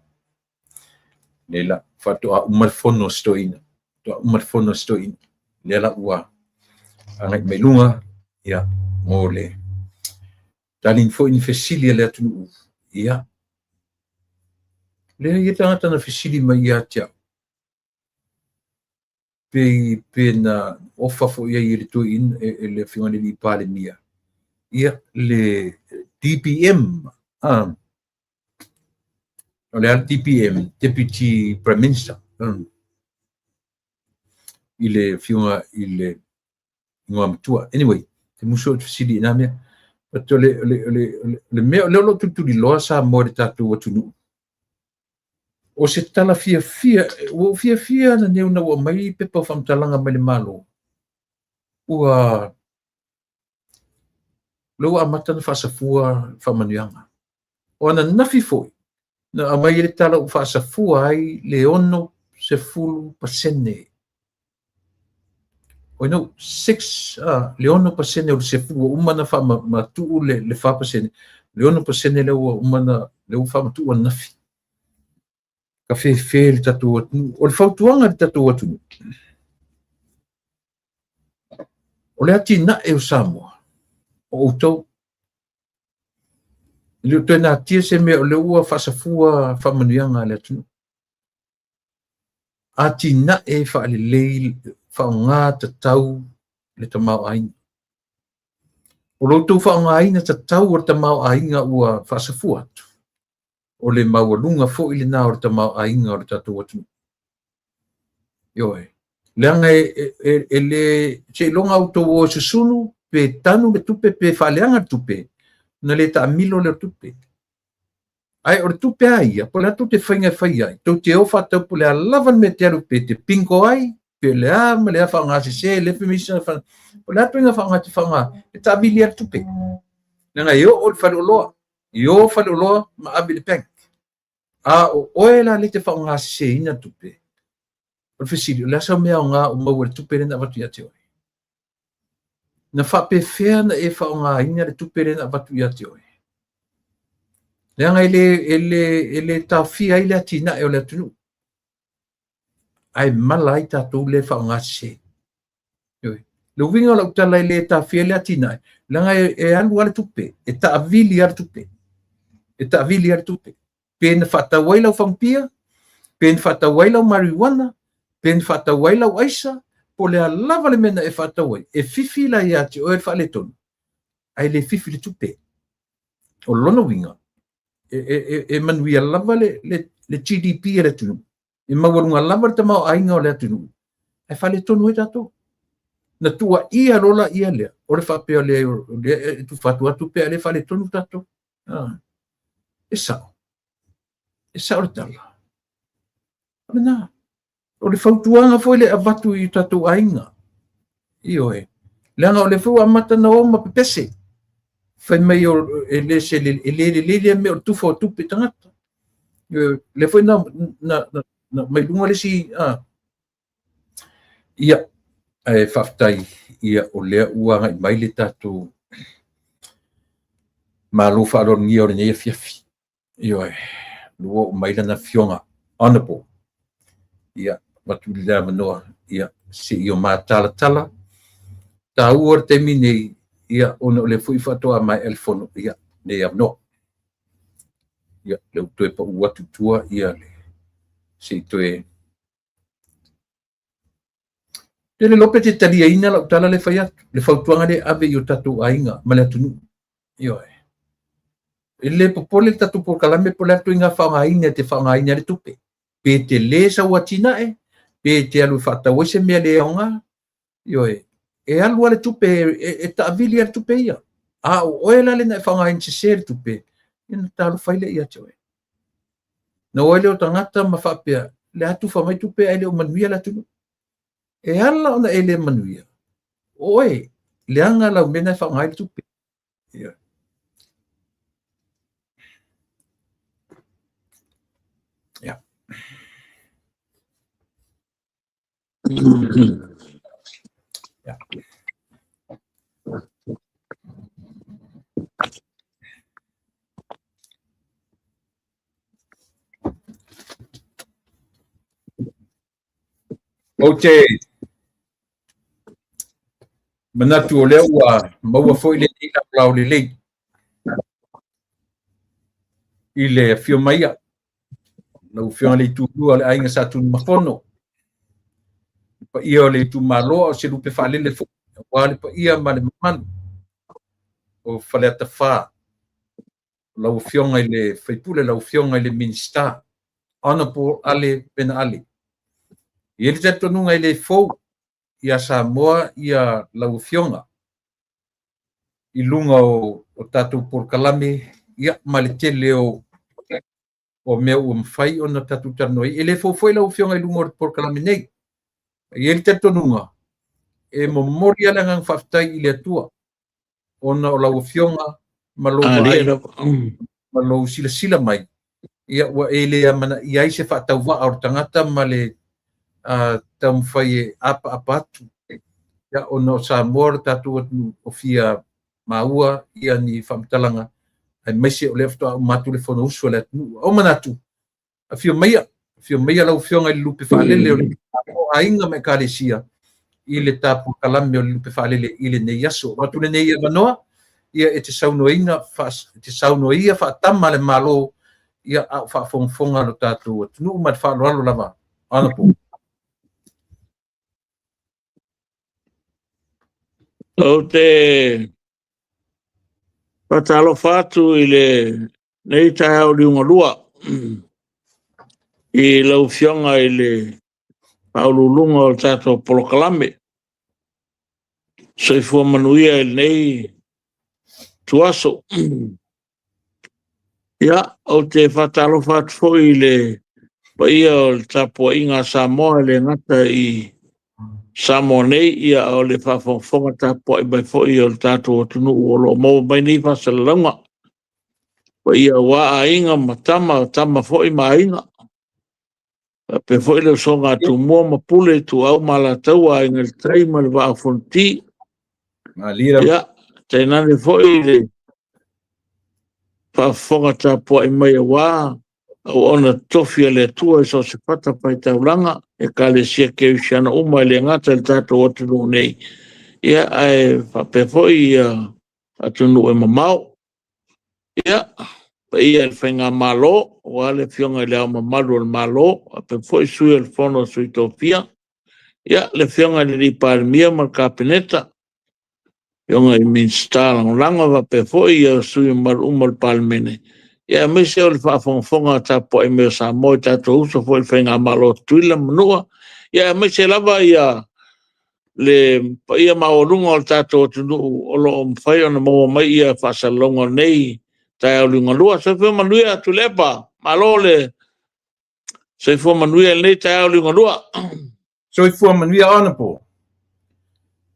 Nei la, faatoa uma le fono a si toeaina. Faatoa uma le fono a si toeaina. Lea la ua agai mai luga, ia, mo le tali foi ni fesili a le atunuu. Ia. Lea ia tagata na fesili mai ia te au. Pe na ofa foi ai e le toeaina, e le afioga i le Palemia, ia, le DPM, o le a le DPM, Deputy Prime Minister, i le afioga i le Igoamatua. Anyway, te musu o te fesili i nā mea. But o le mea o lea o lo o tulituliloa Samoa i le tatou atunuu, o se tala fiafia, ua ou fiafia ana nei ona ua aumai pepa o faamatalaga mai le Malo, ua lea ua amata ona faasafua faamanuiaga. O ananafi foi, na aumai ai le tala ua faasafua ai le 60%. Oi no, 6, le 6% o le sefulu ua uma ona faamatuu le 4%, le 6% lea ua uma ona, lea ua faamatuu ananafi. Ka fefe le tatou atunuu. O le fautuaga i le tatou atunuu, o le atinae o Samoa, o outou. E le o toe natia se mea o lea ua faasafua faamanuiaga a le atunuu. Atinae faalelei, faaaoga tatau le tamaoaiga. O lo outou faaaogaina tatau o le tamaoaiga ua faasafua atu, o le maualuga foi lena o le tamaoaiga o le tatou atunuu. Ioe. Leaga e le seiloga outou o e susunu pe tanu le tupe pe faaleaga le tupe, ona le taamilo lea o le tupe. Ae o le tupe a ia, po o le a tou te faiga e fai ai, tou te o faatau po o le a lava le mea e te alu pe te bingo ai, pe le a ma le a faaaoga sese, le fai mai isi po o le a ituaiga faaaoga e te faaaoga, e taavili ai le tupe. Leaga e oo i le faleoloa, e o faleoloa ma ave i le bank. A o oe la lea e te faaaoga seseina le tupe, o le fesili, o le a sau mea aoga o maua i le tupe lea na avatu ia te oe? Na faapefea na e faaaogaina le tupe lea na avatu ia te oe? Leaga e le taofia ai le atinae o le atunuu, ae mala ai tatou lea e faaaoga sese. Le uiga o lau tala e le taofia ai le atinae, leaga e alu lava le tupe, e taavili lava le tupe. E taavili lava le tupe. Pe na faatau ai lau fagupia, pe na faatau ai lau marijuana, pe na faatau ai lau aisa, po o le a lava le mea na e faatau ai, e fifi la ia te oe le faaletonu, ae le fifi le tupe. O lona uiga, e manuia lava le GDP a le atunuu, e maualuga lava le tamaoaiga o le atunuu, ae faaletonu ai tatou. Na tuuaia loa laia lea, o le faapea lea e tufa atu lava tupe ae le faaletonu tatou. E sao. E sao le tala. O lena. O le fautuaga foi lea e avatu i tatou aiga. Ioe. Leaga o lea foi ua amata ona o ma pepese. Fai mai e le lelei lea mea o le tufa o tupe i tagata. Ioe. Lea foi na mai luga le isi. Ia, ae faafetai, ia, o lea ua agai mai le tatou Malo faaaloalogia o lenei afiafi. Ioe, ua oo mai lana afioga Honorable. Ia, avatu le avanoa, ia, se i o matalatala. Taua le taimi nei, Ia, ona o lea foi faatoa maea le fono, ia, lenei avanoa. Ia, lea ua toe pau atu i tua, ia, se i toe... Ou te le iloa pe te taliaina lau tala lea e fai atu, le fautuaga lea e ave i o tatou aiga ma le atunuu. Ioe. E le popole le tatou polokalame po o le a le ituaiga faaaogaina e te faaaogaina ai le tupe. Pe tele sau atinae, pe te alu e faatau ai se mea le aoga. Ioe. E alu lava le tupe, e taavili lava le tupe ia. A o oe la lea na e faaaogaina sese le tupe, ia ona talofa ai lea ia te oe. Na o ai lea o tagata ma faapea, le a tufa mai tupe ae le o manuia le atunuu. E ala ona e le manuia, o oe, leaga lau mea na e faaaoga ai le tupe. Yeah. Yeah. Yeah. Ou te manatu o lea ua maua foi lenei laolao lelei i le afio mai a lau Afioga i le Itulua o le Aiga Sa Tunumafono, le paia o le itumalo a o se lupe faalele foi aua le paia ma le mamalu o Faleata 4, lau Afioga i le sui usufono, lau Afioga i le Minisita, Honourable Ale Vena Ale. E i ai le talitonuga e le fou ia Samoa ia lau Afioga i luga o tatou polokalame ia ma le tele o mea ua mafai ona tatou talanoa ai. E le fou foi lau Afioga i luga o le polokalame nei. E i ai le talitonuga e momoli lava le agaga faafetai i le Atua ona o lau Afioga ma lou vaai ma lou silasila mai, ia ua e le amanaia ai se faatauvaa o le tagata ma le taumafai e apaapa atu, ia, ona o Samoa le tatou atunuu o fia maua ia ni faamatalaga, aemaise o lea faatoa uma atu le Fonousu a le atunuu. O manatu, afio maia, afio maia lau Afioga i le lupe faalele o le aiga ma Ekalesia i le tapulkalame o le lupe faalele i lenei aso. Avatu lenei avanoa, ia e te saunoaina, e te saunoaia faatama le Malo, ia a o faafogafoga lo tatou atunuu ma le faaaloalo lava. Honorable. Ou te faatalofa atu i lenei taeao liugalua i lau Afioga i le Faauluuluga o le tatou polokalame. Soifua manuia i lenei tuaso. Ia, ou te faatalofa atu foi i le paia o le tapuaiga a Samoa e le gata i Samoa nei, ia o le faafogafoga tapuai mai foi o le tatou atunuu o lo o maua mai nei faasalalauga. Paia aua aiga ma tama, tama foi ma aiga. Faapea foi le usoga a Tumua ma Pule, Ituau ma Alataua, Aiga i le Tai ma le Vaa o Fonoti. Ia, tainane foi le faafofoga tapuai mai aua auauna totofi a le Atua i so o se fatafaitaulaga, Ekalesia Kerisiano uma e le gata i le tatou atunuu nei, ia, ae faapea foi ia atunuu e mamao. Ia, paia i le Faigamalo, aua le Afioga i Le Ao Mamalu o le Malo, faapea foi Sui o le Fono a Sui Tofia, ia, le Afioga i le Palemia ma le Kapeneta, Afioga i Minisita Lagolago, faapea foi ia sui mamalu uma o le Palemene, ia, aemaise o le faafogafoga tapuai mai o Samoa i tatou uso foi i le Faigamalo o Tutuila ma Manua, ia, aemaise lava ia le paia maualuga o le tatou atunuu o lo o mafai ona maua mai ia faasalalauga o lenei taeao liugalua. Soifua manuia Tuilaepa, malo le soifua manuia i lenei taeao liugalua. Soifua manuia Honourable.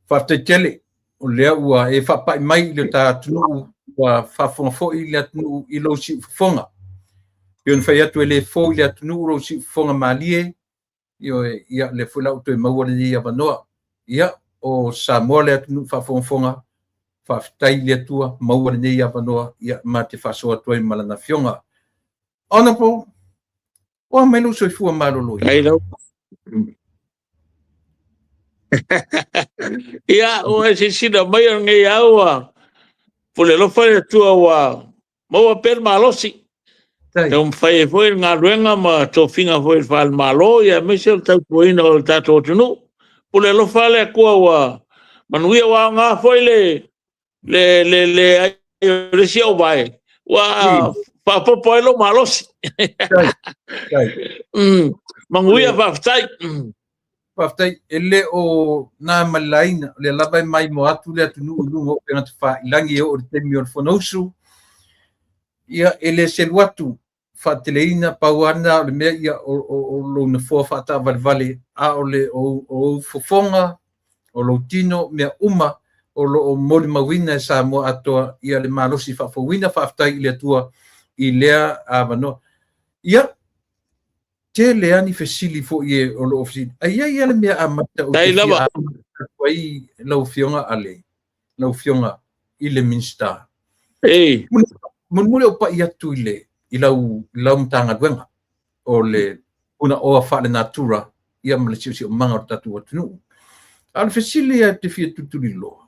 Faafetai tele o lea ua e faapai mai i le ta atunuu, ua faafofoga foi le atunuu i lou siufofoga. Pei ona fai atu e le fou i le atunuu lou siufofoga malie, ioe, ia lea foi la ua toe maua lenei avanoa. Ia, o Samoa le atunuu faafogafoga, faafetai i le Atua, maua lenei avanoa, ia ma te faasoa atu ai ma lana afioga. Honourable, o a mai lou soifua maloloina? Ia, ua e silasila mai o lenei au ua pule alofa le Atua ua maua pea le malosi. Taumafai ai foi le galuega ma tofiga foi i le faale-Malo, ia aemaise o le tautuaina o le tatou atunuu. Pule alofa le Atua ua manuia, ua aoga foi le le le leai o le isi auvae ua faaopoopo ai lou malosi. Manuia, faafetai. Faafetai. E le o na ma le laina, o lea lava e maimoa atu le atunuu i luga o upega tafailagi e oo i le taimi o le Fonousu. Ia, e le selu atu, faateleina, pau lava lena o le mea ia o lou nofoa faataavalevale, a o le o ou fofoga, o lou tino, mea uma o lo o molimauina e Samoa atoa ia le malosi faafouina. Faafetai i le Atua i lea avanoa. Ia, tele lava ni fesili foi e o lo o fesili. Ae i ai lava le mea amata ou te fia atu ai lau Afioga Ale, lau Afioga i le Minisita. Mulimuli ou pai atu i le i lau lau Matagaluega o le Punaoa Faalenatura ia ma le Siosiomaga o le tatou atunuu. A o le fesili lava ou te fia tulituliloa,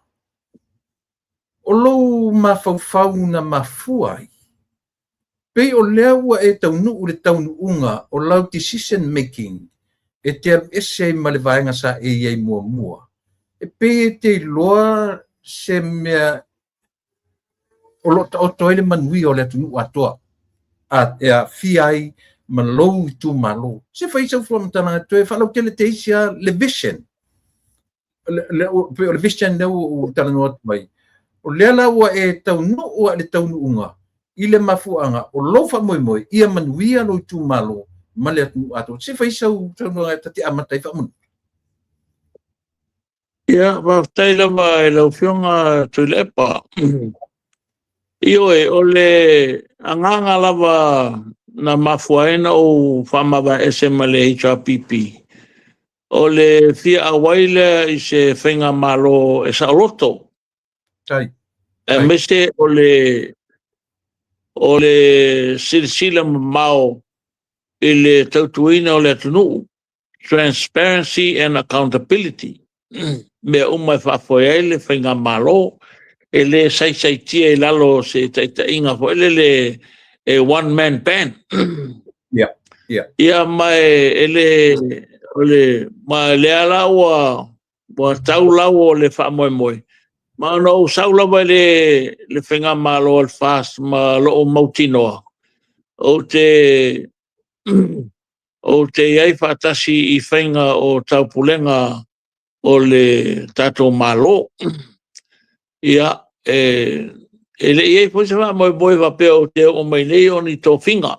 o lou mafaufau na mafua ai, pei o lea ua e taunuu i le taunuuga o lau decision making e te alu ese ai ma le vaega sa e i ai muamua, e pei e te iloa se mea o lo o taoto ai le manuia o le atunuu atoa, a e aafia ai ma lou itumalo. Se fai sau faamatalaga toe faalautele teisi lava le vision. Pei o le vision lea ua ou talanoa atu ai. O lea la ua e taunuu lava i le taunuuga i le mafuaaga o lou faamoemoe ia manuia lou itumalo ma le atunuu atoa. Se fai sau saunoaga ta te amata ai faamolemole. Ia, faafetai lava i lau Afioga Tuilaepa. Ioe, o le agaga lava na mafua ai ona ou faamavae ese ma le HRPP, o le fia auai lea i se faigamalo e saoloto, aemaise o le silasila mamao i le tautuaina o le atunuu, transparency and accountability, mea uma e faafoe ai le faigamalo, e le saisaitia i lalo o se taitaiga foi lele e one man band. Ia, ma e le o le ma lea la ua tau lau o le faamoemoe, ma ona ou sau lava i le faigamalo a le FAST ma lou mautinoa, ou te i ai faatasi i faiga o taupulega o le tatou Malo. Ia, e le i i ai foi se faamoemoe faapea ou te oo mai nei o ni tofiga.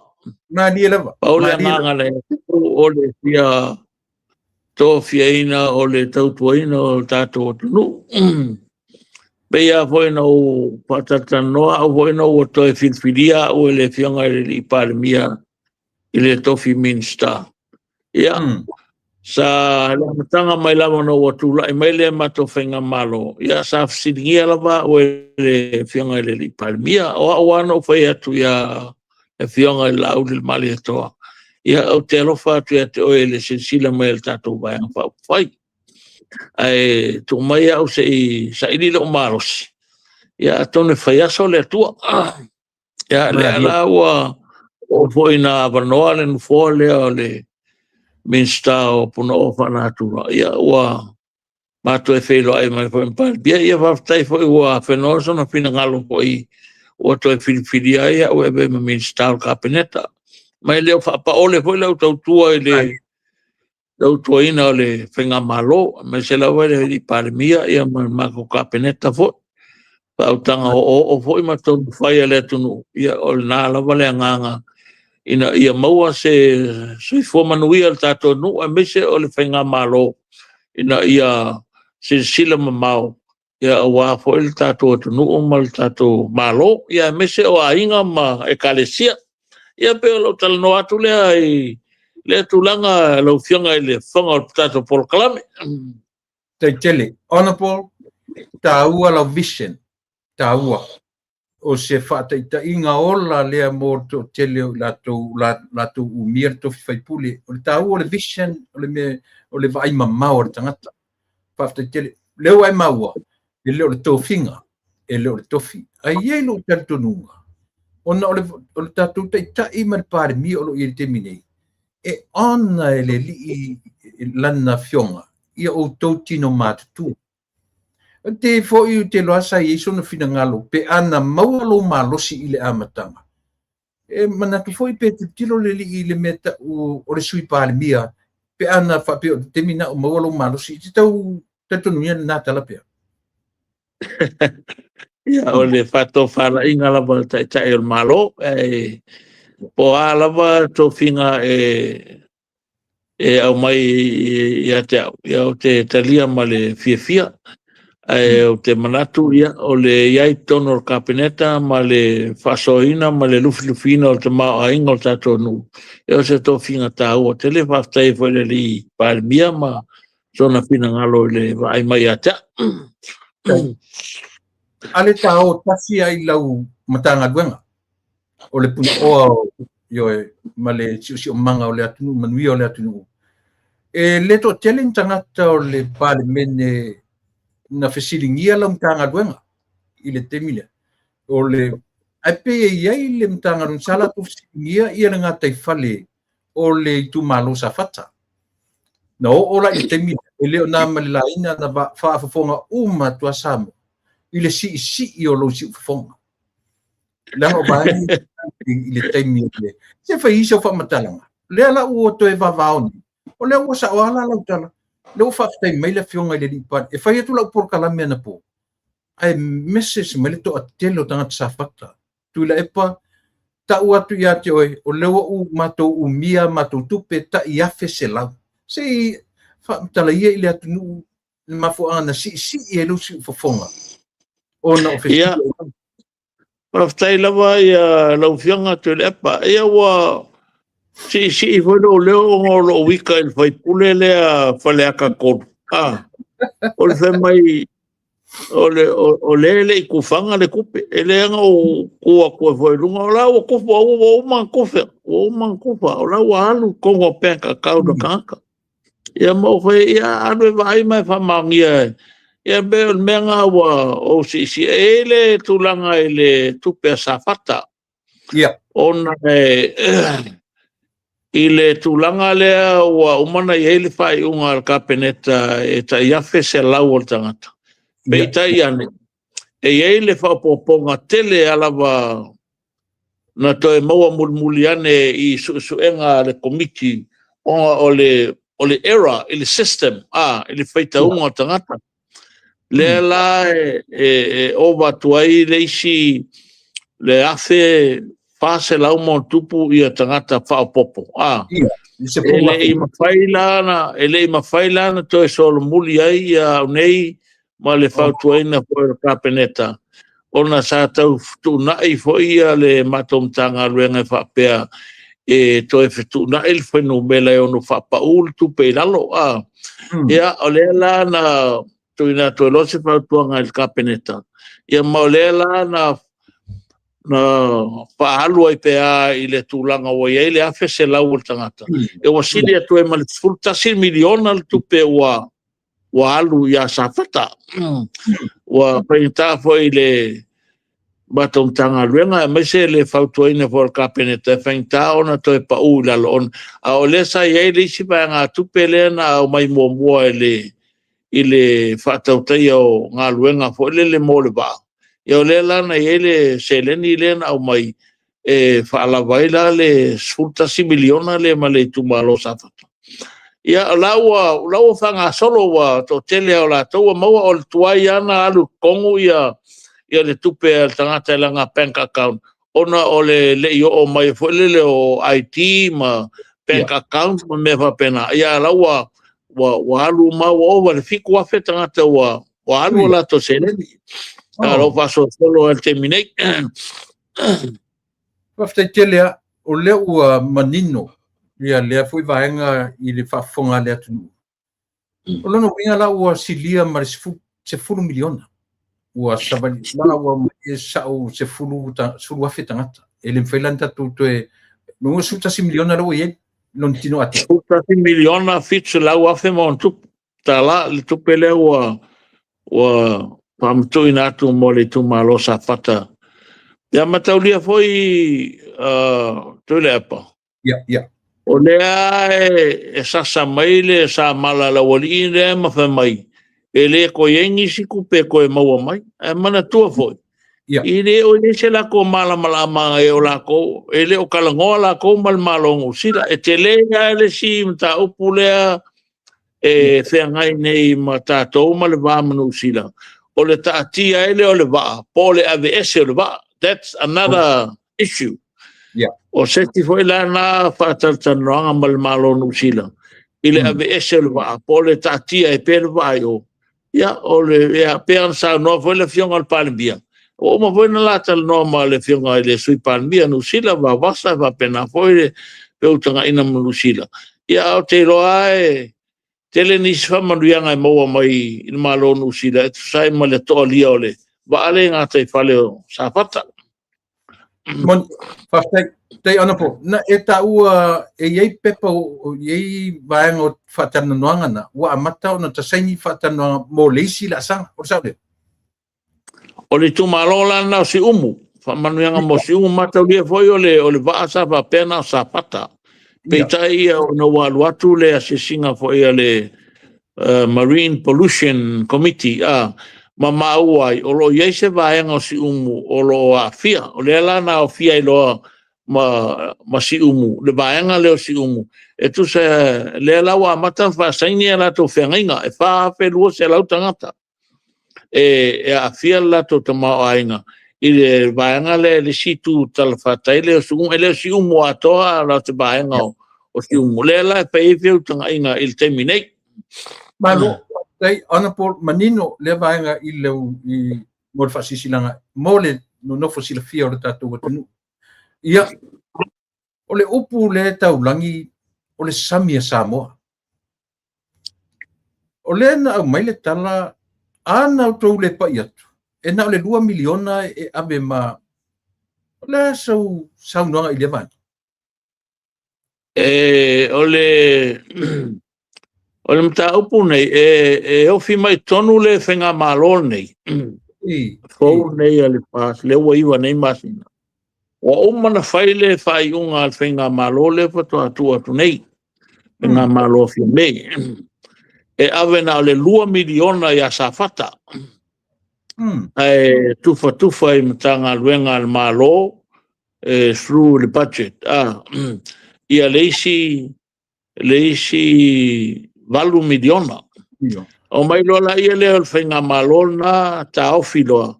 Malie lava. Pau le agaga na i ai, o le fia tofiaina o le tautuaina o le tatou atunuu. Pei lava foi ona ou faatalatalanoa au foi ina ua toe filifilia au e le Afioga i le Alii Palemia i le tofi Minisita. Ia, sa le amataga mai lava ona ua tulai mai le matou faigamalo, ia sa fesiligia lava au e le Afioga i le Alii Palemia. O au lava na ou fai atu ia le Afioga i le Laauli le Malietoa, ia ou te alofa atu ia te oe i le silasila mai a le tatou Vaega Faaupufai. Ae tuu mai au se i saili lou malosi, ia atonu e fai aso le Atua. Ia, lea la ua oo foi ina avanoa le nofoa lea o le Minisita o Punaoa Faalenatura, ia ua matou feiloai mai foi ma Palemia. Ia faafetai foi ua afenoa sona finagalo foi ua toe filifilia ai au e avea ma Minisita o le Kapeneta. Ma e le o faapaole foi lau tautua i le tautuaina o le faigamalo, aemaise lava i le Alii Palemia ia ma le matou Kapeneta foi. Faautaga oooo foi ma tonufai a le atunuu, ia o lena lava le agaga ina ia maua se soifua manuia o le tatou atunuu, aemaise o le faigamalo ina ia silasila mamao ia aua foi le tatou atunuu ma le tatou Malo, ia aemaise o aiga ma ekalesia. Ia pei o lou talanoa atu lea i lea tulaga lau Afioga i le Fofoga o le tatou polokalame. Taitele. Honorable, taua lau vision, taua. O se faataitaiga ola lea mo le toatele o i latou latou umia le tofi faipule. O le taua o le vision, o le mea, o le vaai mamao a le tagata. Faafetai tele. Lea ua e maua, e le o le tofiga, e le o le tofi. Ae i ai lou talitonuga, ona o le, o le tatou taitai ma le Palemia o lo o i ai i le taimi nei, e ona e le Alii lana afioga ia outou tino matutua. Te foi ou te iloa sa i ai sona finagalo pe ana maua lou malosi i le amataga. E manatu foi pe tilotilo le Alii i le mea tau o le Sui Palemia pe ana faapea o le taimi lena o maua lou malosi. E te tau talitonuina lena tala pea? Ia, o le faatofalaiga lava a le Taitai o le Malo, ae po o a lava tofiga e e aumai ia te au, ia ou te talia ma le fiafia. Ae ou te manatu, ia, o le i ai i totonu o le Kapeneta ma le faasoaina ma le lufilufiina o le tamaoaiga o le tatou nuu, ia o se tofiga taua tele. Faafetai ai foi i le Alii Palemia ma sona finagalo i le vaai mai ia te au. Ale ta o tasi ai lau Matagaluega o le punaoa ioe ma le siosiomaga o le atunuu, manuia o le atunuu. E le toatele ni tagata o le Palemene na fesiligia lau Matagaluega i le taimi lea. O le ae pei e i ai le Matagaluega sa latou fesiligia ia le gataifale o le itumalo Safata. Na oo la i le taimi e le o na ma le laina na faafofoga uma atu a Samoa i le siisii o lou siufofoga. Leaga o vaega i le taimi o le se fai isi o faamatalaga. Lea la ua toe vavao nei. O lea ua sao lava lau tala. Lea ua faafetai mai le afioga i le Alii Palemia. E fai atu lau polokalame anapo, ae message mai le toatele o tagata Safata. Tuilaepa, tau atu ia te oe, o lea ua u matou umia matou tupe tai $1,100. Se i faamatala ia i le atunuu le mafuaaga na siisii ai lou siufofoga ona o fesili. Ia, faafetai lava ia lau Afioga Tuilaepa. Ia ua siisii foi lou leo ona o lou wika i le faipule lea Faleata 3. Ah, o le fai mai o le o le le i kufaga le tupe. E le ana ou tu atu ai foi i luga, o la ua kufa, ua uma ona kufa, ua uma ona kufa, o la ua alu i totonu o bank account a tagata. Ia ma ou fai, ia alu e vaai ma e faamaonia. Ia pe o le mea lena ua ou siisii. E i ai le tulaga i le tupe a Safata. Ia. Ona e, i le tulaga lea ua uma ona i ai le faaiuga a le Kapeneta e tai $1,100 o le tagata. Peitai ane, e i ai le faaopoopoga tele a lava na toe maua mulimuli ane i suesuega a le Komiti ona o le o le error i le system, a, i le faitauga o tagata. Lea la e, e, e ova atu ai le isi le 1400 ma ona tupu ia tagata faaopoopo. A, e le i mafai la na, e le i mafai la na toe solomuli ai ia au nei ma le fautuaina foi o le Kapeneta, ona sa tau fetuunai foi ia le matou Matagaluega e faapea e toe fetuunai le fuainumera e ono faapau le tupe i lalo. A, ia, o lea la na tuuina atu ai loa se fautuaga i le Kapeneta, ia ma o lea la na na faaalu ai pea i le tulaga ua i ai le 1,100 o le tagata. Ia ua sili atu ai ma le $11 miliona le tupe ua ua alu ia Safata. Ua faigata foi i le matou Matagaluega, aemaise le fautuaina foi o le Kapeneta, e faigata ona toe pau i lalo ona. A o lea sa i ai le isi vaegatupe lea na aumai muamua i le, i le faatautaia o galuega foi lele mo le vaa. Ia o lea la na i ai le seleni lea na aumai e faalava ai la le $11 miliona lea ma le itumalo o Safata. Ia, o la ua, o la ua faagasolo, ua toatele o latou ua maua, o le tuai lava na alu i totonu ia, ia le tupe a le tagata i lana bank account, ona o le le i oo mai foi lele o ID ma bank account ma mea faapena. Ia, la ua, ua, ua alu ma ua ova i le 7,000 tagata ua, ua alu o latou seleni. A o lo o faasolosolo lava i le taimi nei. Faafetai tele lava, o lea ua manino ia lea foi vaega i le faafofoga a le atunuu. O lona uiga la ua silia ma le 10 miliona. Ua savali la ua mai e sao 10,000 tagata. E le mafai la ona tatou toe lona 11 miliona la ua i ai lona tino atoa. 11 miliona 700 afe ma ona tupu. tala le tupe lea ua ua faamatuuina atu mo le itumalo Safata. Ia mataulia foi Tuilaepa. Ia, ia. O lea e sasa mai le samala a le aualii lea ma fai mai, e le toe i ai nisi tupe e toe maua mai. Ae manatua foi, e le o i ai se latou malamalamaga e o latou, e le o talanoa latou ma le Malo o Niu Sila. E tele lava le isi mataupu lea e feagai nei ma tatou ma le va ma Niu Sila, o le taatia ai lea o le vaa, po o le aveese o le vaa. That's another issue. O se isi foi la na faatalatalanoaga ma le Malo o Niu Sila i le aveese o le vaa, po o le taatia ai pea le vaa i o. Ia, o le, ia, pei ona saunoa foi le Afioga i le Palemia, ua uma foi ona la talanoa ma le Afioga i le Sui Palemia o Niu Sila, Vavasa, faapena foi le feutagaina ma Niu Sila. Ia, ae ou te iloa e tele nisi faamanuiaga e maua mai i le Malo o Niu Sila e tusa ai ma le toalia o le vaa lea i gataifale o Safata. Moni, faafetai. Tai Honourable, na e taua e i ai pepa o i ai vaega o faatalanoaga na, ua amata ona tasaini faatalanoaga mo le isi laasaga. O le sao lea? O le itumalo la lena o Siumu, faamanuiaga mo Siumu, mataulia foi o le, o le vaa sa faapea na o Safata. Peitai ia ona ua alu atu le asiasiga foi a le Marine Pollution Committee, a, ma maua ai, o lo o i ai se vaega o Siumu o lo o aafia. O lea la na aofia ai loa ma, ma Siumu, le vaega lea o Siumu, e tusa, lea la ua amata ona faasaini a latou feagaiga, e 4,200 tagata e, e aafia le latou tamaoaiga i le vaega lea i le isi itu talafatai lea o Siumu, e le o Siumu atoa, a o se vaega o, o Siumu. Lea la e fai ai feutagaiga i le taimi nei. Malo, faafetai Honourable, manino lea vaega i le i mo le faasilasilaga mo le nonofo silafia o le tatou atunuu. Ia, o le upu lea e taulagi o le sami a Samoa. O lea na aumai le tala, a na outou le pai atu, e na o le $2 miliona e ave ma... O le a sau saunoaga i lea vaega? E, o le o le mataupu nei, e, e ofi mai tonu le faigamalo lenei, fou nei a le FAST, lea ua iva nei masina. Ua uma na fai le faaiuga a le faigamalo lea faatoa tuu atu nei, faigamalo a Fiame, e ave na o le $2 miliona ia Safata, ae tufatufa i Matagaluega a le Malo, e through le budget, a, ia le isi le isi 8 miliona. Omai loa laia lea o le faigamalo lena taofi loa,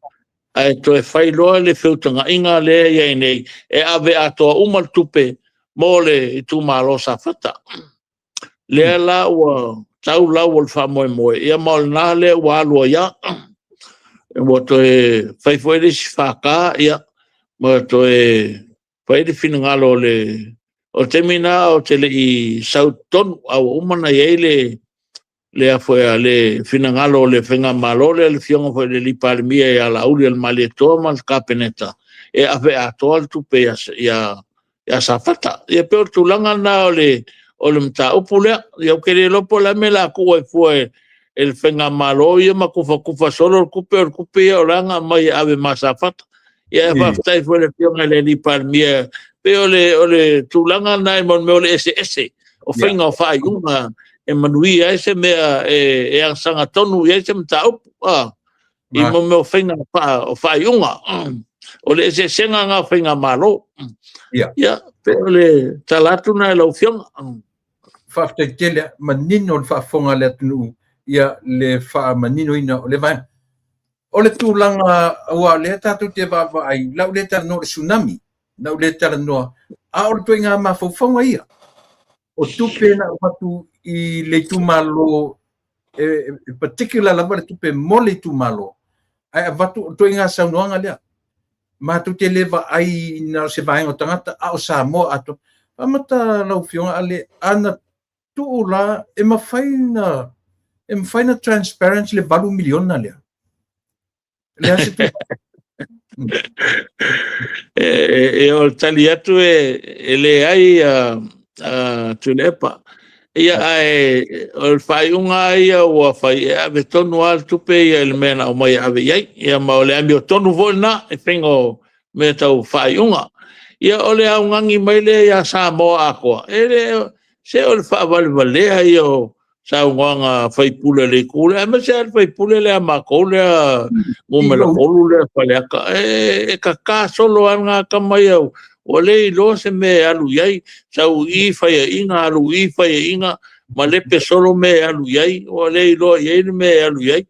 ae toe fai loa le feutagaiga lea i ai nei, e ave atoa uma le tupe mo le itumalo Safata. Lea la ua tau lau o le faamoemoe, ia ma o lena lea ua alu ai lava. Ua toe fai foi le isi FK, ia, ma toe fai le finagalo o le o le taimi lena ou te le i sau i totonu, a ua uma ona i ai le le a foi a le finagalo o le faigamalo lea le Afioga foi i le alii Palemia ia Laaulialemalietoa ma le Kapeneta e ave atoa le tupe ia ia ia Safata. Ia pei o le tulaga lena o le o le mataupu lea. Ia ou te le iloa po o le a le mea o le a tuu ai fua e e le faigamalo ia ma tufatufa solo le tupe, o le tupe ia o la na aumai e ave ma Safata. Ia e faafetai foi i le Afioga i le alii Palemia, pei o le o le tulaga lena i mea o le eseese o faiga o faaiuga e manuia ai se mea e e sagatonu i ai se mataupu a i mea o faiga o faaiuga. O le eseesega lena o faigamalo. Ia, pei o le tala atu lena i lau Afioga. Faafetai tele, manino le faafofoga a le atunuu ia le faamaninoina o le vaega. O le tulaga aua o lea tatou te vaavaai, la u le talanoa o le tsunami, la u le talanoa, a o le ituaiga mafaufauga ia. O tupe na avatu i le itumalo, e particular lava le tupe mo le itumalo, ae avatu o le ituaiga saunoaga lea. Matou te le vaai na o se vaega o tagata, a o Samoa atoa. Amata lau Afioga Ale, ana tuu la, e mafai na e mafai na transparent le 8 miliona lea. Le a se E, e, o le tali atu e, e leai a, a Tuilaepa. Ia, ae o le faaiuga ia ua fai e ave tonu lava le tupe ia i le mea na aumai e ave i ai. Ia, ma o le amiotonu foi lena i faiga o mea tau faaiuga. Ia, o le augani mai lea ia Samoa atoa, e le se o le faavalevalea ia o saunoaga a sui usufono a le itu lea, aemaise lava le sui usufono lea a matou lea numera 3 lea Faleata, e kaka solo lava lena tama ia, ua le iloa se mea e alu i ai, sau i i faiaina, alu i i faiaina, malepe solo mea e alu i ai, ua le iloa i ai le mea e alu i ai.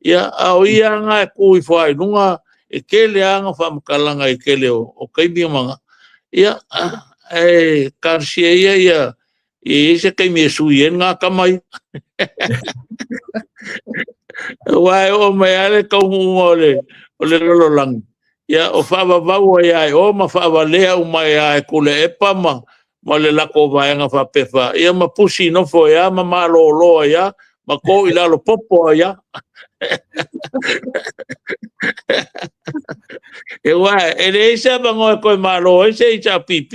Ia, a o ia lava e tu ifo lava i luga, e tele lava ana faamatalaga i le tele o taimi ma... Ia, ae talosia ia ia i ai se taimi e sui ai lena tama ia. Aua e oo mai lava le taunuuga o le lalolagi, ia o faavavau ai lava e o ma faavalea uma ai lava e Tuilaepa ma le latou vaega faapea, ia ma pusi nofo ai lava ma malolo ai lava ma to i lalo popo ai lava. Aua e leai se avanoa e toe malo ai se HRPP.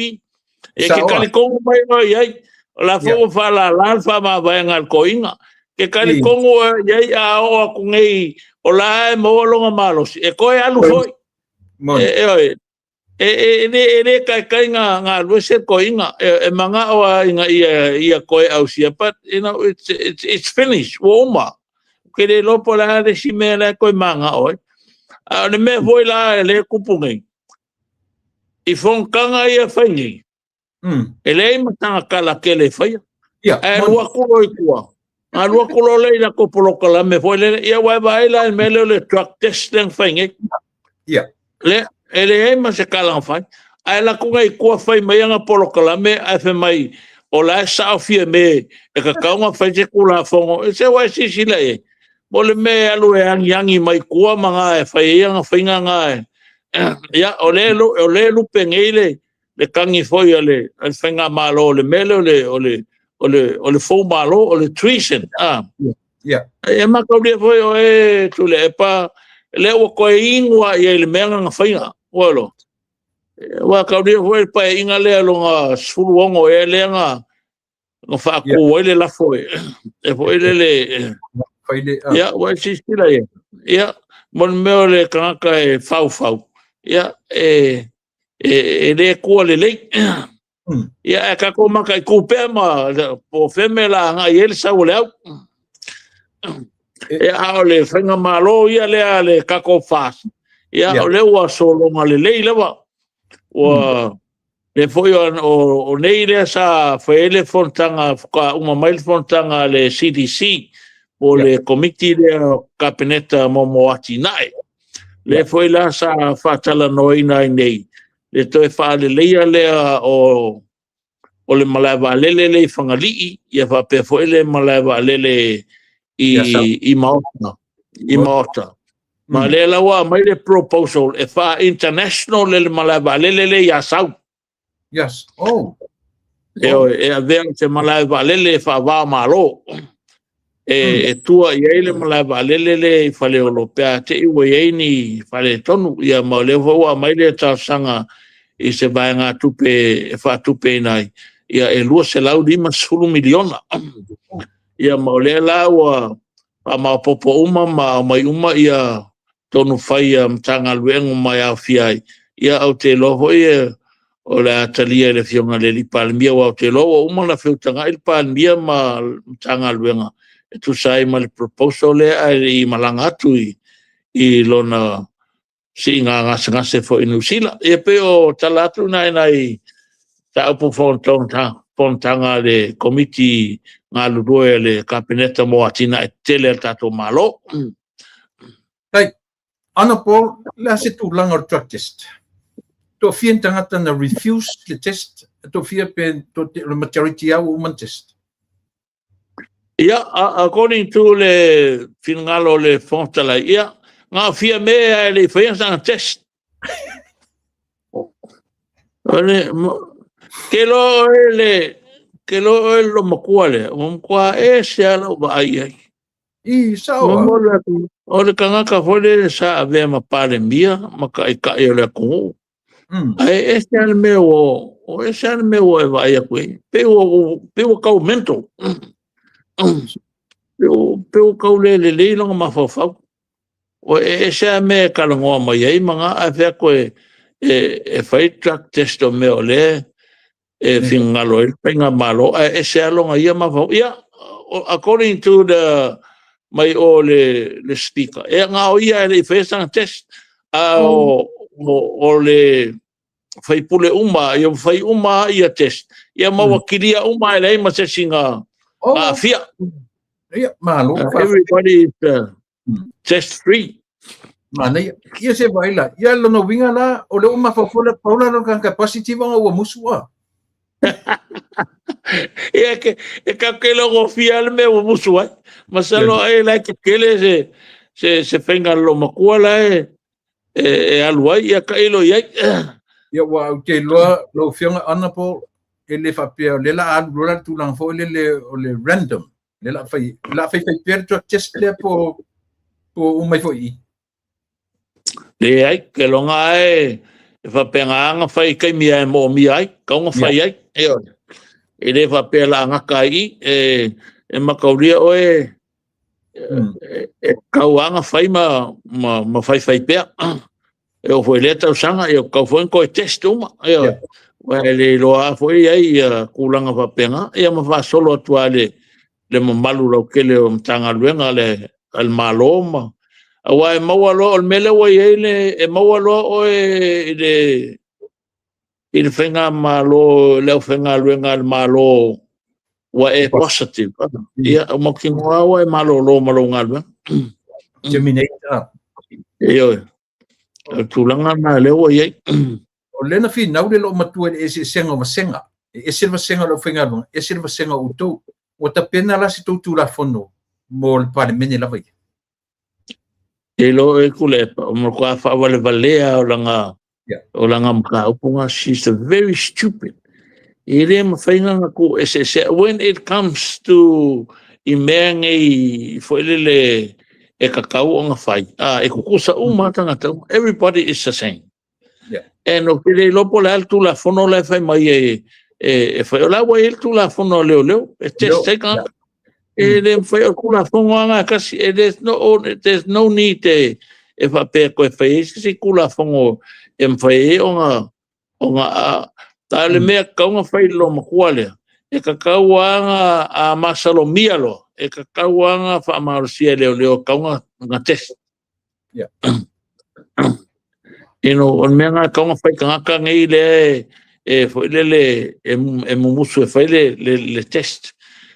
E ke talitonu mai oe i ai, o la foi ua faalala le faamavaega a le toeaina. Ke talitonu oe i ai a oo atu nei o la e maua lona malosi, e toe alu foi. E le taitai na alu ese le toeaina, e manao lava ina ia toe ausia, but you know, it's finished, ua uma. Ou te le iloa po o le a le isi mea la e toe manao ai. A o le mea foi la e le tupu nei, i fonotaga ia e fai nei, e leai ma tagatala tele e faia. Ae alu atu loa i tua, alu atu loa lea i latou polokalame foi lele, ia ua e vaai la i le mea lea o le drug test lea na fai nei. Lea, e leai ma se tala na fai. Ae alu atu nei i tua fai mai ana polokalame ae fai mai o la e sao Fiame e tatau ona fai se Tulafono. Se ua e silasila i ai, mo le mea e alu e agiagi mai tua ma na e fai ai ana faiga na. Ia, o lea e lupe nei le tagi foi a le faigamalo o le mea lea o le foumalo, o le treason. E mataulia foi oe Tuilaepa, lea ua toe inu lava i ai i le mea na faiga. Ua iloa. Ua taulia foi le paeaiga lea lona 16 ea lea na faatu ai le lafo e foi lele. Ia, ua e silasila i ai. Ia, mo le mea o le tagata e faufau, ia, e le tua lelei. Ia, ae tatou mataitu pea ma po o fea mea o le a agai i ai le sau o le au. Ia, a o le faigamalo ia lea a le tatou FAST, ia, o lea ua sologa lelei lava. Ua lea foi o nei lea sa fai ai le fonotaga, faatoa uma mai le fonotaga a le CDC, po o le Komiti lea o Kapeneta mo Atinae. Lea foi la sa faatalanoaina ai nei le toe faaleleia lea o le malae vaalele lea i Fagalii, ia faapea foi le malae vaalele i Maota. I Maota. Ma lea la ua aumai le proposal e faa-international le malae vaalele lea i Asau. Yes. Oh. E avea se malae vaalele e faava-o-Malo. E tua i ai le malae vaalele lea i Faleolo, pe a te i ua i ai ni faaletonu. Ia, ma o lea foi ua aumai le talosaga i se vaegatupe e faatupeina ai, ia e $250 miliona. Ia, ma o lea la ua faamaopoopo uma ma aumai uma ia tonu fai a Matagaluega uma e aofia ai. Ia, ou te iloa foi o le a talia e le Afioga i le Palemia, aua ou te iloa ua uma ona feutagai le Palemia ma le Matagaluega e tusa ai ma le proposal lea, ae le i malaga atu i lona siiga gasegase foi i Niu Sila. Ia, pei o tala atu nai nai mataupu fonotaga a le Komiti galulue a le Kapeneta mo Atinae Tetele a le tatou Malo. Tai, Honorable, le a se tulaga o le drug test? Toafia ni tagata na refuse le test? Toafia pe le majority au ua uma na test? Ia, according to le finagalo o le Fofoga Fetalai, ia, na o Fiame e le i faia sana test. Ke loa oe le, ke loa oe le matua lea, ua matua ese lava lau vaai i ai. I, sao a. O le tagata foi lele sa avea ma Palemia ma taitai o le atunuu. Ae ese lava le mea ua o ese lava le mea ua e vaai atu ai, pei ua, pei ua tau mental. Pei ua tau le lelei lona mafaufau. Ua e ese lava mea e talanoa mai ai ma na, ae fai atu e fai drug test o mea o lea e finagalo ai le faigamalo, ae ese lava lona ia mafaufau. Ia, according to the mai o le speaker, e na o ia e le i faia sana test, a o le faipule uma, ia fai uma ia test, ia ma ua kilia uma e leai ma se isi na aafia. Ia, malo. Everybody is test free. Manaia. Ia se vaai la. Ia lona uiga la, o lea ua mafaufau le Paula lona tagata positive ona ua musu a. Ia ke e ka ke logo fia le mea ua musu ai. Masalo ai la ke kele se faiga loomatua la e alu ai ia tailo i ai. Ia ua ou te iloa lau Afioga Honourable e le faapea o lea la a alu loa la le tulaga foi lele o le random. Lea la fai la fai fai pea le drug test lea po uma ai foi i i. Leai, ke loga e e faapena ona fai i taimi e moomia ai, kau ona fai ai. Ioe. E le faapea la gata ai i, e mataulia oe e kau lava ona fai ma faifai pea. E oo foi i lea tausaga, ia kau foi ona toe test uma. Ioe. Aua e le iloa lava foi i ai ia tulaga faapena, ia ma faasolo atu lava le mamalu lautele o Matagaluega a le Malo ma aua e maua loa, o le mea lea ua i ai le, e maua loa oe i le faigamalo, le aufaigaluega a le Malo ua e positive. Ia, ua mautinoa lava ua e malolo ma lou galuega. Terminate. Ioe. O le tulaga lena lea ua i ai. O lea na finau le loomatua i le eseesega o vasega. E ese le vasega o le aufaigaluega, ese le vasega o outou. Ua tapena la se tou Tulafono mo le Palemene lava ia? Te iloa oe Tuilaepa, o matua faavalevalea o lana o lana mataupu na, she's a very stupid. E le mafai ona tuu eseese. When it comes to i mea nei foi lele e tatau ona fai, e tutusa uma lava tagata uma. Everybody is the same. And ou te le iloa po o le a le Tulafono la e fai mai e fai. O la ua i ai le Tulafono a leoleo e test ai tagata. E le mafai, o le Tulafono lava na e tasi. There's no need e faapea toe fai ai se isi Tulafono e mafai ai ona a o le mea tatau ona fai i le loomatua lea, e tatau lava ona a masalomia loa, e tatau lava ona faamalosia e leoleo, tatau ona test. O le mea na tatau ona fai tagata nei lea e foi lele e mumusu e fai le test.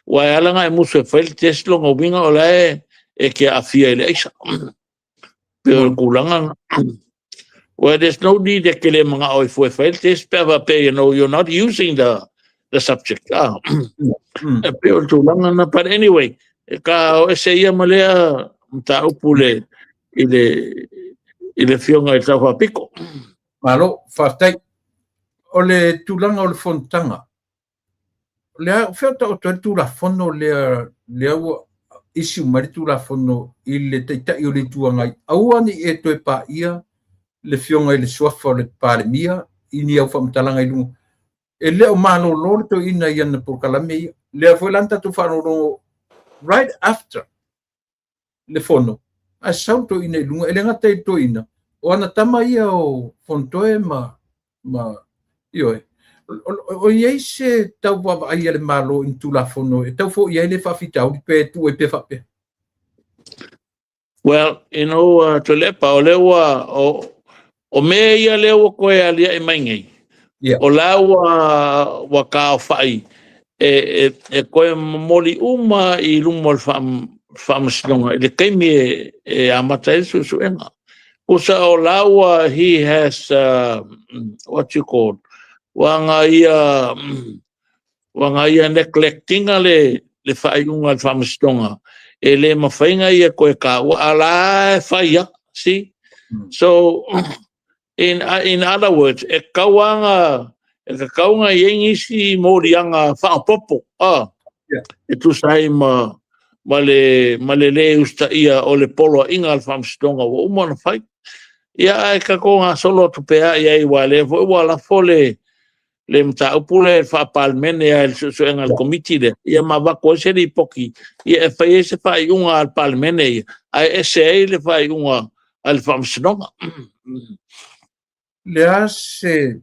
Ua e ala ona e musu e fai le test, lona uiga o la e te aafia i le aisa. Pe o le tulaga na. Well, there's no need e te le manao i fua e fai le test pe a faapea, you're not using the subject. Ah. E pei o le tulaga na. But anyway, e ka o ese ia ma lea mataupu le i le afioga i le Taufaapito. Malo, faafetai. O le tulaga o le fonotaga, lea o fea taoto ai le Tulafono lea ua issue mai le Tulafono i le Taitai o le Itu Agai, aua ne i e toe paia le afioga i le suafa o le Palemia i ni au faamatalaga i luga. E le o malolo le toeaina i ana polokalame ia. Lea foi la na tatou faalogologo right after le fono, ae sau le toeaina i luga, e le gata i le toeaina, o ana tama ia o Fonotoe ma ioe. O i ai se tau vaavaai a le Malo i ni Tulafono e tau foi ai le faafitauli pe tuu ai pea faapea? Well, Tuilaepa, o lea ua, o mea ia lea ua toe aliae mai nei, o la ua taofai e toe momoli uma i luma o le faamasinoga i le taimi e amata ai le suesuega. Pusa o la ua, he has, what you call, ua ga ia neglectinga le faaiuga a le faamasinoga e le mafai ona ia toe taua, a la e fai ia, see? So, in other words, e tatau ona i ai nisi moliaga faaopoopo e tusa ai ma le lē usitaia o le poloaiga a le faamasinoga ua uma ona fai. Ia, ae tatou gasolo atu pea i ai, aua lea foi ua lafo le le mataupu lea i le faa-Palemene a i le suesuega a le Komiti lea, ia ma avatu ai se lipoti, ia e fai ai se faaiuga a le Palemene ia, ae ese ai le faaiuga a le Faamasinoga. Le a se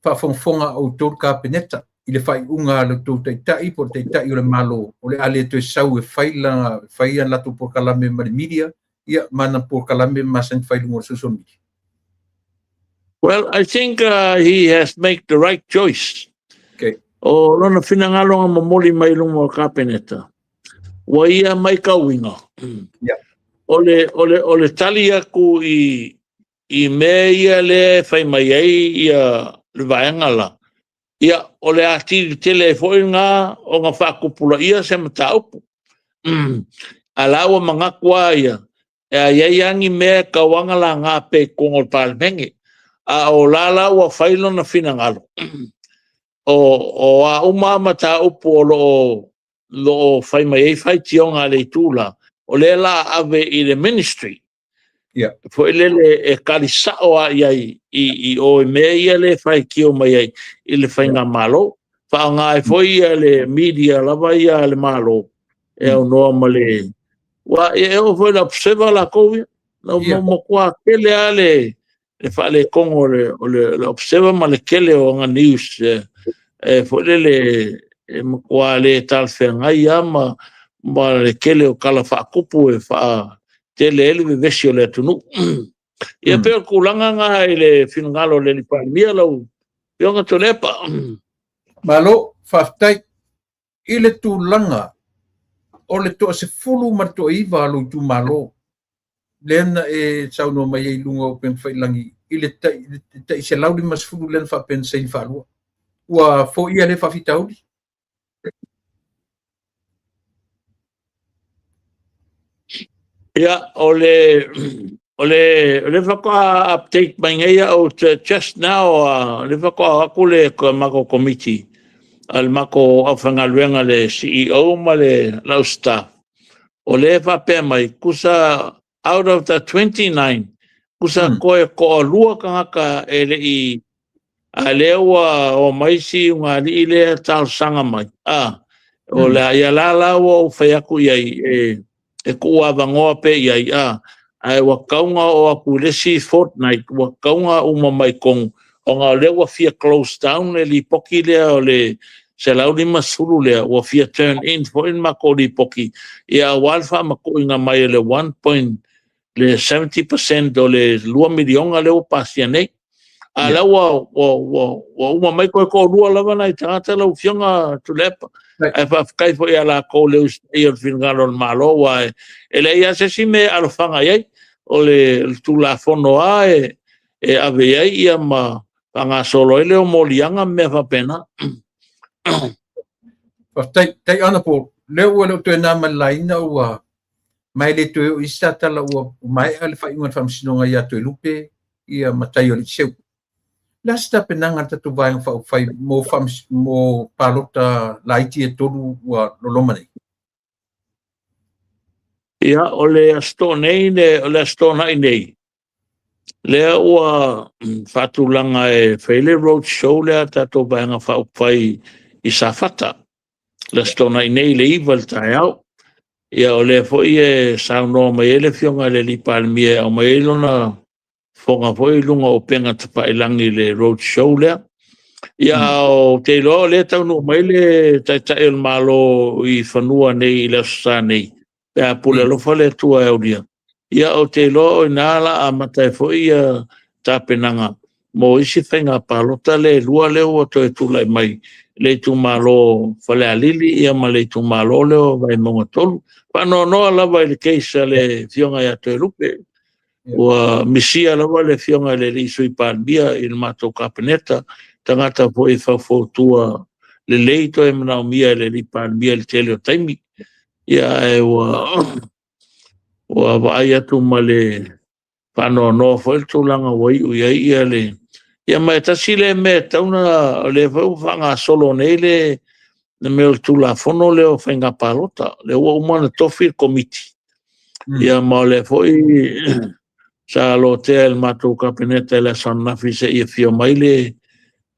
faafogafoga a outou le Kapeneta i le faaiuga a le tou Taitai po o le Taitai o le Malo o le a le toe sau e fai lana fai a latou polokalame ma le media, ia ma ana polokalame masani fai i luga o le social media? Well, I think he has make the right choice. Okay. O lona finagalo na momoli mai i luma o le Kapeneta, ua ia maitauina. O le, o le, o le tali atu i, i mea ia lea e fai mai ai ia le vaega la, ia, o le atili tele ai foi lena ona faatupulaia se mataupu. A la ua manatu lava ia, e a i ai lava ni mea e tatau lava ona laga pea i totonu o le Palemene. A o la la ua fai lona finagalo, o, o a uma lava mataupu o lo o, lo o fai mai ai faitioga a le itu la, o lea o le a ave i le ministry. Foi lele e tali sao lava i ai i, i o i mea ia lea e faitio mai ai i le faigamalo. Faaaoga ai foi ia le media lava ia a le Malo e aunoa ma le... Aua e oo foi i le observer latou ia, na matua tele lava le le faaletonu o le, o le, le observer ma le tele o ana news e foi lele e matua le talafeagai lava ma, ma le tele o tala faatupu e faatele ai le vevesi o le atunuu. Ia pei o le tulaga lena i le finagalo o le alii Palemia lau Afioga Tuilaepa. Malo, faafetai. I le tulaga o le 19 o lou itumalo, lea na e saunoa mai ai i luga o upega tafailagi i le tai 150 lea na faapea na saini faalua. Ua foia lea faafitauli? Ia, o le o le o le faatoa update mai nei au just now, o le faatoa o atu le matou komiti a le matou aufaigaluega, le CEO ma le lau staff, o lea e faapea mai, tusa out of the 29, tusa toe toalua tagata e le i, a lea ua omai si ulugalii lea talosaga mai, a o le ia la la ua ou fai atu i ai e tuu avanoa pea i ai, a ae ua tatau ona oo atu i le isi fortnight ua tatau ona uma mai totonu, ona o lea ua fia close down le lipoti lea o le 150 lea, ua fia turn in foi le matou lipoti, ia aua le faamatuuina mai o le 1 point le 70% o le 2 miliona lea ua pasia nei. A la ua, ua, ua, ua uma mai toe toalua lava nai tagata lau Afioga Tuilaepa. Ae faafetai foi ia latou le usitaia o le finagalo o le Malo, aua e leai lava se isi mea e alofaga i ai, o le Tulafono lava e, e ave i ai ia ma faagasolo ai le o moliaga ma mea faapena. Faafetai, tai Honorable, lea ua le o toe na ma le laina ua ma e le toe oo i isi tala ua maea le faaiuga a le Faamasinoga ia Toelupe ia ma Taioliiseu. O le a se tapenaga a le tatou Vaega Faaupufai mo, mo palota laiti e tolu ua loloma nei? Ia, o le Aso Toonai, o le Aso Toonai nei, lea ua faatulaga e fai le road show lea a tatou Vaega Faaupufai i Safata. Le Aso Toonai nei i le 9 i le taeao. Ia, o lea foi e saunoa mai ai le Afioga i le alii Palemia e aumai ai lona fofoga foi i luga o upega tafailagi i le road show lea. Ia, ou te iloa o lea e taunuu mai le Taitai o le Malo i fanua nei i le Aso Sa nei, pe a pule alofa le Atua e aulia. Ia, ou te iloa o i ina la amata ai foi ia tapenaga mo isi faiga palota lea e lua lea ua toe tulai mai, le itumalo Falealili ia ma le itumalo lea o Vaimauga 3. Faanoanoa lava i le case a le Afioga ia Toelupe. Ua misia lava le Afioga i le alii Sui Palemia i le matou Kapeneta, tagata foi e faufautua lelei toe manaomia e le alii Palemia i le tele o taimi. Ia, ae ua ua vaai atu ma le faanoanoa foi le tulaga ua iu i ai ia le ia ma e tasi lea mea e tatau ona o lea foi ua faagasolo nei le le mea o le Tulafono lea o Faiga Palota, lea ua uma ona tofi le komiti. Ia ma o lea foi sa lotea e le matou Kapeneta i le aso ananafi seia afio mai le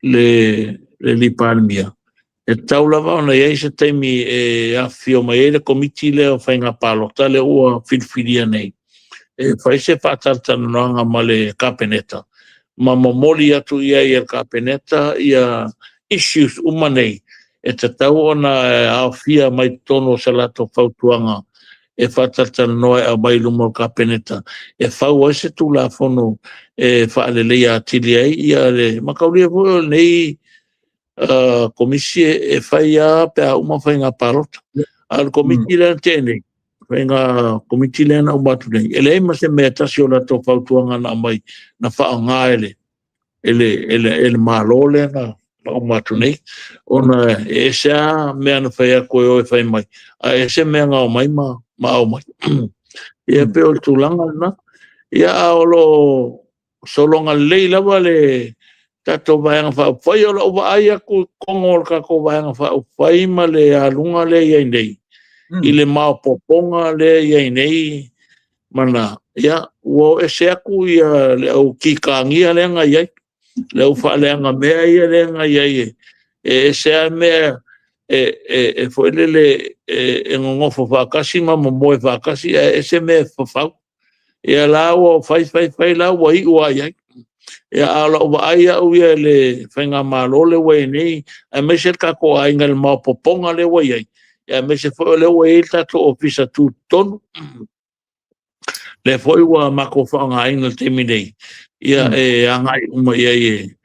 le le alii Palemia, e tatau lava ona i ai se taimi e afifio mai ai le Komiti lea o Faiga Palota lea ua filifilia nei, e fai se faatalatalanoaga ma le Kapeneta ma momoli atu i ai e le Kapeneta ia issues uma nei e tatau ona aofia mai totonu o se latou fautuaga e faatalatalanoa e aumai i luma o le Kapeneta e fau ai se Tulafono e faaleleia atili ai ia le mataulia foi o lenei komisi e fai lava pe a uma faiga palota. A o le komiti lea na tea nei, faiga komiti lea na uma atu nei, e leai ma se mea e tasi o latou fautuaga na aumai na faaaoga e le e le, e le, e le Malo lea na uma atu nei, ona e ese lava mea na fai atu e o e fai mai, a ese mea na omai ma, ma aumai. Ia pei o le tulaga lena. Ia a o lo o sologa lelei lava le tatou Vaega Faaupufai, o lau vaai atu i totonu o le tatou Vaega Faaupufai ma le aluga lea e i ai nei, i le maopoopoga lea e i ai nei, mana, ia, ua o ese atu ia le au kikāgia lea na i ai, le au faaleaga mea ia lea na i ai, e ese lava mea e, e, e foi lele e, e nonofo faatasi ma momoe faatasi, ae ese mea e fafau. Ia la ua fai fai fai la ua iu lava i ai. Ia a o lau vaai au ia i le faigamalo lea ua i ai nei, aemaise le tatou aiga i le maopoopoga lea ua i ai, ia aemaise foi o lea ua i ai le tatou ofisa tutotonu, lea foi ua matou faaaogaina i le taimi nei, ia e agai uma i ai e,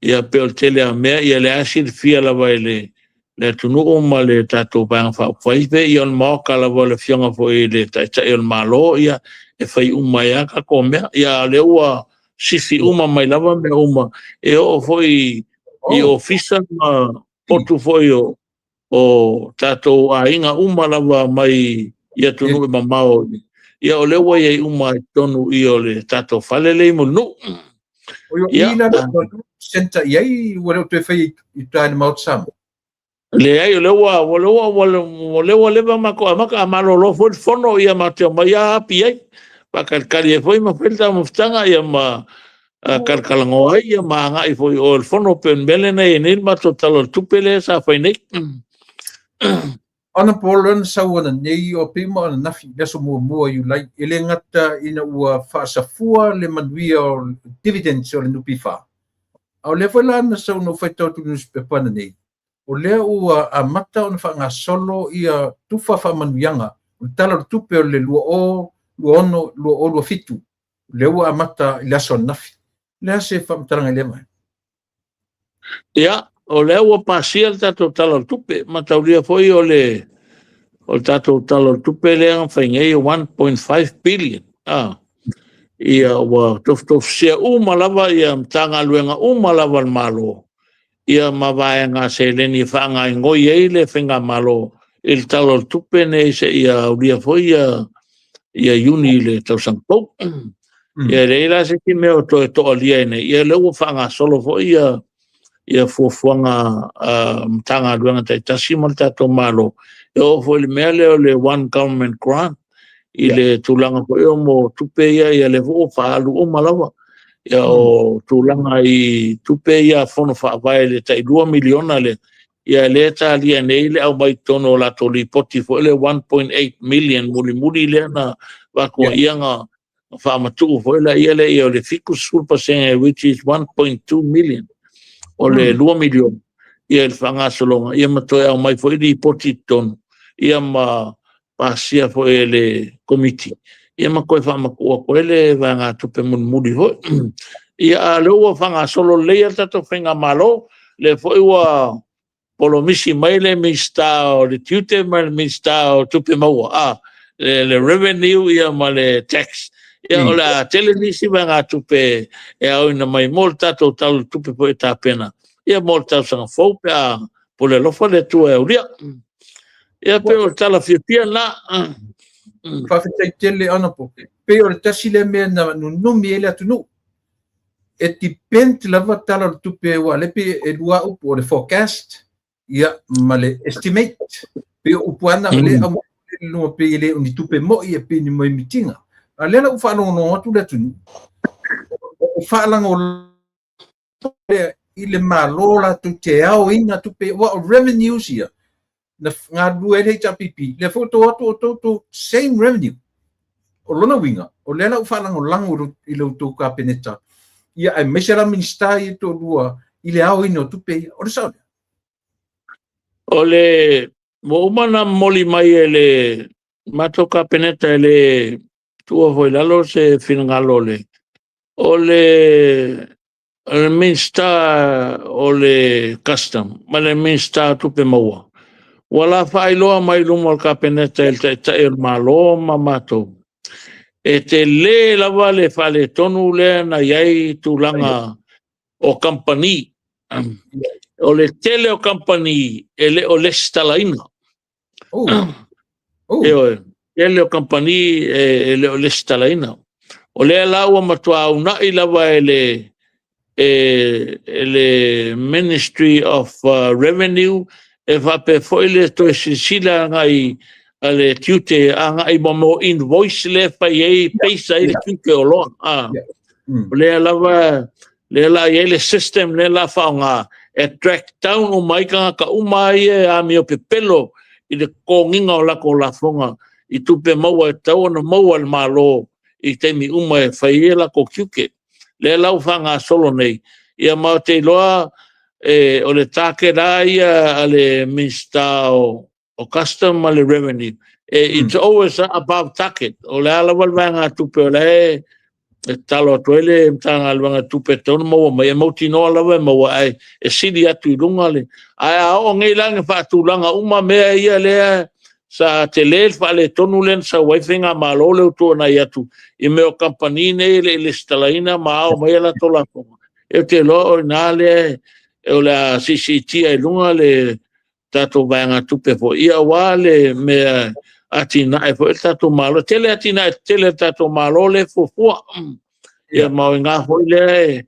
ia pei o le tele lava o mea, ia lea silafia lava e le le atunuu ma le tatou Vaega Faaupufai, pei ia o le Maota lava o le Afioga foi i le Taitai o le Malo, ia e fai uma ai lava tatou mea. Ia a o lea ua sifi uma mai lava mea uma, e oo foi i ofisa ma potu foi o o tatou aiga uma lava mai i atunuu e mamao, ia o lea ua i ai uma i totonu i o le tatou fale lea i Mulinuu. Ia, center i ai ua le o toe fai i uta i le Maota Samoa? Leai, o lea ua, o lea ua, o lea ua leva matou amata, a malolo foi le fono, ia matou te omai lava api ai, faatalitali ai foi ma fai le taumafataga, ia ma talatalanoa ai, ia ma agai foi i o i le fono, pei o le mea lea na i ai nei le matou Tala o le Tupe lea sa fai nei. Ona po lea na sau ananei o pei ma ananafi i le aso muamua o Iulai, e le gata ina ua faasafua le manuia o dividends o le NPF, a o lea foi la na sau na ou faitau atu i le nusipepa ananei, o lea ua amata ona faagasolo ia tufa faamanuiaga o le Tala o le Tupe o le 2026 2027, lea ua amata i le aso ananafi. O le a se faamatalaga i lea vaega? Ia, o lea ua pasia le tatou Tala o le Tupe, mataulia foi o le o le tatou Tala o le Tupe lea na fai nei e 1.5 billion. Ah, ia ua tofutofusia uma lava ia Matagaluega uma lava a le Malo ia ma vaega seleni e faagaoioi ai le faigamalo i le Tala o le Tupe nei seia aulia foi ia ia Iuni i le tausaga fou. Ia e leai la se isi mea o toe toalia ai nei, ia lea ua faagasolo foi ia ia fuafuaga a Matagaluega taitasi ma le tatou Malo, e oo foi i le mea lea o le One Government Grant, i le tulaga foi o mo tupe ia, ia lea foi ua faaalu uma lava. Ia o tulaga i tupe ia a Fono Faavae le tai $2 miliona lea, ia lea e talia nei le aumai i totonu o latou lipoti foi le 1.8 million mulimuli lea na avatu ai, ia na faamatuu foi la ia lea ia o le 70% which is 1.2 million o le 2 miliona ia i le faagasologa ia ma toe aumai foi lipoti i totonu ia ma pasia foi e le komiti ia ma toe faamatuu atu ai le vaegatupe mulimuli foi. Ia a o lea ua faagasolo lelei le tatou faigamalo, lea foi ua polomisi mai le Minisita o le Tiute ma le Minisita o Tupe Maua, a le revenue ia ma le tax. Ia o le a tele nisi vaegatupe e aoina mai mo le tatou Tala o le Tupe foi e tapena ia mo le tausaga fou pe a pule alofa le Atua e aulia. Ia pei o le tala fiafia lena. Faafetai tele Honourable. Pei o le tasi lea mea na nunumi ai le atunuu. E depend lava Tala o le Tupe aua o lea pei e lua upu o le forecast ia ma le estimate. Pei o upu lava na o lea e aumai i luga pei e le o ni tupe moi e pei ni moemitiga. A o lea la ua faalogologo atu le atunuu, o faalagolago lea. i le Malo latou te aoina tupe, aua o revenues ia na galulue ai le HRPP, lea foi ua outou o atu outou tou same revenue. O lona uiga, o lea la ua faalagolago i la outou Kapeneta, ia aemaise la Minisita ia e toalua i le aoina o tupe ia. O le sao lea? O le ua uma ona momoli mai e le matou Kapeneta e le tuua foi i lalo se finagalo o le o le Minisita o le Custom ma le Minisita o Tupe Maua ua la faailoa mai i luma o le Kapeneta e le Taitai o le Malo ma matou, e tele lava le faaletonu lea na i ai tulaga o kamupani. O le tele o kamupani e le o lesitalaina. Ioe, tele o kamupani e le o lesitalaina. O lea la ua matua uunai lava e le e le Ministry of Revenue e faapea foi le toe silasila agai a le tiute agai mo mo invoice lea e fai ai base ai le tiute o oloa. O lea lava lea la i ai le system lea la faaaoga e track down uma ai tagata uma ia e amio pepelo i le totogiina o latou lafoga i tupe maua e tatau ona maua e le Malo i taimi uma e fai ai latou tiute. Lea la ua faagasolo nei, ia ma ou te iloa o le target lava ia a le Minisita o Custom ma le Revenue, it's always above target. O le a lava le vaegatupe o la e tatalo atu ai le Matagaluega o Tupe e tatau ona maua mai, e mautinoa lava e maua, ae e sili atu i luga le. Ae a oo nei la ina faatulaga uma mea ia lea sa tele le faaletonu lea na sau ai faigamalo lea ua tuanai atu i mea o kamupani nei e le i lesitalaina ma ao mai a latou lafoga, ou te iloa o i ina lea o le a siisiitia i luga le tatou vaegatupe foi, ia aua le mea atinae foi le tatou Malo. Tele atinae tetele a le tatou Malo lea e fuafua. Ia ma o i ina foi lea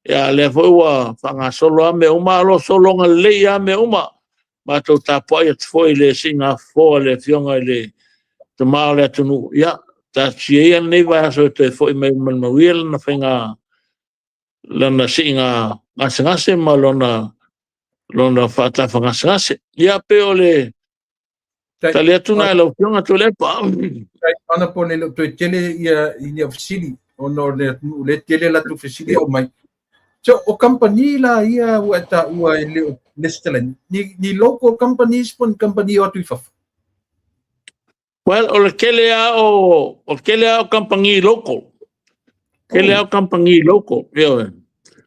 ia lea foi ua faagasolo lava mea uma, a o lo o sologa lelei lava mea uma. Matou tapuai atu foi i le siigafofoa a le Afioga i le Tama o le atunuu, ia talosia ia lenei vaiaso e toe foi mai ma le manuia lana faiga lana siiga gasegase ma lona lona faatafagasegase. Ia pei o le tali atu na i lau Afioga Tuilaepa. Honourable, e le o toe tele ia i ni au fesili ona o le atunuu lea e tele latou fesili e aumai. So, o kamupani la ia ua e taua e le o lesitalaina, ni local companies po o ni kamupani o atu i fafo? Well, o le tele lava o o le tele lava o kamupani local. Tele lava o kamupani local, ioe.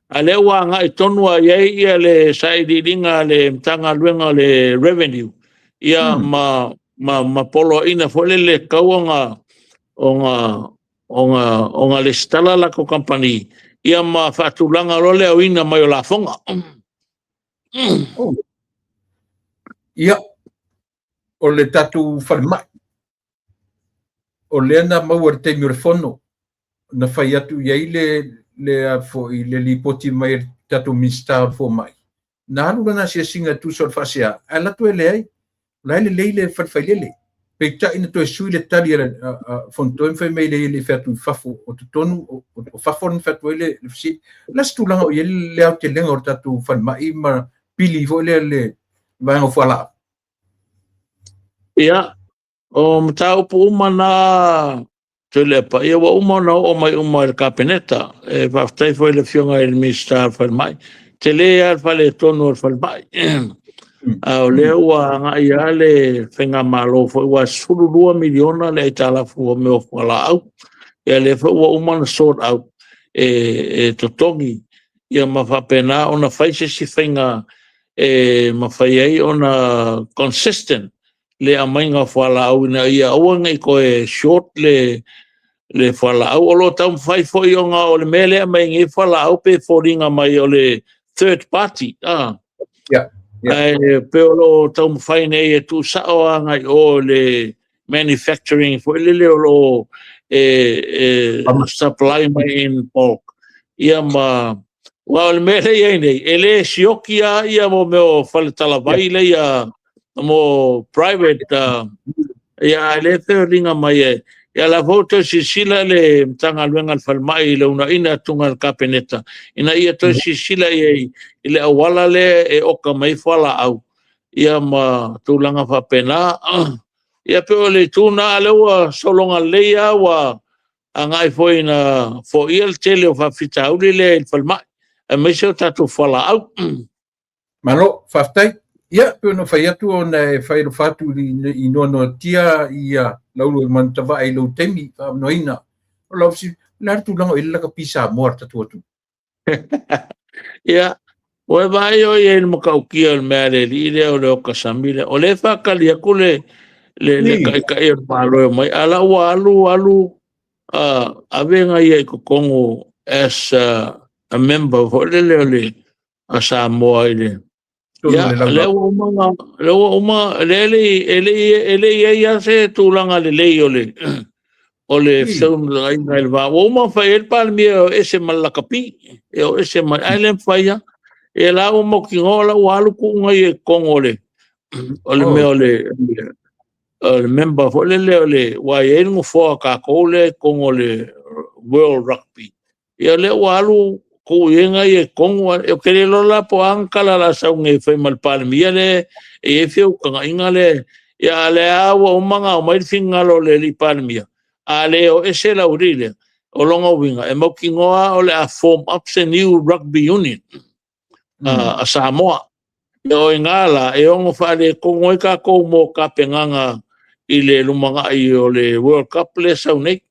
A lea ua agai tonu lava i ai ia le sailiiliga a le Matagaluega o le Revenue, ia ma ma ma poloaiina foi lele e tatau ona ona ona ona lesitala latou kamupani, ia ma faatulaga loa le aoina mai o lafoga. Oh. Ia, o le tatou falemai, o lea na maua i le taimi o le fono, na fai atu i ai le le foi le lipoti mai a le tatou Minisita o le Fomai, na alu lana asiasiga e tusa o le faasea, ae alu atu e leai, o la e lelei le fale failele. Peitai na toe sui le tali a Fonotoe ma fai mai leai e le i fai atu i fafo, o totonu, o fafo na fai atu ai le fesili. O le a se tulaga o i ai le aotelega o le tatou falemai ma pili foi lea le vaega o fualaau? Ia, o mataupu uma na Tuilaepa, ia ua uma ona oo mai uma i le Kapeneta. E faafetai foi i le Afioga i le Minisita o le Falemai. Tele lava le faaletonu o le falemai. A o lea ua agai lava le faigamalo foi, ua $12 miliona le aitalafu o mea o fualaau. Ia lea foi ua uma ona sort out e totogi ia ma faapena ona fai se isi faiga e mafai ai ona consistent le aumaiga o fualaau ina ia aua ne i toe short le fualaau. O lo o taumafai foi ona o le mea lea e aumai nei fualaau pe foliga mai o le third party. Ae pei o lo o taumafai nei e tuusao agai i o le manufacturing foi lele o lo o e supply mai in bulk. Ia ma aua o le mea lea e i ai nei, e le sioki lava ia mo mea o faletalavai lea mo private, ia ae lea foliga mai e Ia la foi toe silasila le Matagaluega a le Falemai i le uunaina atuga a le Kapeneta ina ia toe silasila i ai i le auala lea e oka mai ai fualaau ia ma tulaga faapena. Ia pei o le itu lena, a o lea ua sologa lelei lava, ua agai foi ina foia le tele o faafitauli lea i le falemai, aemaise o tatou fualaau. Malo, faafetai. Ia, pei ona fai atu ona e fai alofa atu i noanoatia ia Lauluaimanutavae i lou taimi faaavanoaina. O lau fesili, o le a le tulaga o i ai le lakapi Samoa a le tatou atunuu? Ia, ua e vaai oi ai i le matautia o le mea a le alii lea o le oka sami lea. O lea e faatali atu le le taitai o le Malo e omai, a la ua alu alu ave ia i totonu as a member foi lele o le a Samoa i le ia lea ua uma lea ua uma lea e le e le i ai lava se tulaga lelei o le fesuiaiga i le va. Ua uma ona fai ai le Palemia e o ese ma le lakapi, e o ese mai, ae le mafai lava. E la ua mautinoa la ua alu tuuga ia i totonu o le mea o le member foi lele o le, ua i ai le nofoa o tatou lea i totonu o le World Rugby. Ia lea ua alu tuu i ai ia i totonu, ou te le iloa la po o a ni tala o le a sau nei e fai ma le Palemia lea e i ai feutagaiga lea. Ia a o lea ua uma ona aumai le finagalo o le alii Palemia, a le o ese le aualii lea, o lona uiga e mautinoa o le a form up se new rugby union a Samoa. Ia o i ina la e ono faaletonu ai tatou mo tapenaga i le lumanai o le World Cup lea e sau nei.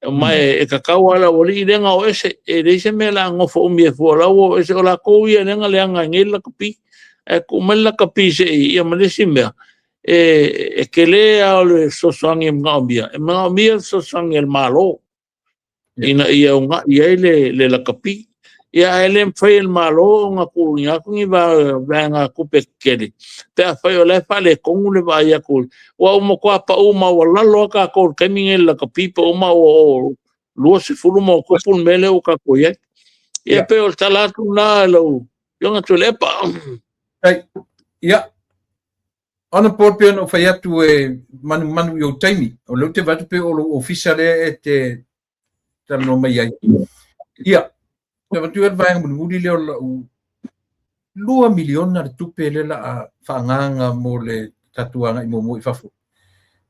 Ma e tatau lava le aualii lea na o ese, e leai se mea o le a nofo umi ai fua, o la ua o ese, o latou ia lea na leaga ai nei le lakapi. Ae tuu mai le lakapi se i, ia ma le isi mea, e tele lava o le fesoasoani e manaomia, e manaomia le fesoasoani a le Malo ina ia uunai ai le lakapi. Ia ae le mafai e le Malo ona tuuina atu ni vaegatupe tetele pe afai o la e faaletonu le vaai atu. Ua matua pau maualalo lava tatou i le taimi lenei i le lakapi, pau maualalo 20 ma ona tupu le mea lea ua tatou i ai. Ia pei o le tala atu lena lau Afioga Tuilaepa. Ia, Honourable, pei ona ou fai atu e manumanu i ou taimi, o lea ou te vaai atu pei o lou ofisa lea e te talanoa mai ai. Ia, te avatu ia le vaega mulimuli lea o lau 2 miliona le tupe lea la a faaagaaga mo le tatou agai muamua i fafo.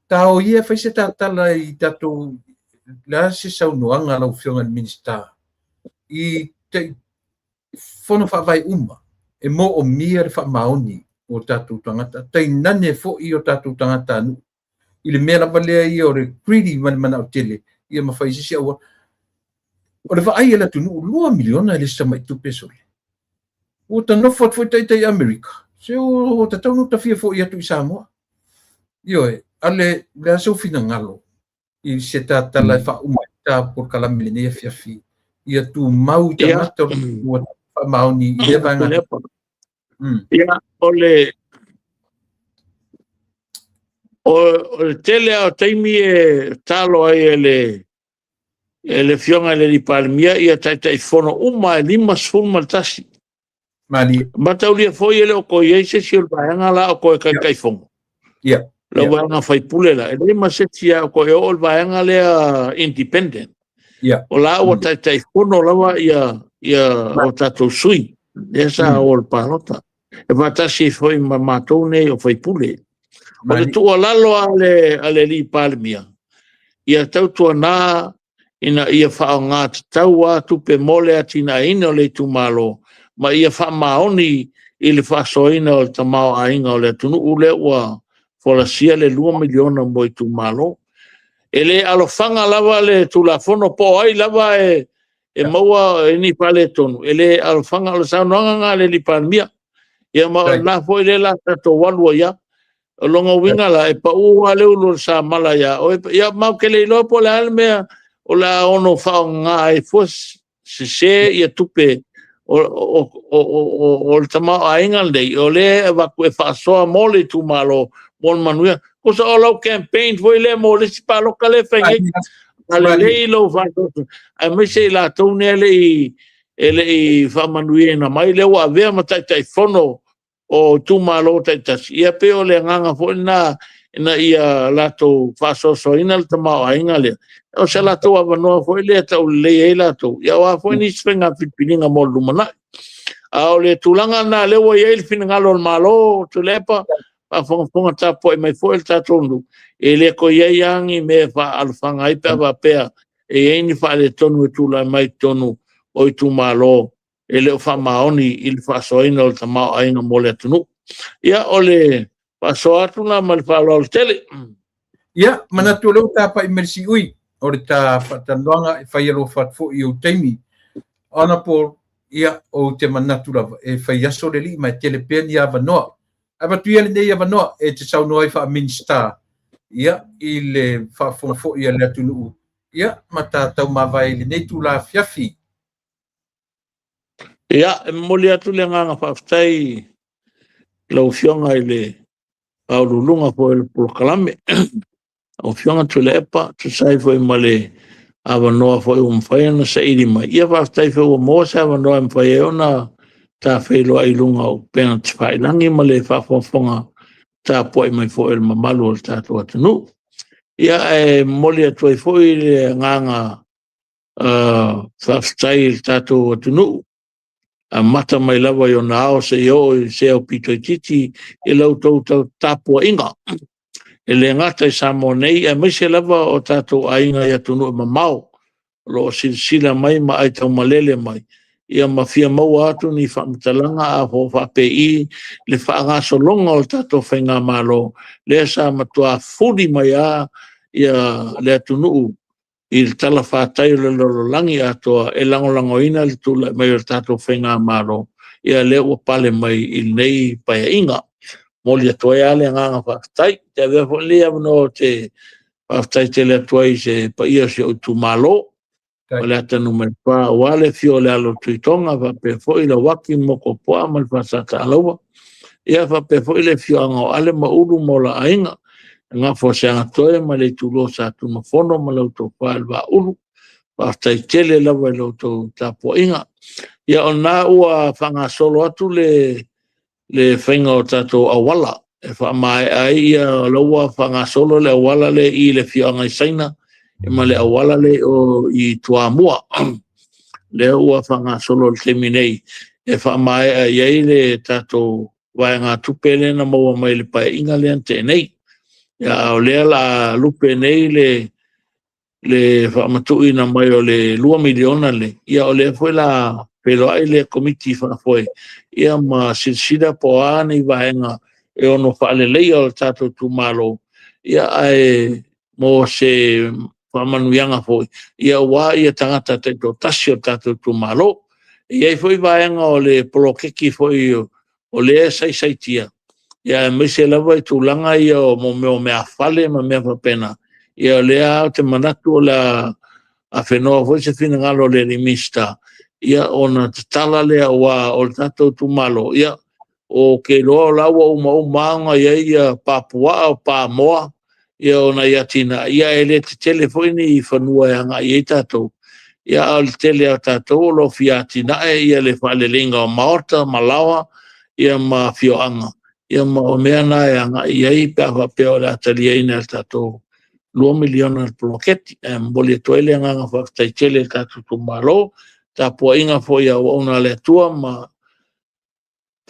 Tao ia e fai se tatala i tatou, le a se saunoaga a lau Afioga i le Minisita i fono faavae uma e moomia le faamaoni o tatou tagata, tainane foi o tatou tagatanuu i le mea lava lea ia o le greedy ma le manao tele ia ma fai se isi auala. O le vaai a le atunuu, 2 miliona e le se tamai tupe sole. Ua ta nofo atu foi ita i Amerika, se ua tatau ona ta fia foi atu i Samoa. Ioe, a le a sou finagalo i se tatala e faauma ai ta polokalame i lenei afiafi, ia tumau i tagata ua faamaoni i lea vaega. Ia, o le tele lava o taimi e talo ai e le Afioga i le alii Palemia ia Taitaifono uma e 51. Malie. Mataulia foi e le o toe i ai se isi o le vaega la o toe Taitaifono. Ia. Lau vaega faipule la, e leai ma se isi o toe oo le vaega lea independent. Ia. O la ua Taitaifono lava ia o tatou sui, lea sa o le palota. E faatasi foi ma matou nei o faipule. O le tuualalo a le alii Palemia, ia tautuana ina ia faaaoga tatau a tupe mo le atinaeina o le itumalo, ma ia faamaoni i le faasoaina o le tamaoaiga o le atunuu lea ua folasia le 2 miliona mo itumalo. E le alofaga lava le Tulafono po o ai lava e maua ni faaletonu, e le alofaga. O le saunoaga lena a le alii Palemia. Ia ma o lena foi lea la tatou alu ai lava. O lona uiga la, e pau lava le ulu o le samala ia oe. Ia ma ou te le iloa po o le a le mea o le a ono faaaoga ai fua sese ia tupe o le tamaoaiga lenei, o lea e avatu e faasoa mo le itumalo, mo le manuia. Tusa o lau campaign foi lea mo le isi palota lea e fai nei. A lelei lou faasoa, aemaise i latou nei e le i faamanuiaina mai, lea ua avea ma Taitaifono o itumalo taitasi. Ia pei o le agaga foi lena ina ia latou faasoasoaina le tamaoaiga lea, o se latou avanoa foi lea e taulelei ai latou, ia o a foi nisi faiga filifiliga mo le lumanai. A o le tulaga lena lea ua i ai le finagalo o le Malo, Tuilaepa, faafogafoga tapuai mai foi le tatou nuu, e le toe i ai lava ni mea e faaalofaga ai pe a faapea e i ai ni faaletonu e tulai mai i totonu o itumalo e le o faamaoni i le faasoaina o le tamaoaiga mo le atunuu. Ia, o le faasoa atu lena ma le faaaloalo tele. Ia, manatu o lea ua tapai mai le siui o le ta faatalanoaga e fai alofa atu foi i ou taimi. Honourable, ia, ou te manatu lava e fai aso le alii ma e tele pea ni avanoa. Avatu ia lenei avanoa e te saunoa ai faa-Minisita, ia, i le faafofoga foi a le atunuu, ia, ma ta taumavae i lenei itula afiafi. Ia, e momoli atu le agaga faafetai i lau Afioga i le Faauluuluga foi o le Polokalame, lau Afioga Tuilaepa, tusa ai foi ma le avanoa foi ua mafai ona saili mai. Ia faafetai foi ua maua se avanoa e mafai ai ona ta feiloai i luga o upega tafailagi ma le faafogafoga tapuai mai foi o le mamalu o le tatou atunuu. Ia, e momoli atu ai foi le agaga faafetai i le tatou atunuu, amata mai lava i ona ao seia oo i se aupito itiiti i la outou tapuaiga, e le gata i Samoa nei, aemaise lava o tatou aiga i atunuu e mamao o lo o silasila mai ma aitaumalele mai, ia ma fia maua atu ni faamatalaga a po o faapei le faagasologa o le tatou faigamalo lea sa matua fuli mai lava le atunuu i le talafatai o le lalolagi atoa e lagolagoina le tulai mai o le tatou faigamalo, ia lea ua pale mai i lenei paeaiga. Momoli atu ai lava le agaga faafetai. Te avea foi lenei avanoa ou te faafetai tele atu ai i se paia o si ou itumalo, Faleata Nu.4, aua le afio o le alo o Tuitoga, faapea foi Lauaki ma Motuopuaa ma le Faasataalaua, ia faapea foi le afioaga o Ale ma Ulu ma o la aiga, le Gafa o Seagatoe ma le Itulua o Satunumafono ma lau Tofa i le Vaaulu. Faafetai tele lava i la outou tapuaiga. Ia o lena ua faagasolo atu le faiga o tatou auala e faamaea ai ia la ua faagasolo le auala lea i le afioaga i Saina ma le auala lea o i Toamua. Lea ua faagasolo i le taimi nei e faamaea i ai le tatou vaegatupe lea na maua mai le paeaiga lea na tea nei. Ia, a o lea la lupe nei le faamatuuina mai o le $2 miliona lenei, ia o lea foi la feiloai le komiti faafoe ia ma silasila po o a ni vaega e ono faaleleia o le tatou itumalo, ia ae mo se faamanuiaga foi ia aua ia tagata taitoatasi o le tatou itumalo. E i ai foi vaega o le poloketi foi o lea e saisaitia, ia aemaise lava i tulaga ia o mea o meafale ma mea faapena, ia o lea ou te manatu o le a afenoa foi se finagalo o le alii Minisita, ia ona tatala lea aua o le tatou itumalo, ia ou te iloa o la ua umauma lava ona i ai ia papuaa o pamoa, ia o nai atinae, ia e le tetele foi ni fanua e agai i ai tatou, ia a o le tele lava o tatou o lo o fia atinae ia le faaleleiga o maota ma laoa ia ma afioaga, ia ma o mea na e agai i ai pe a faapea o le a taliaina e le tatou $2 miliona le poloketi. Ae momoli atu ai le agaga faafetai tele i le tatou itumalo, tapuaiga foi a auauna a le Atua ma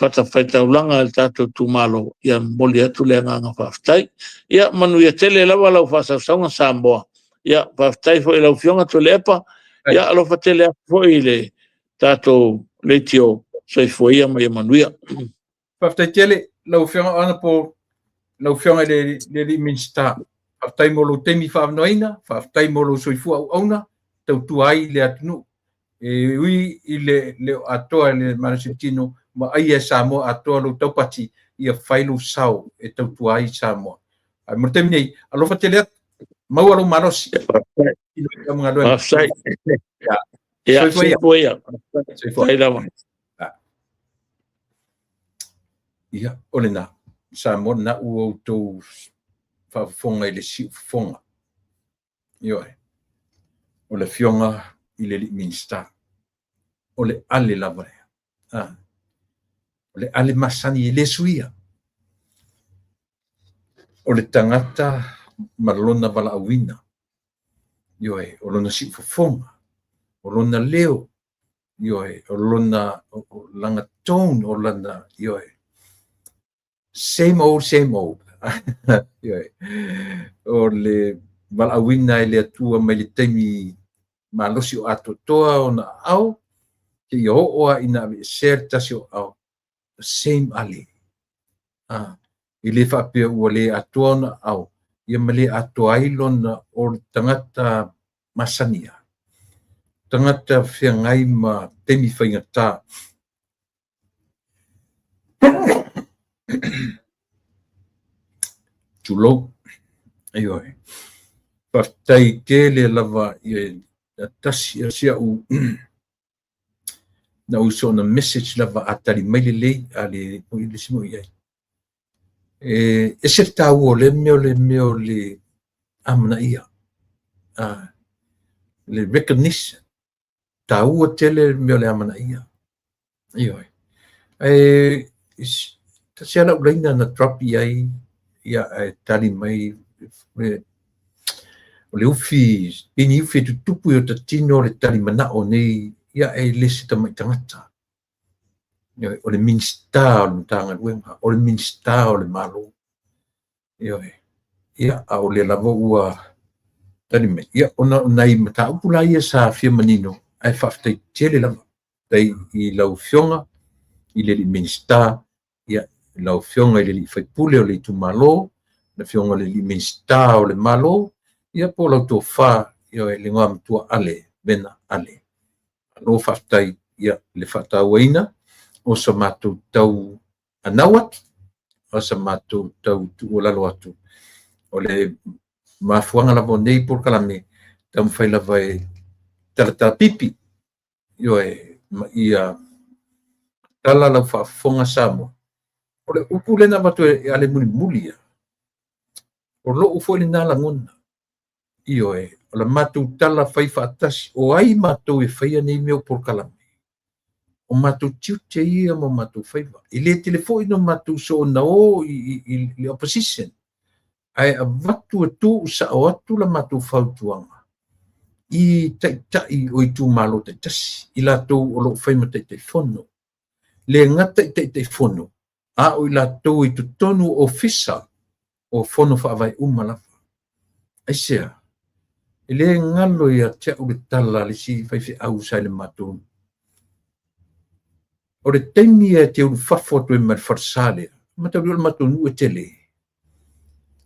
fatafaitaulaga i le tatou itumalo, ia momoli atu le agaga faafetai. Ia manuia tele lava lau faasausauga Samoa. Ia faafetai foi i lau Afioga Tuilaepa. Ia alofa tele atu foi i le tatou leitio. Soifua ia ma ia manuia. Faafetai tele lau Afioga Honourable, lau Afioga i le alii Minisita. Faafetai mo lou taimi faaavanoaina, faafetai mo lou soifua auauna, tautua ai i le atunuu. E ui i le le o atoa i le malosi tino, ma aia e Samoa atoa lou taupati, ia fai lou sao e tautua ai Samoa. Ae mo le taimi nei, alofa tele atu, maua lou malosi. Faafetai. Ia, soifua ia. Soifua lava. Ia, o lena, Samoa, lena ua outou faafofoga i le siufofoga. Ioe, o le Afioga i le alii Minisita, o le ale lava lea. O le ale masani e le suia. O le tagata ma lona valaauina, ioe, o lona siufofoga, o lona leo, ioe, o lona lana tone, o lana, ioe, same old, same old. Ioe, o le valaauina e le Atua mai le taimi malosi o atoatoa ona aao, seia oo lava ina aveesea le tasi o aao, the same Ale. E le faapea ua le atoa ona aao, ia ma le atoa ai lona o le tagata masani lava. Tagata feagai ma taimi faigata. Tulou. Ioe. Faafetai tele lava i tasi si au na ou soona message lava a tali mai lelei a le mo i le isi mo i ai. E ese le taua o lea mea o le mea o le amanaia. Le recognition. Taua tele le mea o le amanaia. Ioe. E tasi lava lau laina na drop i ai, ia, ae tali mai o le ufi, pei ni ufi e tutupu i o tatino le tali manao nei, ia, e le se tamai tagata. Ioe, o le Minisita o le Matagaluega, o le Minisita o le Malo. Ioe. Ia, a o lea lava ua tali mai. Ia, ona o nai mataupu la ia sa fia manino, ae faafetai tele lava. Faafetai i lau Afioga i le alii Minisita, ia, lau Afioga i le alii faipule o le itumalo, le Afioga i le alii Minisita o le Malo, ia po o lau tofa, ioe, le Igoamatua Ale, Vena Ale. Malo faafetai, ia, le faatauaina o sa matou tau anau atu, o sa matou tau tuualalo atu. O le mafuaaga lava o nei polokalame, taumafai lava e talatala pipi, ioe, ma ia tala lau faafofoga Samoa. O le upu lea na avatu e Ale mulimuli ia, o lou foi lena lagona. Ioe, o la matou tala fai faatasi, o ai matou e faia nei mea o polokalame? O matou tiute ia ma matou faiva. E le tele foi no matou soona o i le opposition, ae avatu e tuu sao atu la matou fautuaga i taitai o itumalo taitasi, i latou o loo fai ma Taitaifono. Le gata i Taitaifono, a o i latou i totonu o ofisa o fono faavae uma lava. Aisea? E le galo ia te au le tala a le isi faifeau sa i le matou. O le taimi e te ulufafo atu ai ma le falesa lea, mataulia o le matou nuu e tele.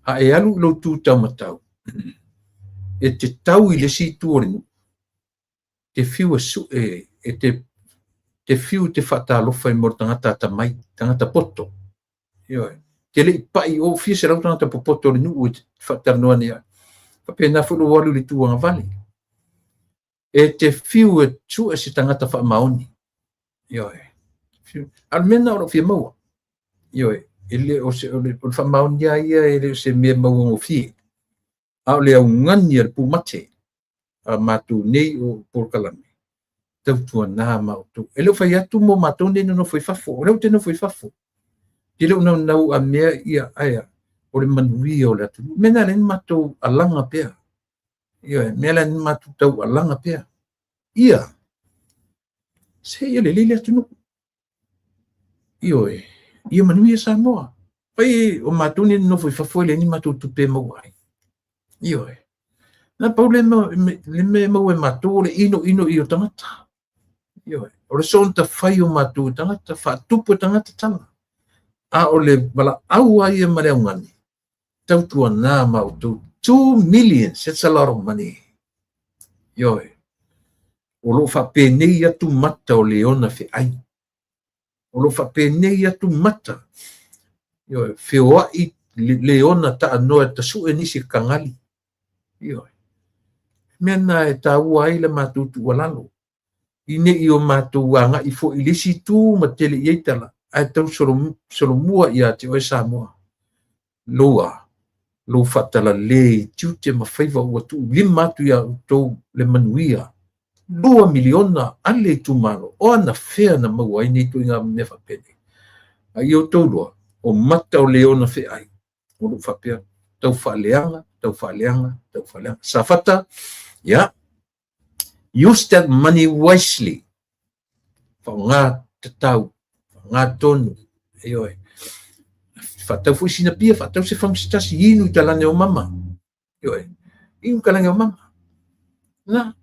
A e alu i lou tu taumatau, e te tau i le isi itu o le nuu, te fiu e sue, e te fiu te faatalofa i mo le tagata atamai, tagata poto. Ioe. Te le i pai o fia selau tagata popoto o le nuu e te faatalanoa nei ai. Faapena foi lou alu i le tu agavale. E te fiu e sue se tagata faamaoni. Ioe. A o le mea lena o lou fia maua. Ioe. E le o se, o le faamaoni lava ia e le o se mea mauagofie. A o le augani a le pumate a matou nei o polokalame, tautuana ma outou. E le o fai atu mo matou nei nonofo i fafo. O lea ou te nofo i fafo. Te le o naunau a mea ia aea o le manuia o le atunuu. Mea na le matou alaga pea. Ioe, mea la ni matou tau alaga pea. Ia, se ia lelei le atunuu. Ioe, ia manuia Samoa. Fai o matou nei nonofo i fafo e leai ni matou tupe e maua ai. Ioe. Na pau le mea e maua e matou o le inoino i o tagata. Ioe. O le soona fai o matou e tagata, faatupu e tagata tala. A o le valaau lava ia ma le augani, tautuana ma outou. 2 million, that's a lot of money. Ioe. O loo faapenei atu mata o leona feai. O loo faapenei atu mata. Ioe, feoai leona taanoa e tasue nisi e kagali. Ioe. Mea na e taua ai le matou tuualalo. I nei o matou agai foi i le isi itu ma tele i ai tala, ae tau solomua ia te oe Samoa. Loa, lou faatalale i tiute ma faiva ua tuulima atu ia outou le manuia. 2 miliona ale itumalo, o ana fea na maua ai nei ituaiga mea faapenei. A ia outou loa, o mata o leona feai, O lou faapea, tau faaleaga, tau faaleaga, tau faaleaga. Safata, ia, use that money wisely. Faaaoga tatau, faaaoga tonu. Ioe. Faatau foi sina pia, faatau se fagu se tasi, inu i talane o mama. Ioe. Inu i talane o mama. Na.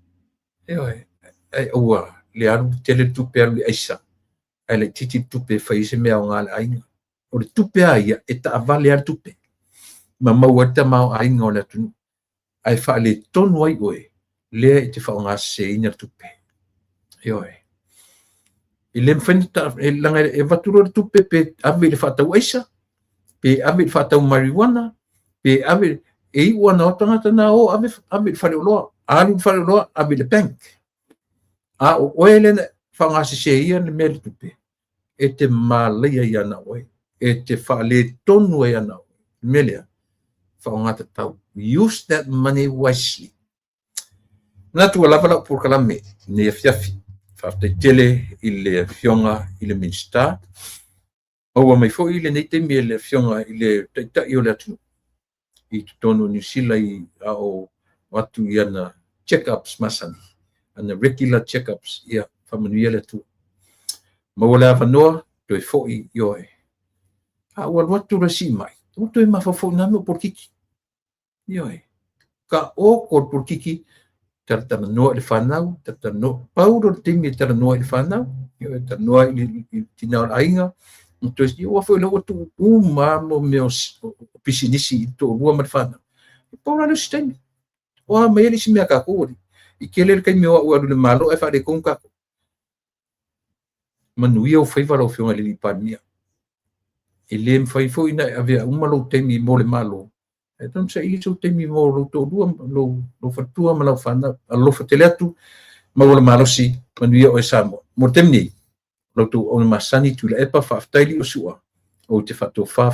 Ioe. Ai aua le alu tele le tupe alu i aisa, ae laitiiti le tupe e fai ai se mea aoga a le aiga. O le tupe a ia, e taavale lava le tupe ma maua ai le tamaoaiga o le atunuu. Ae faaletonu ai oe lea e te faaaogaseseina le tupe. Ioe. E le mafai ona leaga e avatu loa le tupe pe ave i le faatau aisa, pe ave i le faatau marijuana, pe ave e iu ana o tagata na o ave ave i le faleoloa, alu i le faleoloa ave i le bank. A o oe lea na faaaogaseseia le mea le tupe, e te malaia ia na oe, e te faaletonu ai ia na oe. Le mea lea, faaaoga tatau. Use that money wisely. Manatu ua lava lau polokalame i lenei afiafi. Faafetai tele i le Afioga i le Minisita. Maua mai foi lenei taimi e le Afioga i le Taitai o le atunuu i totonu o Niu Sila i a o atu i ana check-ups masani, ana regular check-ups, ia faamanuia le Atua. Maua le avanoa, toe foi, ioe. A ua alu atu le sii mai, ua toe mafaufau i nā mea o polokiki. Ioe. Ka oko le polokiki, talatalanoa i le fanau, talatalanoa. Pau lea o le taimi e talanoa i le fanau, ioe, talanoa i le tina o le aiga, ma toe aua foi o lea ua tuu uma lava mea o pisinisi i le toalua ma le fanau. E pau la lea o se taimi. O a mai ai le isi mea a tatou alii. I tele le taimi o au e alu i le Malo ae faaletonu tatou. Manuia ou faiva lau Afioga i le Palemia. E le mafai foi ona e avea uma lou taimi mo le Malo. Ae tatau ona saili sou taimi mo lou toalua, lou faletua ma lau fanau. Alofa tele atu, maua le malosi, manuia oe Samoa. Mo le taimi nei, o la outou auauna masani Tuilaepa, faafetai Liosua, ou te faatofa.